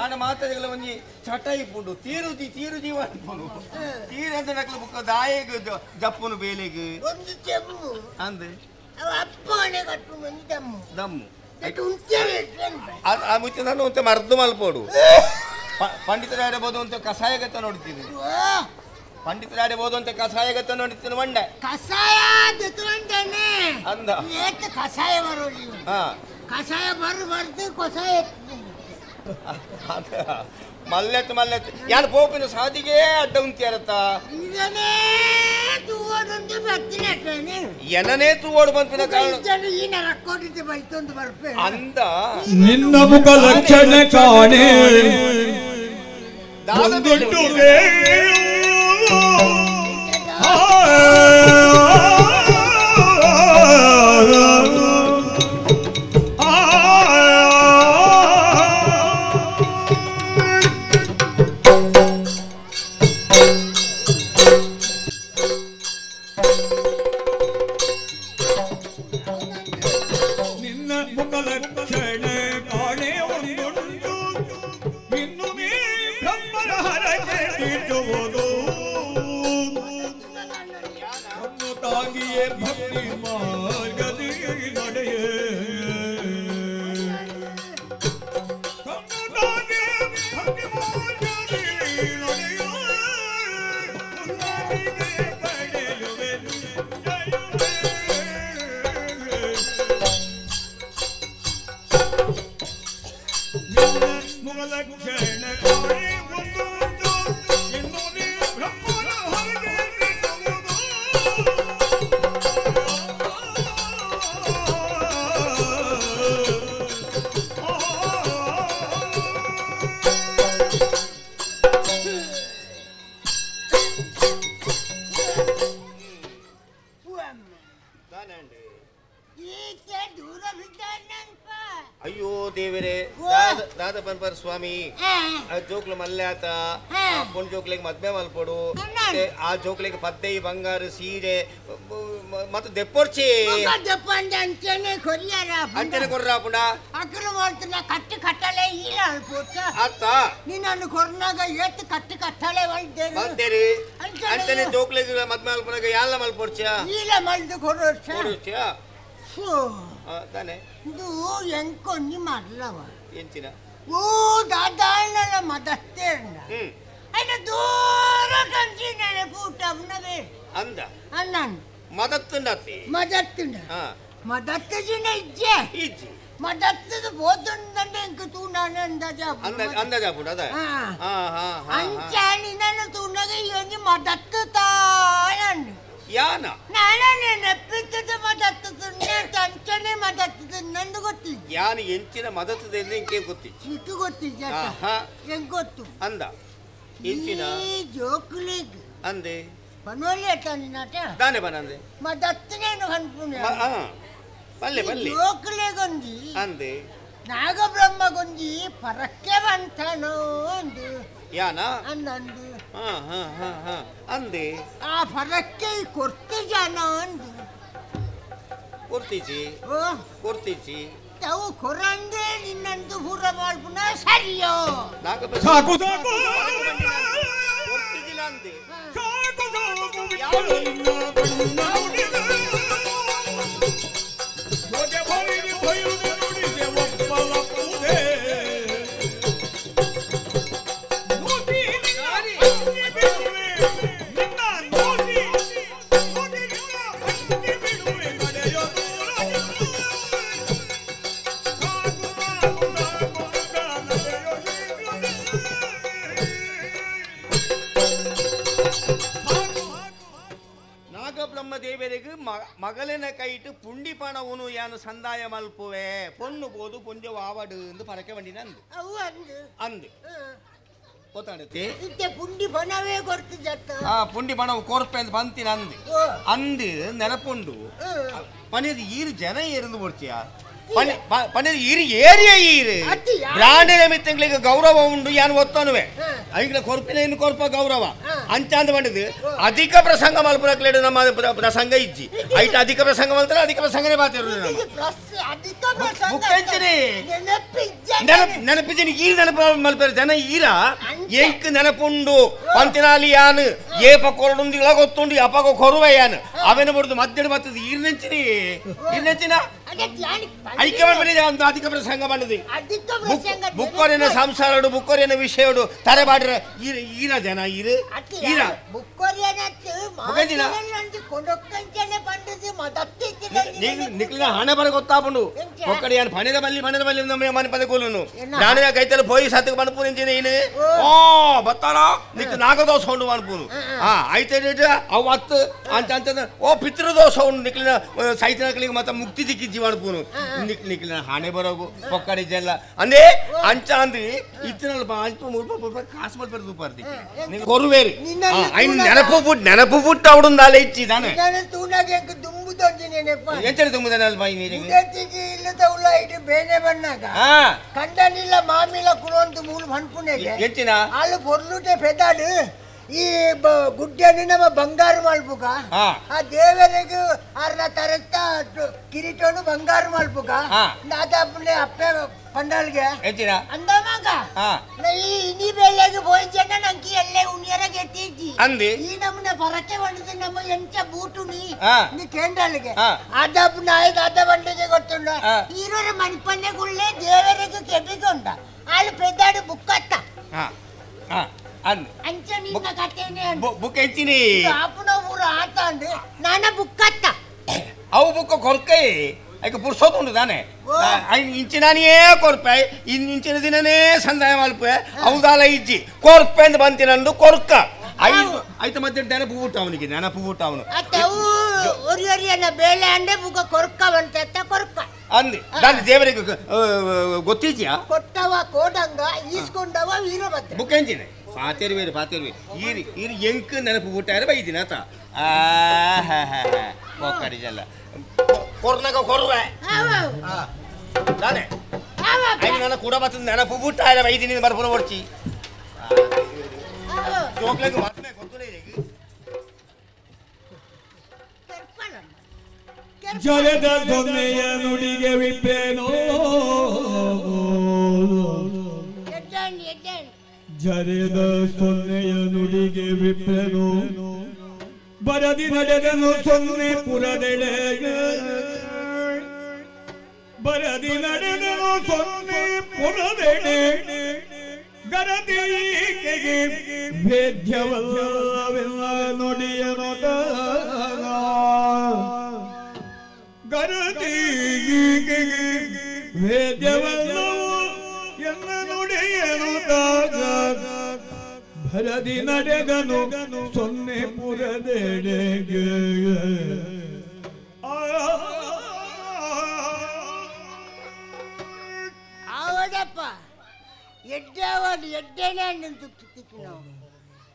ಆನ ಮಾತಾಡಿಗಳ ಒಂಜಿ ಚಟ ಇಪ್ಪುಂಡು ತೀರುಜಿ ತೀರುಜಿ ಪನ್ಪುಂಡು ತೀರಂತ ನಕಲು ಬುಕ್ಕ ದಾಯಗ್ ಜಪ್ಪುನು ಬೇಲೆಗ್ ಒಂದು ಚೆಮ್ಮು ಅಂದ್ ಅಪ್ಪಣೆ ಕಟ್ಟು ಒಂಜಿ ದಮ್ಮು ದಮ್ಮು ಆ ಮುಚ್ಚ ನಾನು ಅಂತ ಮರ್ದು ಮಲ್ಪೋಡು ಪಂಡಿತರಾಡಬಹುದು ಅಂತ ಕಷಾಯಗತ್ತ ನೋಡ್ತೀನಿ ಪಂಡಿತರಾಡಬಹುದು ಅಂತ ಕಷಾಯಗತ್ತ ನೋಡ್ತೀನಿ ಮಂಡೆ ಕಷಾಯ ದೆತ್ತುಂಟನೆ ಅಂದ ಏತ ಕಷಾಯ ಬರೋಲಿ ಹಾ ಕಷಾಯ ಬರು ಬರ್ದು ಕಷಾಯ ಮಲ್ಲೆತ್ತು ಮಲ್ಲೆತ್ತು ಯಾರು ಪೋಪಿನ ಸಾದಿಗೆ ಅಡ್ಡ ಉಂತಿಯಾರತ್ತ ಇದನ್ನೇ ತೂವಡೊಂದು ಬರ್ತೀನಿ ಏನನೇ ತೂವಡು ಬಂಪಿನ ಕಾರಣ ಈ ನರಕ್ಕೊಂಡಿದ್ದೆ ಬೈತೊಂದು ಬರ್ಪೆ ಅಂದ ನಿನ್ನ ಮುಖ ಲಕ್ಷಣ ಕಾಣೆ ನಿನ್ನ ಮುಖ ಲಕ್ಷಣ ಕಾಣೆ ಒಂದುಂಟು ಇನ್ನು ನೀ ಬ್ರಹ್ಮನ ಹರಕೆ ತೀರ್ಸುವುದು ತಾಗಿಯೇ ಭಕ್ತಿ ಮಾರ್ಗದಿ ನಡೆಯೇ ಭಕ್ತಿ ಮಾರ್ಗದಿ ನಡೆಯೇ ಪಡೆಯುವೆ ಮುಗಲಕ್ಷಣ ಒಂದು ಇನ್ನು ನೀ ಬ್ರಹ್ಮನ ಹರಕೆ ತೀರ್ಸುವುದು. ಅಯ್ಯೋ ದೇವರೇ ದಾದ ಪನ್ಪರ್ ಸ್ವಾಮಿ ಆ ಜೋಕ್ಲು ಮಲ್ಲೆ ಆತ ಪೊಣ್ಣು ಜೋಕ್ಲಿಗೆ ಮದ್ವೆ ಮಲ್ಪೊಡು ಆ ಜೋಕ್ಲಿಗೆ ಪದ್ದೈ ಬಂಗಾರ ಸೀರೆ ಮತ್ತೆ ದೆಪ್ಪೊರ್ಚಿ ಅಂಚನೆ ಕೊರಿಯಾರ ಅಂಚನೆ ಕೊರ್ರ ಪುಂಡ ಅಕ್ಕಲು ಮಾಡ್ತಿಲ್ಲ ಕಟ್ಟು ಕಟ್ಟಲೆ ಇಲ್ಲ ಪೋಚ ಅತ್ತ ನೀನನ್ನು ಕೊರ್ನಾಗ ಏತ್ ಕಟ್ಟು ಕಟ್ಟಲೆ ಮಲ್ತೇರಿ ಅಂಚನೆ ಜೋಕ್ಲಿಗೆ ಮದ್ವೆ ಮಲ್ಪನಾಗ ಯಾಲ್ಲ ಮಲ್ಪೊರ್ಚ ಇಲ್ಲ ಮಲ್ದು ಕೊರೋರ್ಚ ಕೊರೋರ್ಚ ತಾನೆ ಇದು ಎಂಕೊಂಜಿ ಮಾಡ್ಲವ ಎಂಚಿನ ಓ ದಾದಾಳನ ಮದಸ್ತೇರ್ನ ಅಯ್ಯ ದೂರ ಕಂಚಿನ ಪೂಟವ್ನವೇ ಅಂದ ಅಣ್ಣನ್ ಮದತ್ತುಂಡತ್ತಿ ಮದತ್ತುಂಡ ಮದತ್ತಜಿನ ಇಜ್ಜೆ ಇಜ್ಜಿ ಮದತ್ತದ ಬೋತುಂದಂಡೆ ಎಂಕ ತೂನಾನ ಅಂದಾಜ ಅಂದಾಜ ಪುಡ ಅದ ಹಾ ಹಾ ಹಾ ಅಂಚಾನಿ ನನ್ನ ತೂನಗ ಈ ಒಂಜಿ ಮದತ್ತು ತಾಳನ್ ಯಾನ ನಾನೇ ನೆಪ್ಪಿತ್ತದ ಮದತ್ತದ ಅಂಚನೆ ಮದತ್ತದ ನಂದು ಗೊತ್ತಿಜ್ಜಿ ಯಾನು ಎಂಚಿನ ಮದತ್ತದ ಎಂಕೆ ಗೊತ್ತಿಜ್ಜಿ ಇಟ್ಟು ಗೊತ್ತಿಜ್ಜಿ ಹೆಂಗ್ ಗೊತ್ತು ಅಂದ ಎಂಚಿನ ಈ ಜೋಕುಲಿಗ್ ಅಂದೆ ಪನೋಲಿ ಅಟ್ಟ ನಿನ್ನಾಟ ದಾನೆ ಬನಂದೆ ಮದತ್ತನೇನು ಅನ್ಪುಣೆ ಬಲ್ಲೆ ಬಲ್ಲೆ ಜೋಕುಲಿಗೊಂಜಿ ಅಂದೆ ನಾಗಬ್ರಹ್ಮಗೊಂಜಿ ಪರಕ್ಕೆ ಬಂತನೋ ಅಂದು ಯಾನ ಅಂದಂದು ಹಾ ಹಾ ಹಾ ಹಾ ಅಂದೆ ಆ ಪರಕ್ಕೆ ಕೊರ್ತಿ ಜನ ಅಂದು ಕೊರ್ತಿಜಿ ಕೊರ್ತಿಜಿ ತಾವು ಕೊರಂದ್ರೆ ನಿನ್ನಂದು ಪೂರ ಮಾಡ್ಪುನ ಸರಿಯೋ ಸಾಕು ಸಾಕು ಕೊರ್ತಿಜಿಲ್ಲ ಅಂದೆ ಸಾಕು ಸಾಕು ದೇವರಿಗೆ ಮಗಲಿನ ಕೈಟು ಪುಂಡಿಪಣವನು ಯಾನು ಸಂದಾಯ ಮಲ್ಪುವೆ ಪೊಣ್ಣು ಬೋದು ಪುಂಜ ವಾವಡು ಎಂದು ಪರಕೆ ಬಂಡಿನ ಅಂದು ಅಂದು ಗೊತ್ತಾಡತ್ತೆ ಪುಂಡಿ ಪಣವೇ ಕೊರ್ತು ಜತ್ತ ಆ ಪುಂಡಿ ಪಣವು ಕೊರ್ಪೆ ಅಂತ ಬಂತಿನ ಅಂದು ಅಂದು ನೆನಪುಂಡು ಪನೇದು ಈರು ಜನ ಏರಂದು ಕೊಡ್ತೀಯ ಪನೇದು ಈರು ಏರಿಯ ಈರು ಬ್ರಾಂಡಿನ ಮಿತ್ತಂಗಳಿಗೆ ಗೌರವ ಉಂಡು ಯಾನು ಒತ್ತನುವೆ ಐಗ್ಲ ಕೊರ್ಪಿನ ಇನ್ನು ಕೊರ್ಪ ಗೌರವ ಅಂಚಾಂದ ಬಂಡಿದ್ದು ಅಧಿಕ ಪ್ರಸಂಗ ಮಲ್ಪುರಕ್ಲೇಡು ನಮ್ಮ ಪ್ರಸಂಗ ಇಜ್ಜಿ ಐಟ್ ಅಧಿಕ ಪ್ರಸಂಗ ಮಲ್ತಾರೆ ಅಧಿಕ ಪ್ರಸಂಗನೇ ಮಾತಾಡೋದು ನಮ್ಮ ನೆನಪಿದ್ದೀನಿ ಈ ನೆನಪು ಮಲ್ಪರ ಜನ ಈರ ಎಂಕ್ ನೆನಪುಂಡು ಪಂತಿನಾಲಿ ಯಾನು ಏಪ ಕೊರಡುಂದು ಇಳ ಗೊತ್ತುಂಡು ಅಪಗ ಕೊರುವೆ ಯಾನು ಅವೇನು ಬರುದು ಮಧ್ಯಡು ಬರ್ತದೆ ಈರ್ ನೆಂಚಿನಿ ಈರ್ ನೆಂಚಿನ ಐಕ್ಯ ಅಧಿಕ ಪ್ರಸಂಗ ಮಾಡಿದೆ ಬುಕ್ಕೊರಿನ ಸಂಸಾರಡು ಬುಕ್ಕೊರಿನ ವಿಷಯಡು ತರೆ ಬಾಡ್ರ ಈರ ಈರ ಜನ ಈರು ಈರ ನಿಕ್ಲಿನ ಹಣೆ ಬರ ಗೊತ್ತಾಪುಂಡು ಒಕ್ಕಡೆ ಯಾನು ಪಣೆದ ಬಲ್ಲಿ ಪಣೆದ ಬಲ್ಲಿ ನಮ್ಮ ಮನೆ ಪದ ಕೂಲುನು ನಾನು ಕೈತಲ್ಲಿ ಪೋಯಿ ಸತ್ತಕ್ಕೆ ಮನ್ಪು ನಿಂಚಿನ ಇನ್ನು ಓ ಬತ್ತಾರ ನಿಕ್ ನಾಗದೋಸ ಉಂಡು ಮನ್ಪುನು ಹಾ ಐತೆ ಅವು ಅತ್ತು ಅಂತ ಅಂತ ಓ ಪಿತೃದೋಷ ಉಂಡು ನಿಕ್ಲಿನ ಸೈತನಕಲಿಗೆ ಮತ್ತೆ ಮುಕ್ತಿ ದಿಕ್ಕಿ ಮನ್ಪುನು ನಿಕ್ ನಿಕ್ಲಿನ ಹಣೆ ಬರೋಗು ಪೊಕ್ಕಡಿ ಜಲ್ಲ ಅಂದೇ ಅಂಚ ಅಂದ್ರಿ ಇತ್ತನಲ್ಪ ಅಂಚ ಮುಲ್ಪ ಕಾಸು ಮಲ್ಪರ ತೂಪಾರ್ದಿ ನಿಂಗೆ ಕೊರುವೇರಿ ನೆನಪು ಬುಟ್ ನೆನಪು ಬುಟ್ಟು ಅವಡುಂದಾಲೆ ಇಚ್ಚಿದಾನೆ ಎಂಚನೆ ತುಂಬುದಾನೆ ಬಾಯಿ ನೀರಿಗೆ ಇಲ್ಲದ ಉಳ್ಳ ಇಟ್ಟು ಬೇನೆ ಬಣ್ಣಾಗ ಕಂಡನಿಲ್ಲ ಮಾಮಿಲ ಕುಲೊಂದು ಮೂಲು ಮನ್ಪುನೆಗೆ ಎಂಚಿನ ಆಳು ಪೊರ್ಲುಟೆ ಪೆದಾಡು ಈ ಗುಡ್ಡೆಯನ್ನು ನಮ್ಮ ಬಂಗಾರ ಮಲ್ಪುಗ ಆ ದೇವರಿಗೆ ಅರ್ನ ತರತ್ತ ಕಿರೀಟನು ಬಂಗಾರ ಮಲ್ಪುಗ ನಾದಾಪುನೆ ಅಪ್ಪೆ ಪಂಡಲ್ಗೆ ಅಂದ ಮಗ ಈ ಇನಿ ಬೇಲೆಗೆ ಪೋಯಿಚನ ನಂಗೆ ಎಲ್ಲೇ ಉಣಿಯರ ಗೆತ್ತಿಜ್ಜಿ ಅಂದಿ ಈ ನಮ್ಮನೆ ಪರಕೆ ಬಂಡಿದ್ದು ನಮ್ಮ ಎಂಚ ಬೂಟು ನೀ ನೀ ಕೇಂದ್ರಲ್ಗೆ ಆದಾಪುನ ಆಯ್ತು ಆದ ಬಂಡಿಗೆ ಗೊತ್ತುಂಡ ಈರೋರ ಮಣಿಪನ್ನೆ ಗುಳ್ಳೆ ದೇವರಿಗೆ ಕೆಬಿಗೊಂಡ ಆಳು ಪೆದ್ದಾಡು ಬುಕ್ಕತ್ತ ಅಂಚ ನಿನ್ನ ಕಥೆನೇ ಬುಕ್ ಎಂಚಿನಿ ಆಪುನ ಊರು ಆತ ಅಂದು ನಾನ ಬುಕ್ಕತ್ತ ಅವು ಬುಕ್ಕ ಕೊರ್ಕೈ ಐಕ ಪುರ್ಸೋತುಂಡು ತಾನೆ ಐನ್ ಇಂಚಿನಾನಿಯೇ ಕೊರ್ಪೆ ಇನ್ ಇಂಚಿನ ದಿನನೇ ಸಂದಾಯ ಮಲ್ಪೆ ಅವುದಾಲ ಇಜ್ಜಿ ಕೊರ್ಪೆ ಅಂದ್ ಬಂತಿನಂದು ಕೊರ್ಕ ಐದು ಐತ ಮಧ್ಯೆ ನೆನಪು ಬುಟ್ಟ ಅವನಿಗೆ ನೆನಪು ಬುಟ್ಟ ಅವನು ಅವು ಒರಿಯೊರಿಯನ ಬೇಳೆ ಅಂಡೆ ಬುಕ್ಕ ಕೊರ್ಕ ಬಂತ ಕೊರ್ಕ ಅಂದೆ ನಾನು ದೇವರಿಗೆ ಗೊತ್ತಿದ್ಯಾ ಕೊಟ್ಟವ ಕೋಡಂಗ ಈಸ್ಕೊಂಡವ ವೀರಭದ್ರ ಬುಕ್ ಎಂಜಿನ ಪಾತೇರುವೇರು ಪಾತೇರುವೆ ಈರಿ ಈರಿ ಎಂಕ್ ನೆನಪು ಬುಟ್ಟಾರೆ ಬೈದಿನ ಆತ ಆ ಹಾ ಹಾ ಹಾ ಕೊಕ್ಕಡಿಜಲ್ಲ ಕೊರ್ನಗ ಕೊರ್ವೆ ತಾನೆ ಐದು ನನ್ನ ಕೂಡ ಬರ್ತದೆ ನೆನಪು ಬುಟ್ಟಾರೆ ಬೈದಿನಿ ಬರ್ಪುನ ಹೊಡ್ಚಿ ಜೋಕ್ಲೆಗ್ ಮಾತ್ಮೆ ಗೊತ್ತುಲೇ ಜಲದ ಸೊನ್ನೆಯ ನುಡಿಗೆ ವಿಪ್ಪೇನೋ ಜರೆದ ಸೊನ್ನೆಯ ನುಡಿಗೆ ವಿಪ್ಪೇನೋ ಬರದಿ ನಡೆದನು ಸೊನ್ನೆ ಪುರದೆಳೆಗೆ ಬರದಿ ನಡೆದನು ಸೊನ್ನೆ ಪುರದೆಳೆ ಗರದಿಗೆ ವೇದ್ಯವಲ್ಲವೆಲ್ಲ ನುಡಿಯನು ಗರದಿಗೆ ವೇದ್ಯವಲ್ಲವು ಎಲ್ಲ ನುಡಿಯನು ಭರದಿ ನಡೆದನು ಸೊನ್ನೆ ಪುರದೆಡೆಗೆ. ಆವಡಪ್ಪ ಎಡ್ಡಾವಡು ಎಡ್ಡೇನೆ ತುಕ್ಕು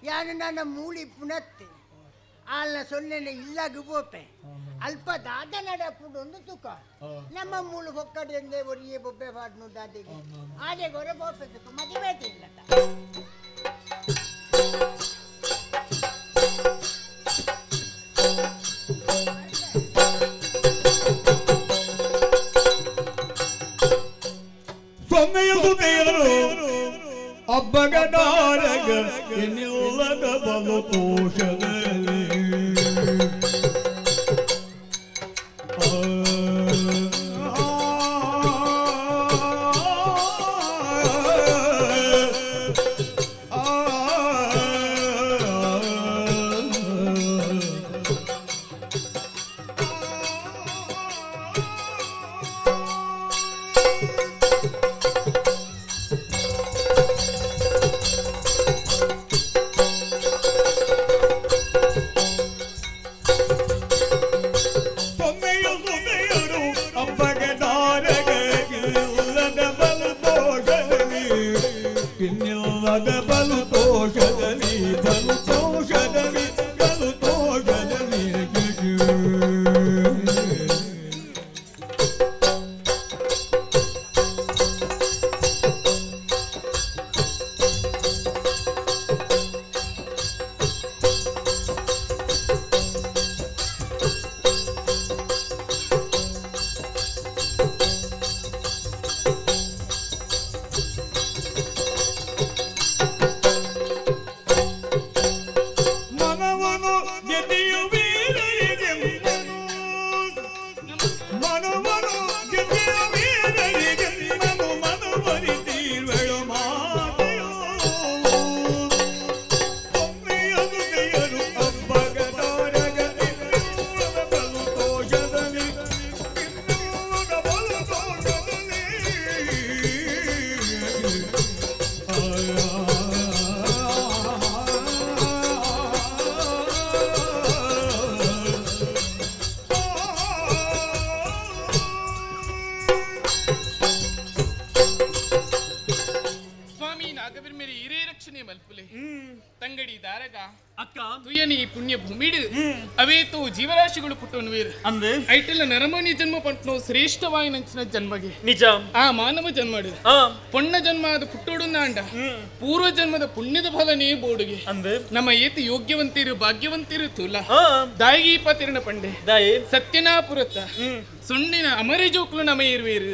ಯಾನು ನನ್ನ ಮೂಳಿ ಪುನತ್ತೆ ಆಲ್ನ ಸೊನ್ನೆನೆ ಇಲ್ಲಾಗ ಬೋಪೆ ಅಲ್ಪ ದಾದ ನಡಪುಡು ಒಂದು ತುಕ ನಮ್ಮ ಮೂಳು ಹೊಕ್ಕಡೆ ಎಂದೇ ಒರಿಯೇ ಬೊಬ್ಬೆ ಪಾಡ್ನು ದಾದೆಗೆ ಆಡೆ ಗೊರ ಬೋಪೆ ತುಕ ಮದುವೆ ಇಲ್ಲ. ಸೊನ್ನೆಯ ಸುತೆಯರು ಅಬ್ಬಗದಾರಗ ಎನ್ನಿಲ್ಲದ ಬಲು ತೋಷದಲ್ಲಿ. ಜೀವರಾಶಿಗಳು ಪುಟ್ಟವನು ಐಟೆಲ್ಲ ನರಮಣಿ ಜನ್ಮ ಪಂಟ್ನೋ ಶ್ರೇಷ್ಠವಾಯಿನಂಚಿನ ಜನ್ಮಗೆ ನಿಜ ಆ ಮಾನವ ಜನ್ಮ ಪೊಣ್ಣ ಜನ್ಮ ಅದು ಪುಟ್ಟೋಡು ಅಂಡ ಪೂರ್ವ ಜನ್ಮದ ಪುಣ್ಯದ ಫಲನೇ ಬೋಡುಗೆ ನಮ್ಮ ಏತಿ ಯೋಗ್ಯವಂತಿರು ಭಾಗ್ಯವಂತಿರು ತುಲ ದಾಯಿಗೀಪ ತಿರಣ ಪಂಡೆ ಸತ್ಯನಾಪುರತ್ತ ಸುಣ್ಣಿನ ಅಮರಿ ಜೋಕ್ಲು ನಮ ಇರುವೇರು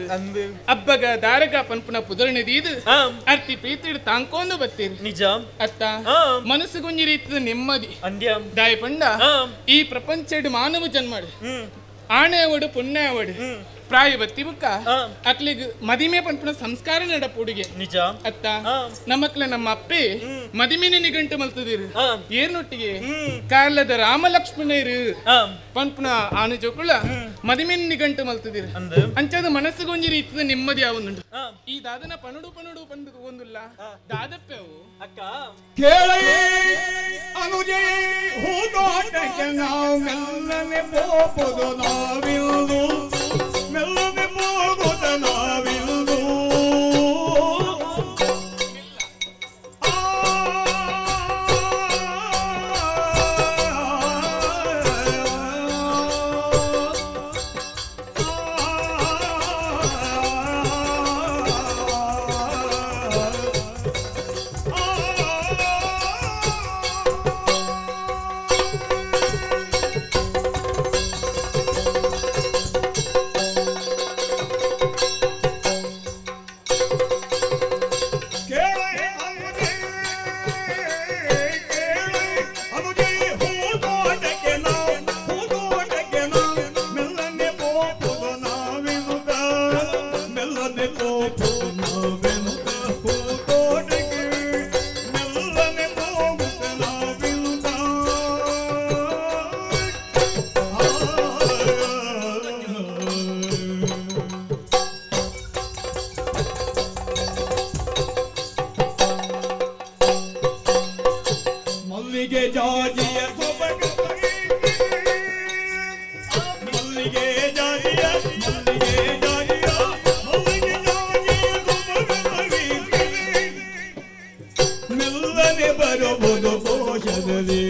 ಅಬ್ಬಗ ದಾರಗ ಪನ್ಪುನ ಪುದರಣದೀದು ಅರ್ತಿ ಪ್ರೀತಿಡು ತಾಂಕೊಂಡು ಬತ್ತೀರಿ ನಿಜ ಅತ್ತ ಮನಸ್ಸು ಗುಂಜಿ ರೀತಿದ ನೆಮ್ಮದಿ ದಾಯ ಪಂಡ ಈ ಪ್ರಪಂಚಡು ಮಾನವ ಜನ್ಮಡು ಆಣೆಯವಡು ಪುಣ್ಯವಡು ಪ್ರಾಯ ಬತ್ತಿ ಬುಕ್ಕ ಅಕ್ಲಿಗ್ ಮದಿಮೆ ಪನ್ಪುನ ಸಂಸ್ಕಾರ ನಡಪುಡುಗೆ ನಿಜ ಅತ್ತ ನಮ್ಮಕ್ಲ ನಮ್ಮ ಅಪ್ಪೆ ಮದಿಮೆನೆ ನಿಗಂಟು ಮಲ್ತದಿರು ಏರ್ನೊಟ್ಟಿಗೆ ಕಾರ್ಲದ ರಾಮ ಲಕ್ಷ್ಮಣರು ಪನ್ಪುನ ಆನು ಜೋಕುಳ ಮದಿಮೆನೆ ನಿಗಂಟು ಮಲ್ತದಿರು ಅಂಚಾದ ಮನಸ್ಸುಗೊಂಜಿ ರೀತಿದ ನೆಮ್ಮದಿ ಆವೊಂದುಂಡು ಈ ದಾದನ ಪನುಡು ಪನುಡು ಪಂದು ಒಂದುಲ್ಲ ದಾದಪ್ಪೆವು ಅಕ್ಕ ಕೇಳಿ ಅನುಜೇ ಹೂದೋಟಕ್ಕೆ ನಾವು ಮೆಲ್ಲನೆ ಪೋಪುದು ನಾವಿಲ್ದು ಮೆಲ್ಲನೆ ಹೋಗುತ್ತ ನಾವಿಲ್ದು. ದೋಷದಲ್ಲಿ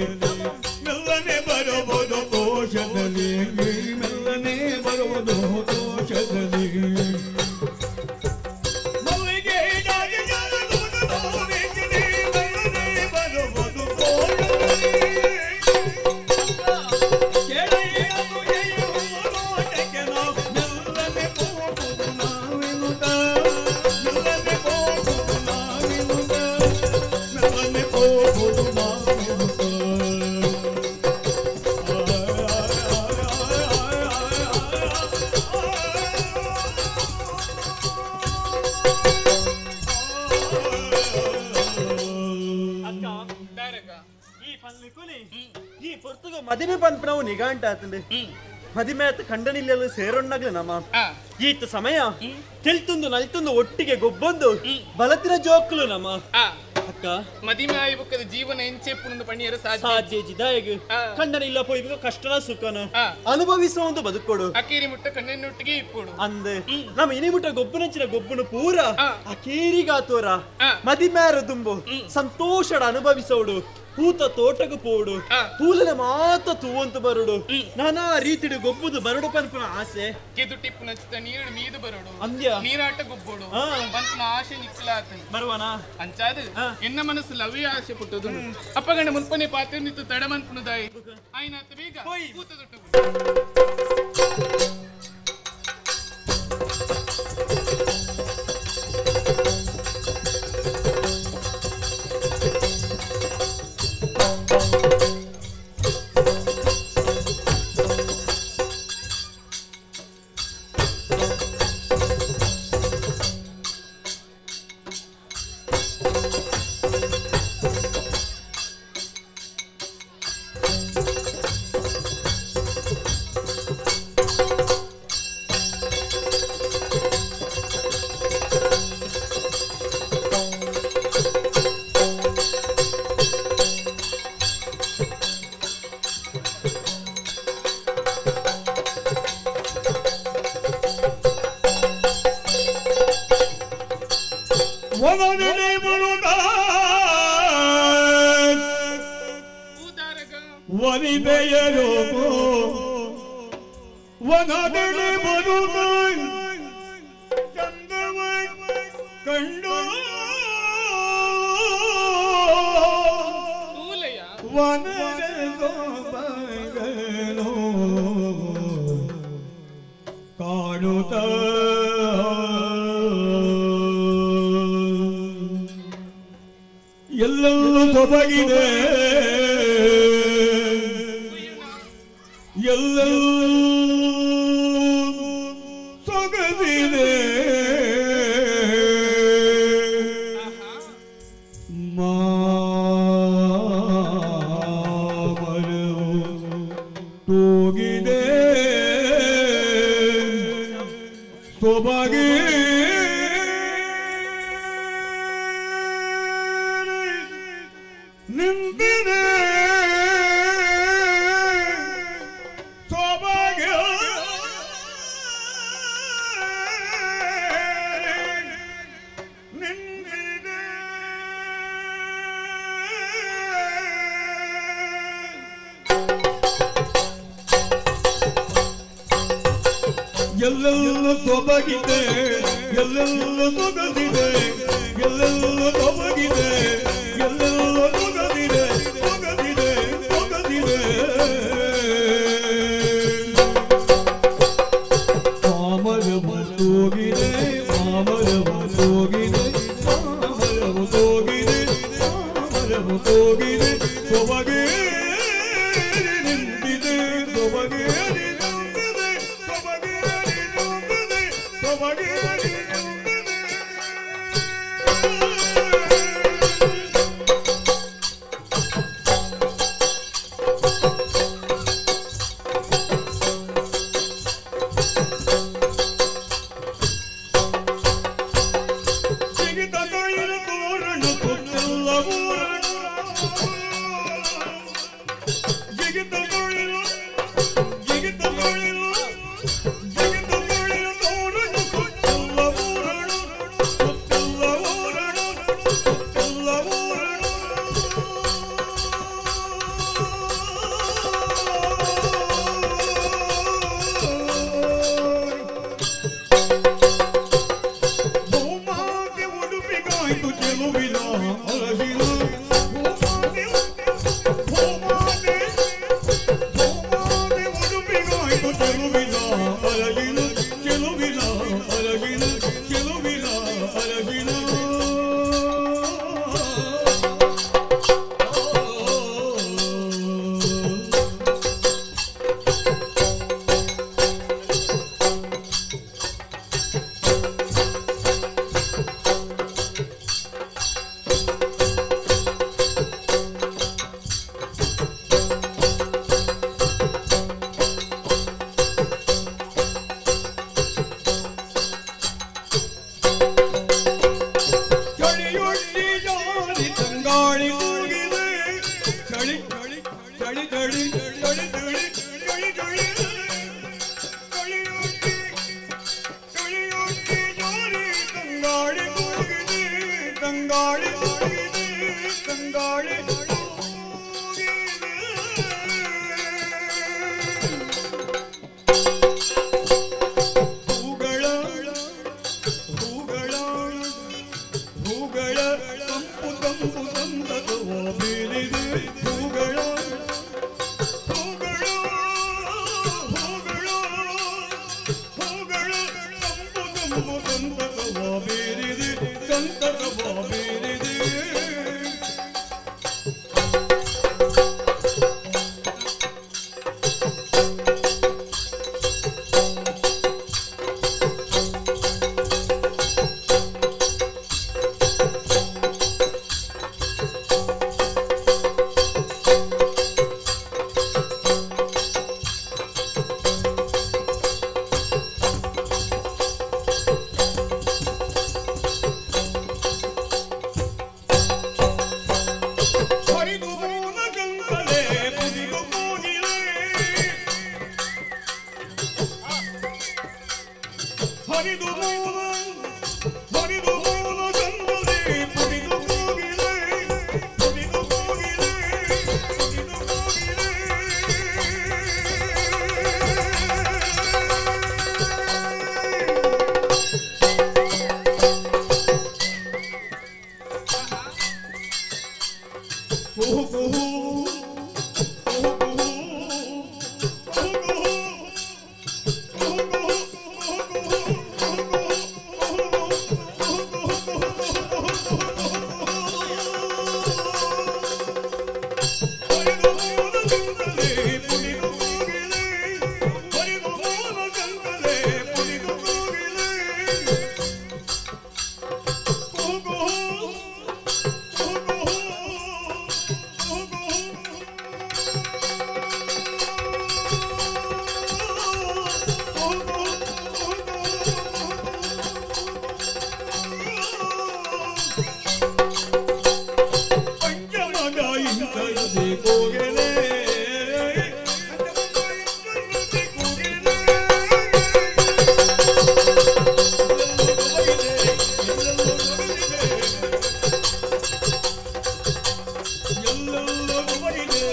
ಮೆಲ್ಲನೆ ಬರುವುದು ದೋಷದಲ್ಲಿ ಮೆಲ್ಲನೆ ಬರುವುದು ದೋಷದಲ್ಲಿ ಮಲ್ಲಿಗೆ ಮೆಲ್ಲನೆ ಬರುವುದು ದೋಷದಲ್ಲಿ ಮೆಲ್ಲನೆ ಹೋಗುವುದು ನಾವಿನುತ ಮೆಲ್ಲನೆ ಹೋಗುವುದು ನಾವಿನುತ ಮೆಲ್ಲನೆ ಹೋಗುವುದು ನಾವಿನುತ. ಈ ಪೊರ್ತುಗ ಮದಿಮೆ ಪನ್ಪನವು ನಿಗಾಂಟ ಆತಂದೆ ಮದಿಮೆ ಆತ ಖಂಡನಿಲ್ಲೆಲ್ಲ ಸೇರೊಣ್ಣಗ್ಲೆ ನಮ್ಮ ಈತ ಸಮಯ ತೆಲ್ತುಂದು ನಲ್ತುಂದು ಒಟ್ಟಿಗೆ ಗೊಬ್ಬೊಂದು ಬಲತಿನ ಜೋಕ್ಲು ನಮ್ಮ ಅಕ್ಕ ಮದಿಮೆ ಆಯ್ಬುಕ್ಕದ ಜೀವನ ಎಂಚೆಪ್ಪುಂದು ಪಣಿಯರ ಸಾಧ್ಯ ಜಿದಾಯಗ್ ಖಂಡನ ಇಲ್ಲ ಪೋಯ್ಬೇಕು ಕಷ್ಟನ ಸುಖನ ಅನುಭವಿಸುವ ಒಂದು ಬದುಕೊಡು ಅಕೇರಿ ಮುಟ್ಟ ಕಣ್ಣನ್ನೊಟ್ಟಿಗೆ ಇಪ್ಪುಡು ಅಂದೆ ನಮ್ಮ ಇನಿ ಮುಟ್ಟ ಗೊಬ್ಬನಂಚಿನ ಗೊಬ್ಬನು ಪೂರ ಅಕೇರಿಗಾತೋರ ಮದಿಮ್ಯಾರ ದುಂಬು ಸಂತೋಷಡ ಅನುಭವಿಸೋಡು ಪೂತ ತೋಟకు ಪೋಡು ಪೂಲನ ಮಾತ ತೂವಂತ ಬರುಡು ನಾನಾ ರೀತಿಡು ಗೊಬ್ಬುದು ಬರುಡು ಪನ್ಪುನ ಆಸೆ ಕೆದುಟಿಪ್ಪು ನಚ್ಚಿತ ನೀರು ಮೀದು ಬರುಡು ಅಂದ್ಯ ನೀರಾಟ ಗೊಬ್ಬೋಡು ಪನ್ಪುನ ಆಸೆ ನಿಕ್ಕಲಾತ ಬರುವನ ಅಂಚಾದ ಎನ್ನ ಮನಸ್ಸು ಲವೇ ಆಸೆ ಪುಟ್ಟದು ಅಪ್ಪಗಂಡ ಮುನ್ಪನೆ ಪಾತ್ರೆ ನಿತ್ತು ತಡಮನ್ಪುನ ದಾಯಿ ಆಯ್ನಾತ ಬೇಗ ಪೂತ ತೊಟ್ಟು ಎಲ್ಲೆಲ್ಲೂ ಸೊಬಗಿದೆ ಎಲ್ಲೆಲ್ಲೂ ಸೊಗಸಿದೆ ಮಾಮರವು ತೂಗಿದೆ ಸೊಬಗೆ ನಿಂತಿದೆ ಸೊಬಗೆ ನಿಂತಿದೆ ಎಲ್ಲೆಲ್ಲ ಸೊಬಗಿದೆ ಎಲ್ಲೆಲ್ಲ ಸೊಗಸಿದೆ ಎಲ್ಲೆಲ್ಲ ಸೊಬಗಿದೆ ಎಲ್ಲೆಲ್ಲ ಸೊಗಸಿದೆ ಸೊಗಸಿದೆ ಸೊಗಸಿದೆ ಮಾಮರವು ತೂಗಿದೆ ಮಾಮರವು ತೂಗಿದೆ ಮಾಮರವು ತೂಗಿದೆ ಮಾಮರವು ತೂಗಿದೆ ಸೊಬಗೆ ನಿಂತಿದೆ ಸೊಬಗೆ ನಿಂತಿದೆ ಸೊಬಗೆ ನಿಂತಿದೆ ಸೊಬಗೆ ನಿಂತಿದೆ. ಉಡುಪಿಗಾಯ್ತು ಚೆಲುವಿನ ಅರಗಿನ ಭೂಮಾತೆ ಭೂಮಾತೆ ಉಡುಪಿಗಾಯ್ತು ಚೆಲುವಿನ ಅರಗಿನ ಚೆಲುವಿನ ಅರಗಿನ ಚೆಲುವಿನ ಅರಗಿನ. ಚಳಿಯೊಡ್ಡಿ ಜಾರಿ ತಂಗಾಳಿ ಕೂಗಿದೆ ಚಳಿ ಚಳಿ ಚಳಿ ಚಳಿ ಚಳಿ ಚಳಿ ಚಳಿ ಚಳಿ ಚಳಿಯೊಡ್ಡಿ ಚಳಿಯೊಡ್ಡಿ ಜಾರಿ ತಂಗಾಳಿ ಕೂಗಿದೆ ತಂಗಾಳಿ ಕೂಗಿದೆ ತಂಗಾಳಿ ಹೂಗಳ ಹೂಗಳ ಹೂಗಳ ತಂಪು ತಂಪು ಸಂತತವ ಬೀರಿದೆ ಹೂಗಳ ಹೂಗಳ ಹೂಗಳ ಹೂಗಳ ತಂಪು ತಂಪು ಸಂತತವ ಬೀರಿದೆ ಸಂತತವ ಬೀರಿದೆ. ಹರಿದು ಮೂಲ ಗಂಗಲೆ ಪುದಿದು ಕೂಗಿಲೆ ಹರಿದು ಮೂಲ ಹರಿದು ಮೂಲ ಗಂಗಲೆ ಪುದಿದು ಕೂಗಿಲೆ ಪುದಿದು ಕೂಗಿಲೆ ಪುದಿದು ಕೂಗಿಲೆ. ಕುಹು ಕುಹು ಕುಹು ಕುಹು ಪಂಚಮಗ ಇಂಕರದೆ ಕೋಗಿಲೆ ಎಲ್ಲೆಲ್ಲೋ ಕೊಬಗಿದೆ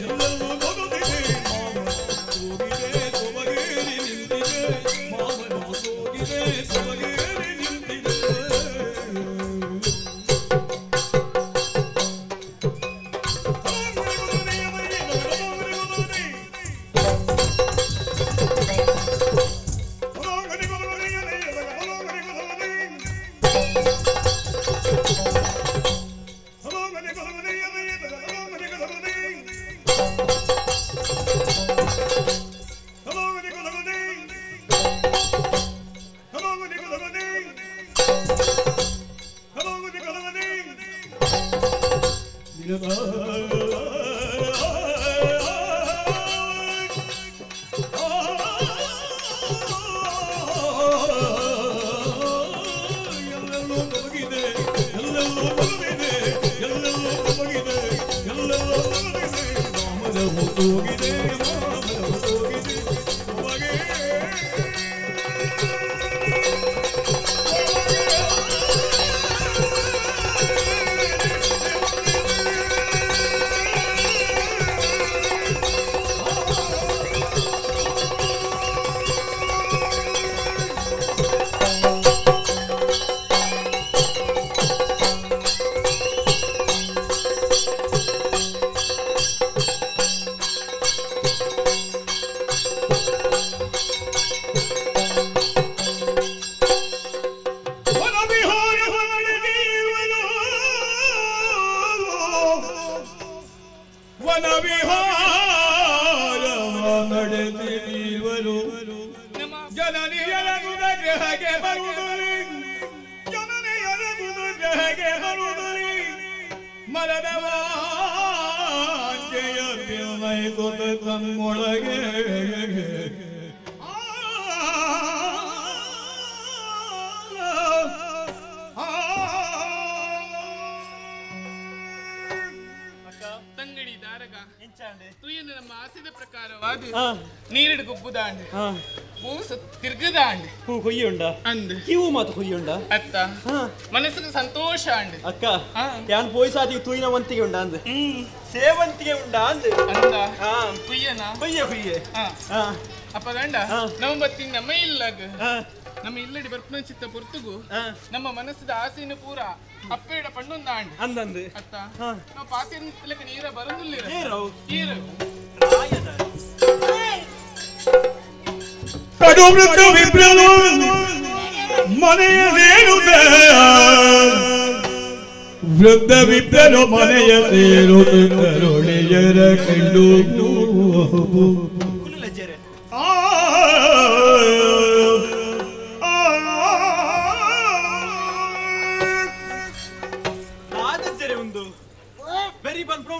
ಎಲ್ಲೆಲ್ಲೋ ಕೊಬಗಿದೆ ಮಾಮ ಹೋಗಿದೆ ಕೊಬಗೇರಿ ನಿಂತಿದೆ ಮಾಮನ ಹೋಗಿದೆ ಕೊಬಗೇರಿ ನಿಂತಿದೆ. ಎಲ್ಲೆಲ್ಲೋ ಕೊಬಗಿದೆ ಎಲ್ಲೆಲ್ಲೋ ಕೊಬಗಿದೆ ಎಲ್ಲೆಲ್ಲೋ ಕೊಬಗಿದೆ ಎಲ್ಲೆಲ್ಲೋ ಕೊಬಗಿದೆ ಮಾಮನ ಹೋಗಿದೆ ಮಾಮನ ಹೋಗಿದೆ ಕೊಬಗೆ. ವನ ವಿಹಾರ ನಡೆಸಿವರು ಜನನಿಯರಗುದ ಗೃಹಕ್ಕೆ ಬರುವುದರಿ ಜನನಿಯರಗುದ ಗೃಹಕ್ಕೆ ಬರುವುದರಿ ಮರದ ವಾಂಚೆಯ ಪಿಲ್ಮೈಗೊತ ತಮ್ಮೊಳಗೆ ತಂಗಡಿ ದಾರಗ ತುಯ್ಯನ ನಮ್ಮ ಆಸೆದ ಪ್ರಕಾರವಾದ ನೀರಿಡು ಗುಬ್ಬುದಾಂಡ್ ಹೂ ತಿರ್ಗದಾಂಡ್ ಹೂ ಕೊಯ್ಯುಂಡ ಅಂದ್ ಕಿವು ಮಾತು ಕೊಯ್ಯುಂಡ ಅತ್ತ ಮನಸ್ಸಿಗೆ ಸಂತೋಷ ಅಂಡ್ ಅಕ್ಕ ಯಾನ್ ಪೋಯ್ ಸಾದಿ ತುಯ್ಯನ ವಂತಿಗೆ ಉಂಡ ಅಂದ್ ಸೇವಂತಿಗೆ ಉಂಡ ಅಂದ್ ಅಂದ ತುಯ್ಯನ ಕೊಯ್ಯ ಕೊಯ್ಯೆ ಅಪ್ಪ ಗಂಡ ನಮ್ಮ ಬತ್ತಿ ನಮ್ಮ ಇಲ್ಲಗ ನಮ್ಮ ಇಲ್ಲಡಿ ಬರ್ಪನ ಚಿತ್ತ ಪೊರ್ತುಗು ನಮ್ಮ ಮನಸ್ಸಿದ ಆಸೆಯನ್ನು ಪೂರ ಅಪ್ಪೇಡ ಪಣ್ಣೊಂದಾಂಡ್ ಅಂದಂದು ಅತ್ತ ನಾವು ಪಾತಿರ್ಲಕ್ಕ ನೀರ ಬರಂದಿಲ್ಲ ನೀರು ಕಡು ಮೃತ್ಯು ವಿಪ್ರನು ಮನೆಯ ಸೇರುತ್ತ ವೃದ್ಧ ವಿಪ್ರನು ಮನೆಯ ಸೇರುತ್ತರುಳಿಯರ ಕಂಡು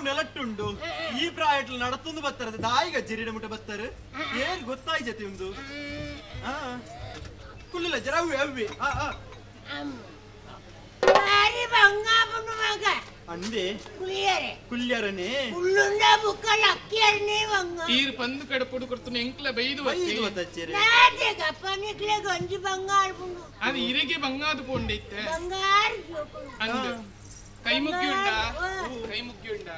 ನೆಲಟ್ಟುಂಡು ಈ ಪ್ರಾಯಟ್ಲು ನಡತೊಂದು ಬತ್ತಾರೆ ದಾಯಿಗ ಜಿರಿಡ ಮುಟ್ಟ ಬತ್ತಾರೆ ಏನ್ ಗೊತ್ತಾಯ್ ಜತಿ ಉಂದು ಕುಲ್ಲಿಲ್ಲ ಜರ ಅವ್ವೆ ಅವ್ವೆ ಅಂದೆ ಕುಲ್ಯರನೆ ಈರ್ ಪಂದು ಕಡೆ ಪೊಡು ಕೊಡ್ತು ಎಂಕ್ಲ ಬೈದು ಅದು ಇರಿಗೆ ಬಂಗಾದು ಪೋಂಡೈತೆ ಅಂದ ಕೈ ಮುಗ್ಗಿ ಉಂಡ ಕೈ ಮುಗ್ಗಿ ಉಂಡ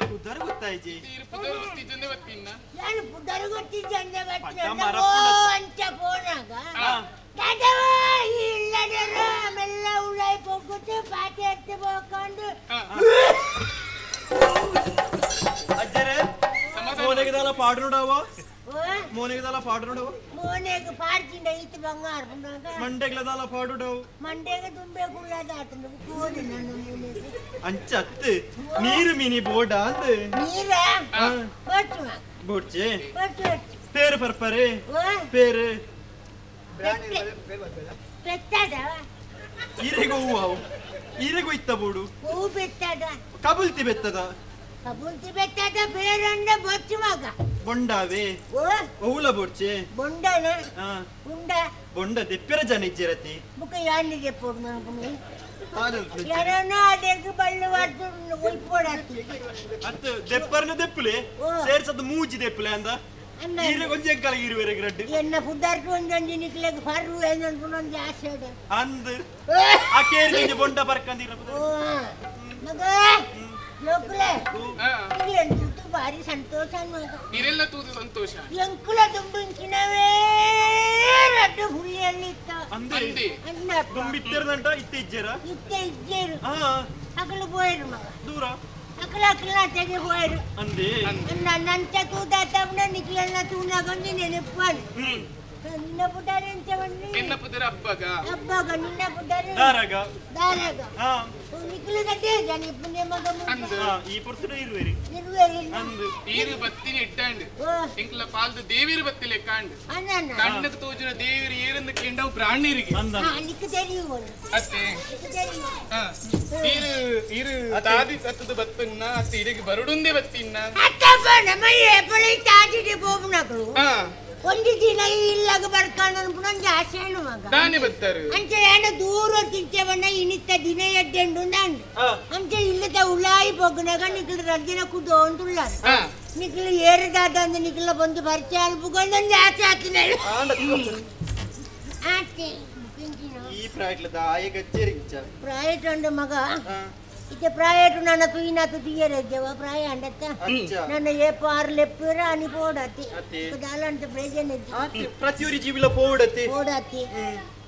ಪುದರ್ ಗೊತ್ತಾಯ್ಜಿ ಪುದರ್ ಗೊತ್ತಿದ್ದಂದೆ ಬತ್ತಿನ್ನ ನಾನು ಪುದರ್ ಗೊತ್ತಿದ್ದಂದೆ ಬತ್ತಿನ ಅಂಚ ಪೋನಾಗ ಇಲ್ಲದರ ಮೆಲ್ಲ ಉಳಾಯಿ ಪೊಗ್ಗುತ್ತು ಪಾತೆ ಎತ್ತಿ ಪೋಕೊಂಡು ಅಜ್ಜರೇ ಮೋನೆಗೆ ಪಾಡು ನೋಡವ ಮೋನೆಗೆ ದಾಲ ಪಾಡು ನೋಡವ ಮೋನೆಗೆ ಪಾಡ್ಚಿಂಡ ಈತ ಬಂಗಾರ ಮಂಡೆಗ್ಲ ದಾಲ ಪಾಡು ನೋಡವು ಮಂಡೆಗೆ ತುಂಬೆ ಗುಳ್ಳದ ಆತಂದು ಕೋಡಿ ನನ್ನ ಮೋನೆಗೆ ಅಂಚತ್ತು ನೀರು ಮೀನಿ ಬೋಡ ಅಂದ ನೀರ ಬಟ್ಟು ಬೋಡ್ಚೆ ಬಟ್ಟು ಪೇರು ಪರ್ಪರೆ ಪೇರು ಪೆತ್ತದ ಈರೆಗೆ ಹೂವು ಈರೆಗೂ ಇತ್ತ ಬೋಡು ಹೂ ಬೆತ್ತದ ಕಬುಲ್ತಿ ಬೆತ್ತದ ಕಬುಲ್ತಿ ಬೆತ್ತದ ಬೇರಂಡ ಬೊಚ್ಚು ಮಗ ಬೊಂಡಾವೆ ಓಲ ಬೋಡ್ಚೆ ಬೊಂಡನ ಉಂಡ ಬೊಂಡ ದೆಪ್ಪೆರ ಜನ ಇಜ್ಜಿರತಿ ಬುಕ್ಕ ಯಾನಿ ದೆಪ್ಪೋಡು ಮನಪುಣಿ ಯಾರನ ಅದಕ್ಕೆ ಬಳ್ಳು ವಾರ್ತು ಒಯ್ಪೋಡಾತಿ ಅತ್ತು ದೆಪ್ಪರ್ನ ದೆಪ್ಪುಲೆ ಸೇರ್ಸದ ಮೂಜಿ ದೆಪ್ಪುಲೆ ಅಂದ ಈರೆ ಕೊಂಚ ಎಂಕಲ ಇರುವೆರೆ ಗ್ರಡ್ಡು ಎನ್ನ ಪುದ್ದಾರ್ಕು ಒಂದೊಂಜಿ ನಿಕ್ಲೆಗ್ ಫರ್ರು ಏನನ್ಪುಣ ಒಂಜಿ ಆಸೆ ಅಂದ್ ಆ ಕೇರಿ ಬೊಂಡ ಬರ್ಕಂದಿರ ಮಗ ಲೋಕುಲೆ ಎಂತೂ ಭಾರಿ ಸಂತೋಷ ಮಗ ನೀರೆಲ್ಲ ತೂದು ಸಂತೋಷ ಎಂಕುಲ ದುಂಬಿಂಚಿನವೇ ರಡ್ಡು ಹುಳಿಯಲ್ಲಿ ಇತ್ತ ಅಂದೆ ದುಂಬಿತ್ತೆರ್ದಂಟ ಇತ್ತೆ ಇಜ್ಜೇರ ಇತ್ತೆ ಇಜ್ಜೇರು ಅಕಲು ಪೋಯರು ಮಗ ದೂರ ಅಕಲ ಅಕಲ ತೆಗೆ ಪೋಯರು ಅಂದೆ ನಂಚ ತೂದಾತವನ ನಿಕ್ಲೆಲ್ಲ ತೂನಾಗೊಂದು ನೆನಪಾನು ನಿನ್ನ ಪುಟಾರೆ ಎಂತ ಬಂದು ನಿನ್ನ ಪುದರ ಹಬ್ಬಗ ಹಬ್ಬಗ ನಿನ್ನ ಪುಟಾರೆ ದಾರಗ ದಾರಗ ನಿಕ್ಲು ಗಡ್ಡೆ ಜನ ಪುಣ್ಯ ಮಗ ಈ ಪುರ್ತುಡ ಇರುವೆರಿ ಇರುವೆರಿ ಅಂದು ಈರು ಬತ್ತಿನ ಇಟ್ಟಾಂಡ್ ಎಂಕ್ಲ ಪಾಲ್ದು ದೇವಿರು ಬತ್ತಿ ಲೆಕ್ಕಾಂಡ್ ಕಣ್ಣకు ತೋಜುನ ದೇವಿರು ಏರಂದು ಕೇಂಡವು ಬ್ರಾಹ್ಮಣರಿಗೆ ನಿಕ್ಕು తెలియవు ಅತ್ತೆ ಈರು ಈರು ತಾದಿ ಸತ್ತದ ಬತ್ತನ್ನ ಅತ್ತೆ ಇರಿಗೆ ಬರುಡುಂದೆ ಬತ್ತಿನ್ನ ಅತ್ತಪ್ಪ ನಮ್ಮ ಏಪಳಿ ತಾದಿಗೆ ಬೋಬುನಕಲು ಒಂದು ದಿನ ಇಲ್ಲಾಗ ಬರ್ಕೊಂಡು ಅನ್ಪುಣ ಆಸೆನು ಮಗ ದಾನಿ ಬತ್ತಾರೆ ಅಂಚೆ ಏನ ದೂರ ತಿಂಚವನ್ನ ಇನಿತ್ತ ದಿನ ಎಡ್ಡೆಂಡು ನಾನು ಅಂಚೆ ಇಲ್ಲದ ಉಳಾಯಿ ಬೊಗ್ನಗ ನಿಕ್ಲು ರಡ್ದಿನ ಕುದೋ ಅಂದುಳ್ளாರ ನಿಕ್ಲು ಏರದಾದ ಅಂದ ನಿಕ್ಲ ಬಂದು ಪರಿಚಯ ಅಲ್ಪುಗೊಂದೊಂದು ಆಸೆ ಆತಿನ ಆತೆ ಈ ಪ್ರಾಯಟ್ಲ ದಾಯ ಗಚ್ಚೇರಿ ಪ್ರಾಯಟ್ ಅಂಡ ಮಗ ಇತ್ತೆ ಪ್ರಾಯಟು ನನ್ನ ತುಯಿನಾತು ತುಯ್ಯರಜ್ಜವ ಪ್ರಾಯ ಅಂಡತ್ತ ನನ್ನ ಏಪ ಆರು ಲೆಪ್ಪುರ ಅನಿ ಪೋಡತಿ ದಾಲಂತ ಪ್ರಯೋಜನ ಪ್ರತಿಯೊರಿ ಜೀವಿಲ ಪೋಡತಿ ಪೋಡತಿ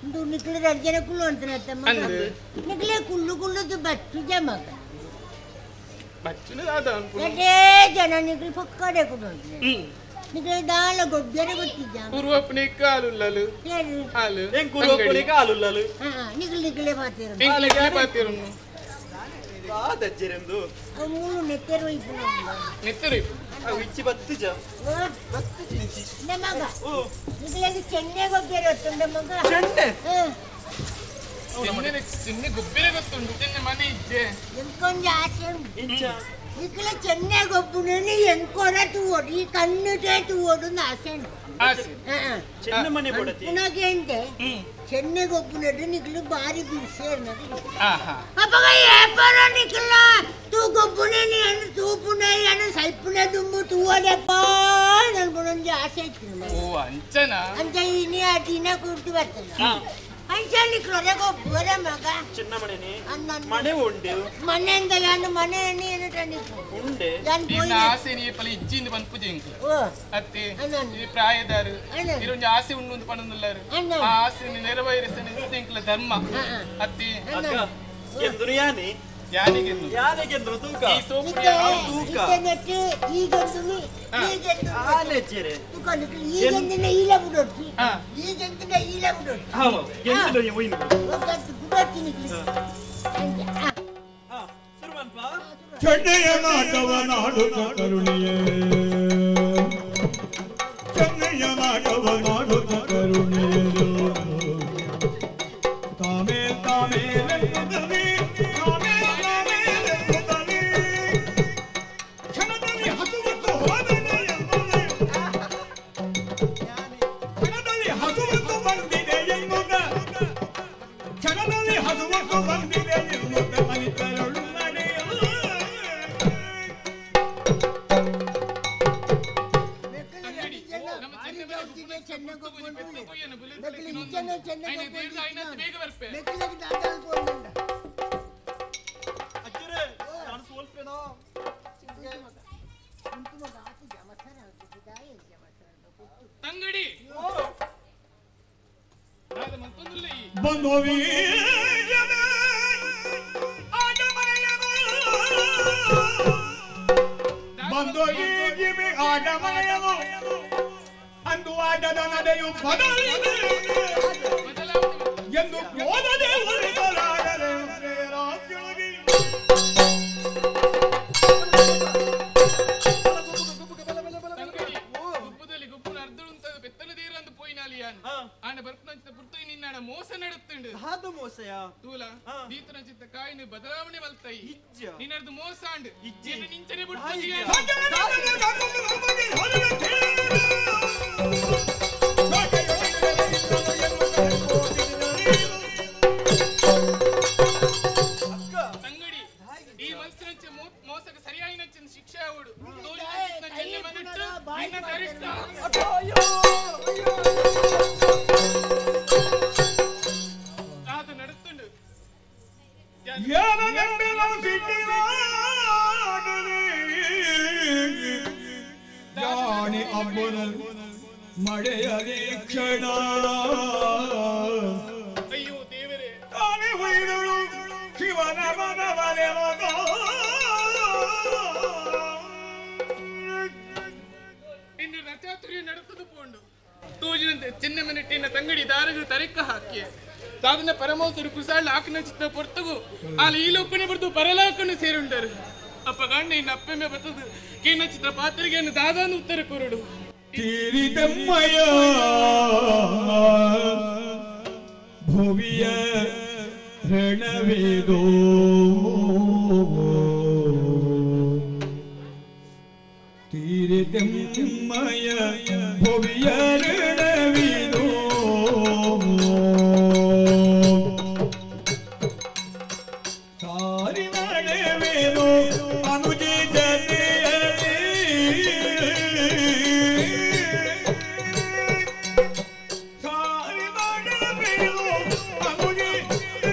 ಇಂದು ನಿಕ್ಲು ರಡ್ಜನ ಕುಲ್ಲು ಅಂತನತ್ತ ಮಗ ನಿಕ್ಲೆ ಕುಲ್ಲು ಕುಲ್ಲುದು ಬಚ್ಚುಜ ಮಗ ಬಚ್ಚುನ ದಾದ ರಡ್ಡೇ ಜನ ನಿಕ್ಲು ಪಕ್ಕಡೆ ಕುಲ್ಲು ನಿಕ್ಲೆ ದಾಲ ಗೊಬ್ಬರ ಗೊತ್ತಿದ್ದ ಕುರುವಪ್ಪನೆ ಕಾಲುಲ್ಲಲು ಹಾಲು ಏನ್ ಕುರುವಪ್ಪನೆ ಕಾಲುಲ್ಲಲು ನಿಕ್ಲು ನಿಕ್ಲೆ ಪಾತಿರು ನಿಕ್ಲೆ ಪಾತಿರು ದಾದಜ್ಜೆರೆಂದು ಮೂಲು ನೆತ್ತೆರು ಇಪ್ಪುನ ನೆತ್ತೆರು ಇಪ್ಪು ಅವು ಇಚ್ಚಿ ಬತ್ತಿಜ ಬತ್ತಿಜ ಇಂಚಿ ಮಗ ನಿಗಲಗೆ ಚೆನ್ನೆ ಗೊಬ್ಬರ ಗೊತ್ತುಂಡ ಮಗ ಚೆನ್ನೆ ಚೆನ್ನೆ ಚೆನ್ನೆ ಗೊಬ್ಬರ ಗೊತ್ತುಂಡು ಚೆನ್ನೆ ಮನೆ ಇಜ್ಜೆ ಎಂಕೊಂಜಿ ಆಸೆ ಉಂಟು ನಿಗಲ ಚೆನ್ನೆ ಗೊಬ್ಬುನೇನಿ ಎಂಕೊರ ತೂವೋಡು ಈ ಕಣ್ಣುಟೇ ತೂವೋಡು ಆಸೆ ಉಂಟು ಆಸೆ ಚೆನ್ನೆ ಮನೆ ಕೊಡತಿ ಪುನಗೆ ಚೆನ್ನೆ ಗೊಬ್ಬುನಡು ನಿಗಲು ಬಾರಿ ಬಿಸಿ ಅಪ್ಪಗ ಏಪರ ನಿಗಲ ತೂ ಗೊಬ್ಬುನೇ ನೀನು ತೂಪುನೇ ಏನು ಸೈಪುನೇ ದುಂಬು ತೂವದಪ್ಪ ನನ್ಗೊಂದು ಆಸೆ ಇತ್ತು ಓ ಅಂಚನ ಅಂಚ ಇನಿ ಆ ದಿನ ಕೂರ್ತಿ ಬರ್ತದೆ ಅಂಚ ನಿಕ್ಲೊರೆ ಗೊಬ್ಬರ ಮಗ ಚಿನ್ನ ಮನೆ ಮನೆ ಉಂಡು ಮನೆಯಿಂದ ನಾನು ಮನೆ ಏನು ಉಂಡೆ ನಿನ್ನ ಆಸೆ ನೀ ಪಲ ಇಜ್ಜಿಂದ ಬಂದು ಎಂಕ್ಲ ಅತ್ತೆ ಈ ಪ್ರಾಯದಾರು ಇರೊಂಜಿ ಆಸೆ ಉಂಡು ಅಂತ ಪಣಂದುಲ್ಲಾರು ಆ ಆಸೆ ನೆರವೇರಿಸ ಎಂಕ್ಲ ಧರ್ಮ ಅತ್ತೆ ಎಂದ್ರು ಯಾನೆ ಯಾನಿಗೆಂದು ಯಾನಿಗೆಂದ್ರು ತೂಕ ಈ ಸೋಪು ತೂಕ ಈಗೊಂದು ಆಲೆಜ್ಜೆರೆ ತೂಕ ಈಗೊಂದಿನ ಈಲ ಬಿಡೋಡ್ತಿ ಈಗೊಂದಿನ ಈಲ ಬಿಡೋಡ್ತಿ ಹಾ ಎಂದ್ರು ಒಯ್ನು ಬಿಡೋಡ್ತಿ ನಿಕ್ಲಿ ಹಾ ಸುರುವನ್ಪ ಚೆನ್ನೆಯ ನಾಟವ ನಾಡುತ್ತ ಕರುಣಿಯೇ ಚೆನ್ನೆಯ ನಾಟವ ನಾಡುತ್ತ ಕರುಣಿಯೇ ತಾಮೇ ತಾಮೇಲೆನ್ನುತ್ತಲೇ ತಾಮೇ ತಾಮೇಲೆನ್ನುತ್ತಲೇ ಕ್ಷಣದಲ್ಲಿ ಹಸುವಂತು ಹೋದನೆ ಎಂಬುದೇ ಕ್ಷಣದಲ್ಲಿ ಹಸುವಂತು ಬಂದಿದೆ ಎನ್ನುತ್ತ ಕ್ಷಣದಲ್ಲಿ ಹಸುವಂತು ಬಂದಿದೆ ಎನ್ನುತ್ತ ಅನಿತರಳು ತಂಗಡಿ ಬಂದು ಬಂದು ಆಟ ಮನೆಯದು ಅಂದು ಆಟದ ನಡೆಯು ಬದಲಿದೆ ಎಂದು ಕ್ರೋಧದೆ ಉಳಿಸಲಾಗದೆ ರಾಜ್ಯೊಳಗೆ ಗುಬ್ಬದಲ್ಲಿ ಗುಬ್ಬುನ ಅರ್ಧ ಉಂಟದ ಬೆತ್ತಲ ದೇರ ಅಂದು ಪೋಯಿನಾಲಿಯಾನ್ ಆನ ಬರ್ಪನಂಚಿತ ಪುರ್ತೈ ನಿನ್ನಾಡ ಮೋಸ ನಡುತ್ತುಂಡು ಹಾದು ಮೋಸಯ ತೂಲ ದೀತನಂಚಿತ ಕಾಯಿನ ಬದಲಾವಣೆ ಮಲ್ತೈ ನಿನ್ನರ್ದು ಮೋಸ ಅಂಡು ಇಜ್ಜೆ ನಿಂಚನೆ ಬಿಟ್ಟು ತಂಗಡಿ ಈ ಮನಸ್ಸಿನಂಚೆ ಮೋಸಕ್ಕೆ ಸರಿಯಾಗಿ ಶಿಕ್ಷೆ ಆವಡು ಅದು ನಡುತ್ತುಂಡು ಜಾಣಿ ಅಬ್ಬನ ಮಳೆಯಲಿ ಕ್ಷಣ ಅಯ್ಯೋ ದೇವರೇ ತಾನೇ ಉಳಿದಳು ಶಿವನ ಮನವರೆವಾಗ ಇನ್ನು ರಥಯಾತ್ರೆಯು ನಡೆಸದು ಪೋಂಡು ತೋಜಿನಂತೆ ಚಿನ್ನ ಮನೆಟ್ಟಿನ ತಂಗಡಿ ದಾರಗು ತರಿಕ ಹಾಕಿ ತಾದನ ಪರಮೋಸರು ಕುಸಾಳ ಆಕನ ಚಿತ್ತ ಪೊರ್ತಗು ಆಲ ಈ ಲೋಕನೆ ಬರ್ದು ಪರಲಾಕನ್ನು ಸೇರುಂಡರು ಅಪ್ಪ ಗಂಡ ಇನ್ನು ಅಪ್ಪೆಮ್ಮೆ ಬರ್ತದು ಕೇನ ಚಿತ್ರ ಪಾತ್ರೆಗೆ ದಾದಾನು ಉತ್ತರ ಕೊರಡು ತೀರಿದಮ್ಮಯ ಭುವಿಯ ರಣವೇದೋ ತೀರಿದಮ್ಮಯ ಭುವಿಯ ರಣವೇದೋ ಸಾರಿ ನಡೆವೇದೋ ಅನುಜಿ ಜತೆಯಲ್ಲಿ ಸಾರಿ ನಡೆವೇದೋ ಅನುಜಿ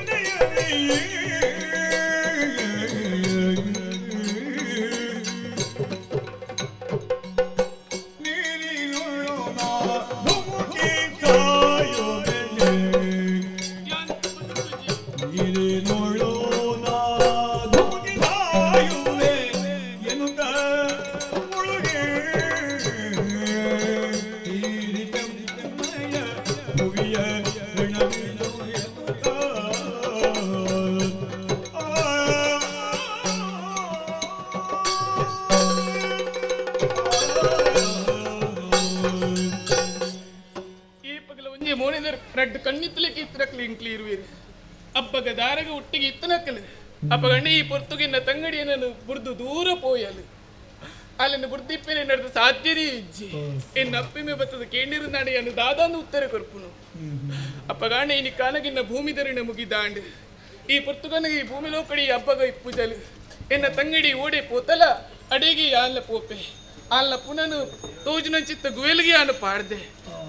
ಜತೆಯಲ್ಲಿ ನೀರಿನೋ ಎಂಕ್ಲಿ ಇರುವಿರು ಅಬ್ಬಗ ದಾರಗ ಒಟ್ಟಿಗೆ ಇತ್ತನಕ್ಕಲು ಅಪ್ಪಗಣ್ಣ ಈ ಪೊರ್ತುಗಿನ್ನ ತಂಗಡಿಯನ್ನು ಬುರ್ದು ದೂರ ಪೋಯಲು ಅಲ್ಲಿನ ಬುರ್ದಿಪ್ಪೇನೆ ನಡೆದ ಸಾಧ್ಯನೇ ಇಜ್ಜಿ ಎನ್ನ ಅಪ್ಪಿಮೆ ಬತ್ತದ ಕೇಂಡಿರು ನಡೆಯನ್ನು ದಾದಾನು ಉತ್ತರ ಕೊರ್ಪುನು ಅಪ್ಪಗಾಣ ಇನಿ ಕಾನಗಿನ್ನ ಭೂಮಿ ದರಿನ ಮುಗಿದಾಂಡ್ ಈ ಪೊರ್ತುಗನಿಗೆ ಈ ಭೂಮಿ ಲೋಕಡಿ ಅಬ್ಬಗ ಇಪ್ಪುಜಲು ಎನ್ನ ತಂಗಡಿ ಓಡೆ ಪೋತಲ ಅಡಿಗೆ ಆನ್ಲ ಪೋಪೆ ಆನ್ಲ ಪುನನು ತೋಜುನ ಚಿತ್ತ ಗುವೆಲಿಗೆ ಆನು ಪಾಡ್ದೆ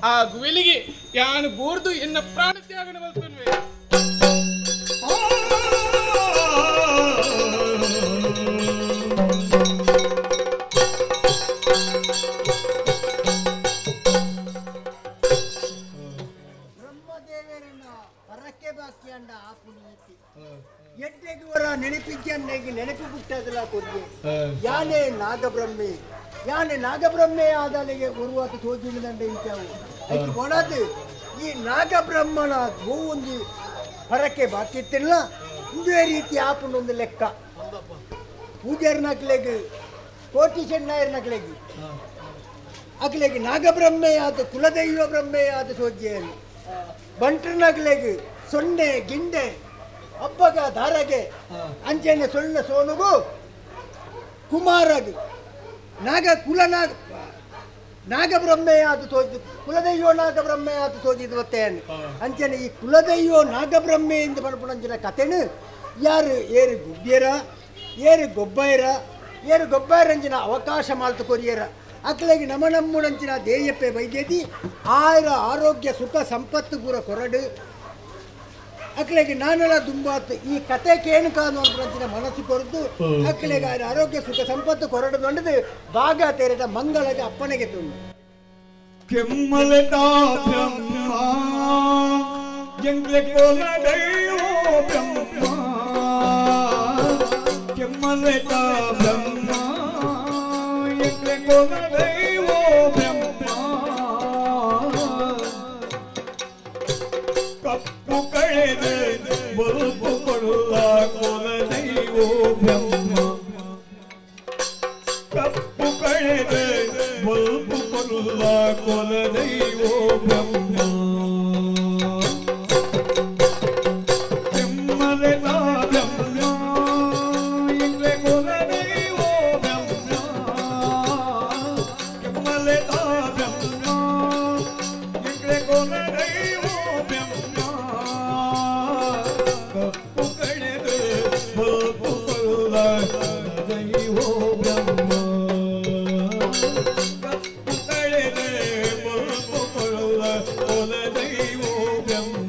ಆ ಗುವೆಲಿಗೆ ಯಾನು ಬೋರ್ದು ಎನ್ನ ಪ್ರಾಣ ತ್ಯಾಗನ ಮಲ್ತೊನ್ವೆ. ಬ್ರಹ್ಮದೇವರನ್ನ ಪರಕ್ಕೆ ಬಾಕಿಯಂಡ ಆ ಪುನೀತಿ ಎಡ್ಡೆಗುವರ ನೆನಪಿದ್ದನ್ನೆಗೆ ನೆನಪು ಬಿಟ್ಟದಲ್ಲ ಕೊದ್ದೆ ಯಾನೇ ನಾಗಬ್ರಹ್ಮೆ ಯಾನೆ ನಾಗಬ್ರಹ್ಮೆ ಆದಲೆಗೆ ಉರುವಾತ ತೋಜಿದಂಡ ಇಂಚಾವು ಐದು ಕೊಡದು ಈ ನಾಗಬ್ರಹ್ಮನ ಗೋವೊಂದು ಪರಕ್ಕೆ ಬಾಕಿತ್ತಿಲ್ಲ ಇಂದೇ ರೀತಿ ಆಪುನೊಂದು ಲೆಕ್ಕ ಪೂಜಾರ್ನಕ್ಲೆಗ್ ಕೋಟಿ ಚೆನ್ನಾಯರ್ನಕ್ಲೆಗ್ ಅಕ್ಲೆಗ್ ನಾಗಬ್ರಹ್ಮೆಯಾದ ಕುಲದೈವ ಬ್ರಹ್ಮೆಯಾದ ಸೋಜ್ಜೆಯಲ್ಲಿ ಬಂಟ್ರನಗ್ಲೆಗ್ ಸೊನ್ನೆ ಗಿಂಡೆ ಅಬ್ಬಗ ಧಾರಗೆ ಅಂಚೆನೆ ಸೊಳ್ಳೆ ಸೋನುಗು ಕುಮಾರಗ್ ನಾಗ ಕುಲ ನಾಗ ನಾಗಬ್ರಹ್ಮೆಯಾದ ತೋಜಿ ಕುಲದೈವ ನಾಗಬ್ರಹ್ಮೆಯಾದ ತೋಜಿದ ಒತ್ತೆಯನ್ನು ಅಂಚನೆ ಈ ಕುಲದೈವ ನಾಗಬ್ರಹ್ಮೆ ಎಂದು ಪಣಪುಣಂಚಿನ ಕಥೆನು ಯಾರು ಏರು ಗುಬ್ಬಿಯರ ಏರು ಗೊಬ್ಬೈರ ಏರು ಗೊಬ್ಬೈರಂಚಿನ ಅವಕಾಶ ಮಾಲ್ತು ಕೊರಿಯರ ಅಕ್ಲೆಗೆ ನಮ ನಮ್ಮುಣಂಚಿನ ದೇಯಪ್ಪೆ ವೈದ್ಯತಿ ಆಯುರ ಆರೋಗ್ಯ ಸುಖ ಸಂಪತ್ತು ಪೂರ ಕೊರಡು ಅಕ್ಲೆಗೆ ನಾನೆಲ್ಲ ದುಂಬಾತು ಈ ಕತೆ ಕೇನು ಕಾನು ಅಂಚಿನ ಮನಸ್ಸು ಕೊರದು ಅಕ್ಲೆಗೆ ಆಯುರ ಆರೋಗ್ಯ ಸುಖ ಸಂಪತ್ತು ಕೊರಡು ದೊಡ್ಡದು ಭಾಗ ತೇರಿದ ಮಂಗಳಗೆ ಅಪ್ಪನಿಗೆ ತುಂಡು ಕೆಮ್ಮಲತಾ ಬ್ರಹ್ಮ ಎಂಗ್ಲೆ ಕೋಲದೈವೋ ಬ್ರಹ್ಮ ಕೆಮ್ಮಲತಾ ಬ್ರಹ್ಮ ಎಂಗ್ಲೆ ಕೋಲದೈವೋ ಬ್ರಹ್ಮ ಕಪ್ಪು ಕಳೆದ ಬಲ್ಬು ಕೊಡುವ ಕೋಲದೈವೋ ಬ್ರಹ್ಮ ಕಪ್ಪು ಕಳೆದ ಬಲ್ಬು ಕೊಡುವ ಕೋಲದೈವೋ ಬ್ರಹ್ಮ ಕೆಮ್ಮಲತಾ ಬ್ರಹ್ಮ ಎಂಗ್ಲೆ ಕೋಲದೈವೋ ಬ್ರಹ್ಮ ಕೆಮ್ಮಲತಾ ಬ್ರಹ್ಮ ಎಂಗ್ಲೆ ಕೋಲದೈವೋ ಬ್ರಹ್ಮ ಕಪ್ಪು ಕಳೆದ ಬಲ್ಬು ಕೊಡುವ ಕೋಲದೈವೋ ಬ್ರಹ್ಮ ಕಪ್ಪು ಕಳೆದ ಬಲ್ಬು ಕೊಡುವ ಕೋಲದೈವೋ ಬ್ರಹ್ಮ.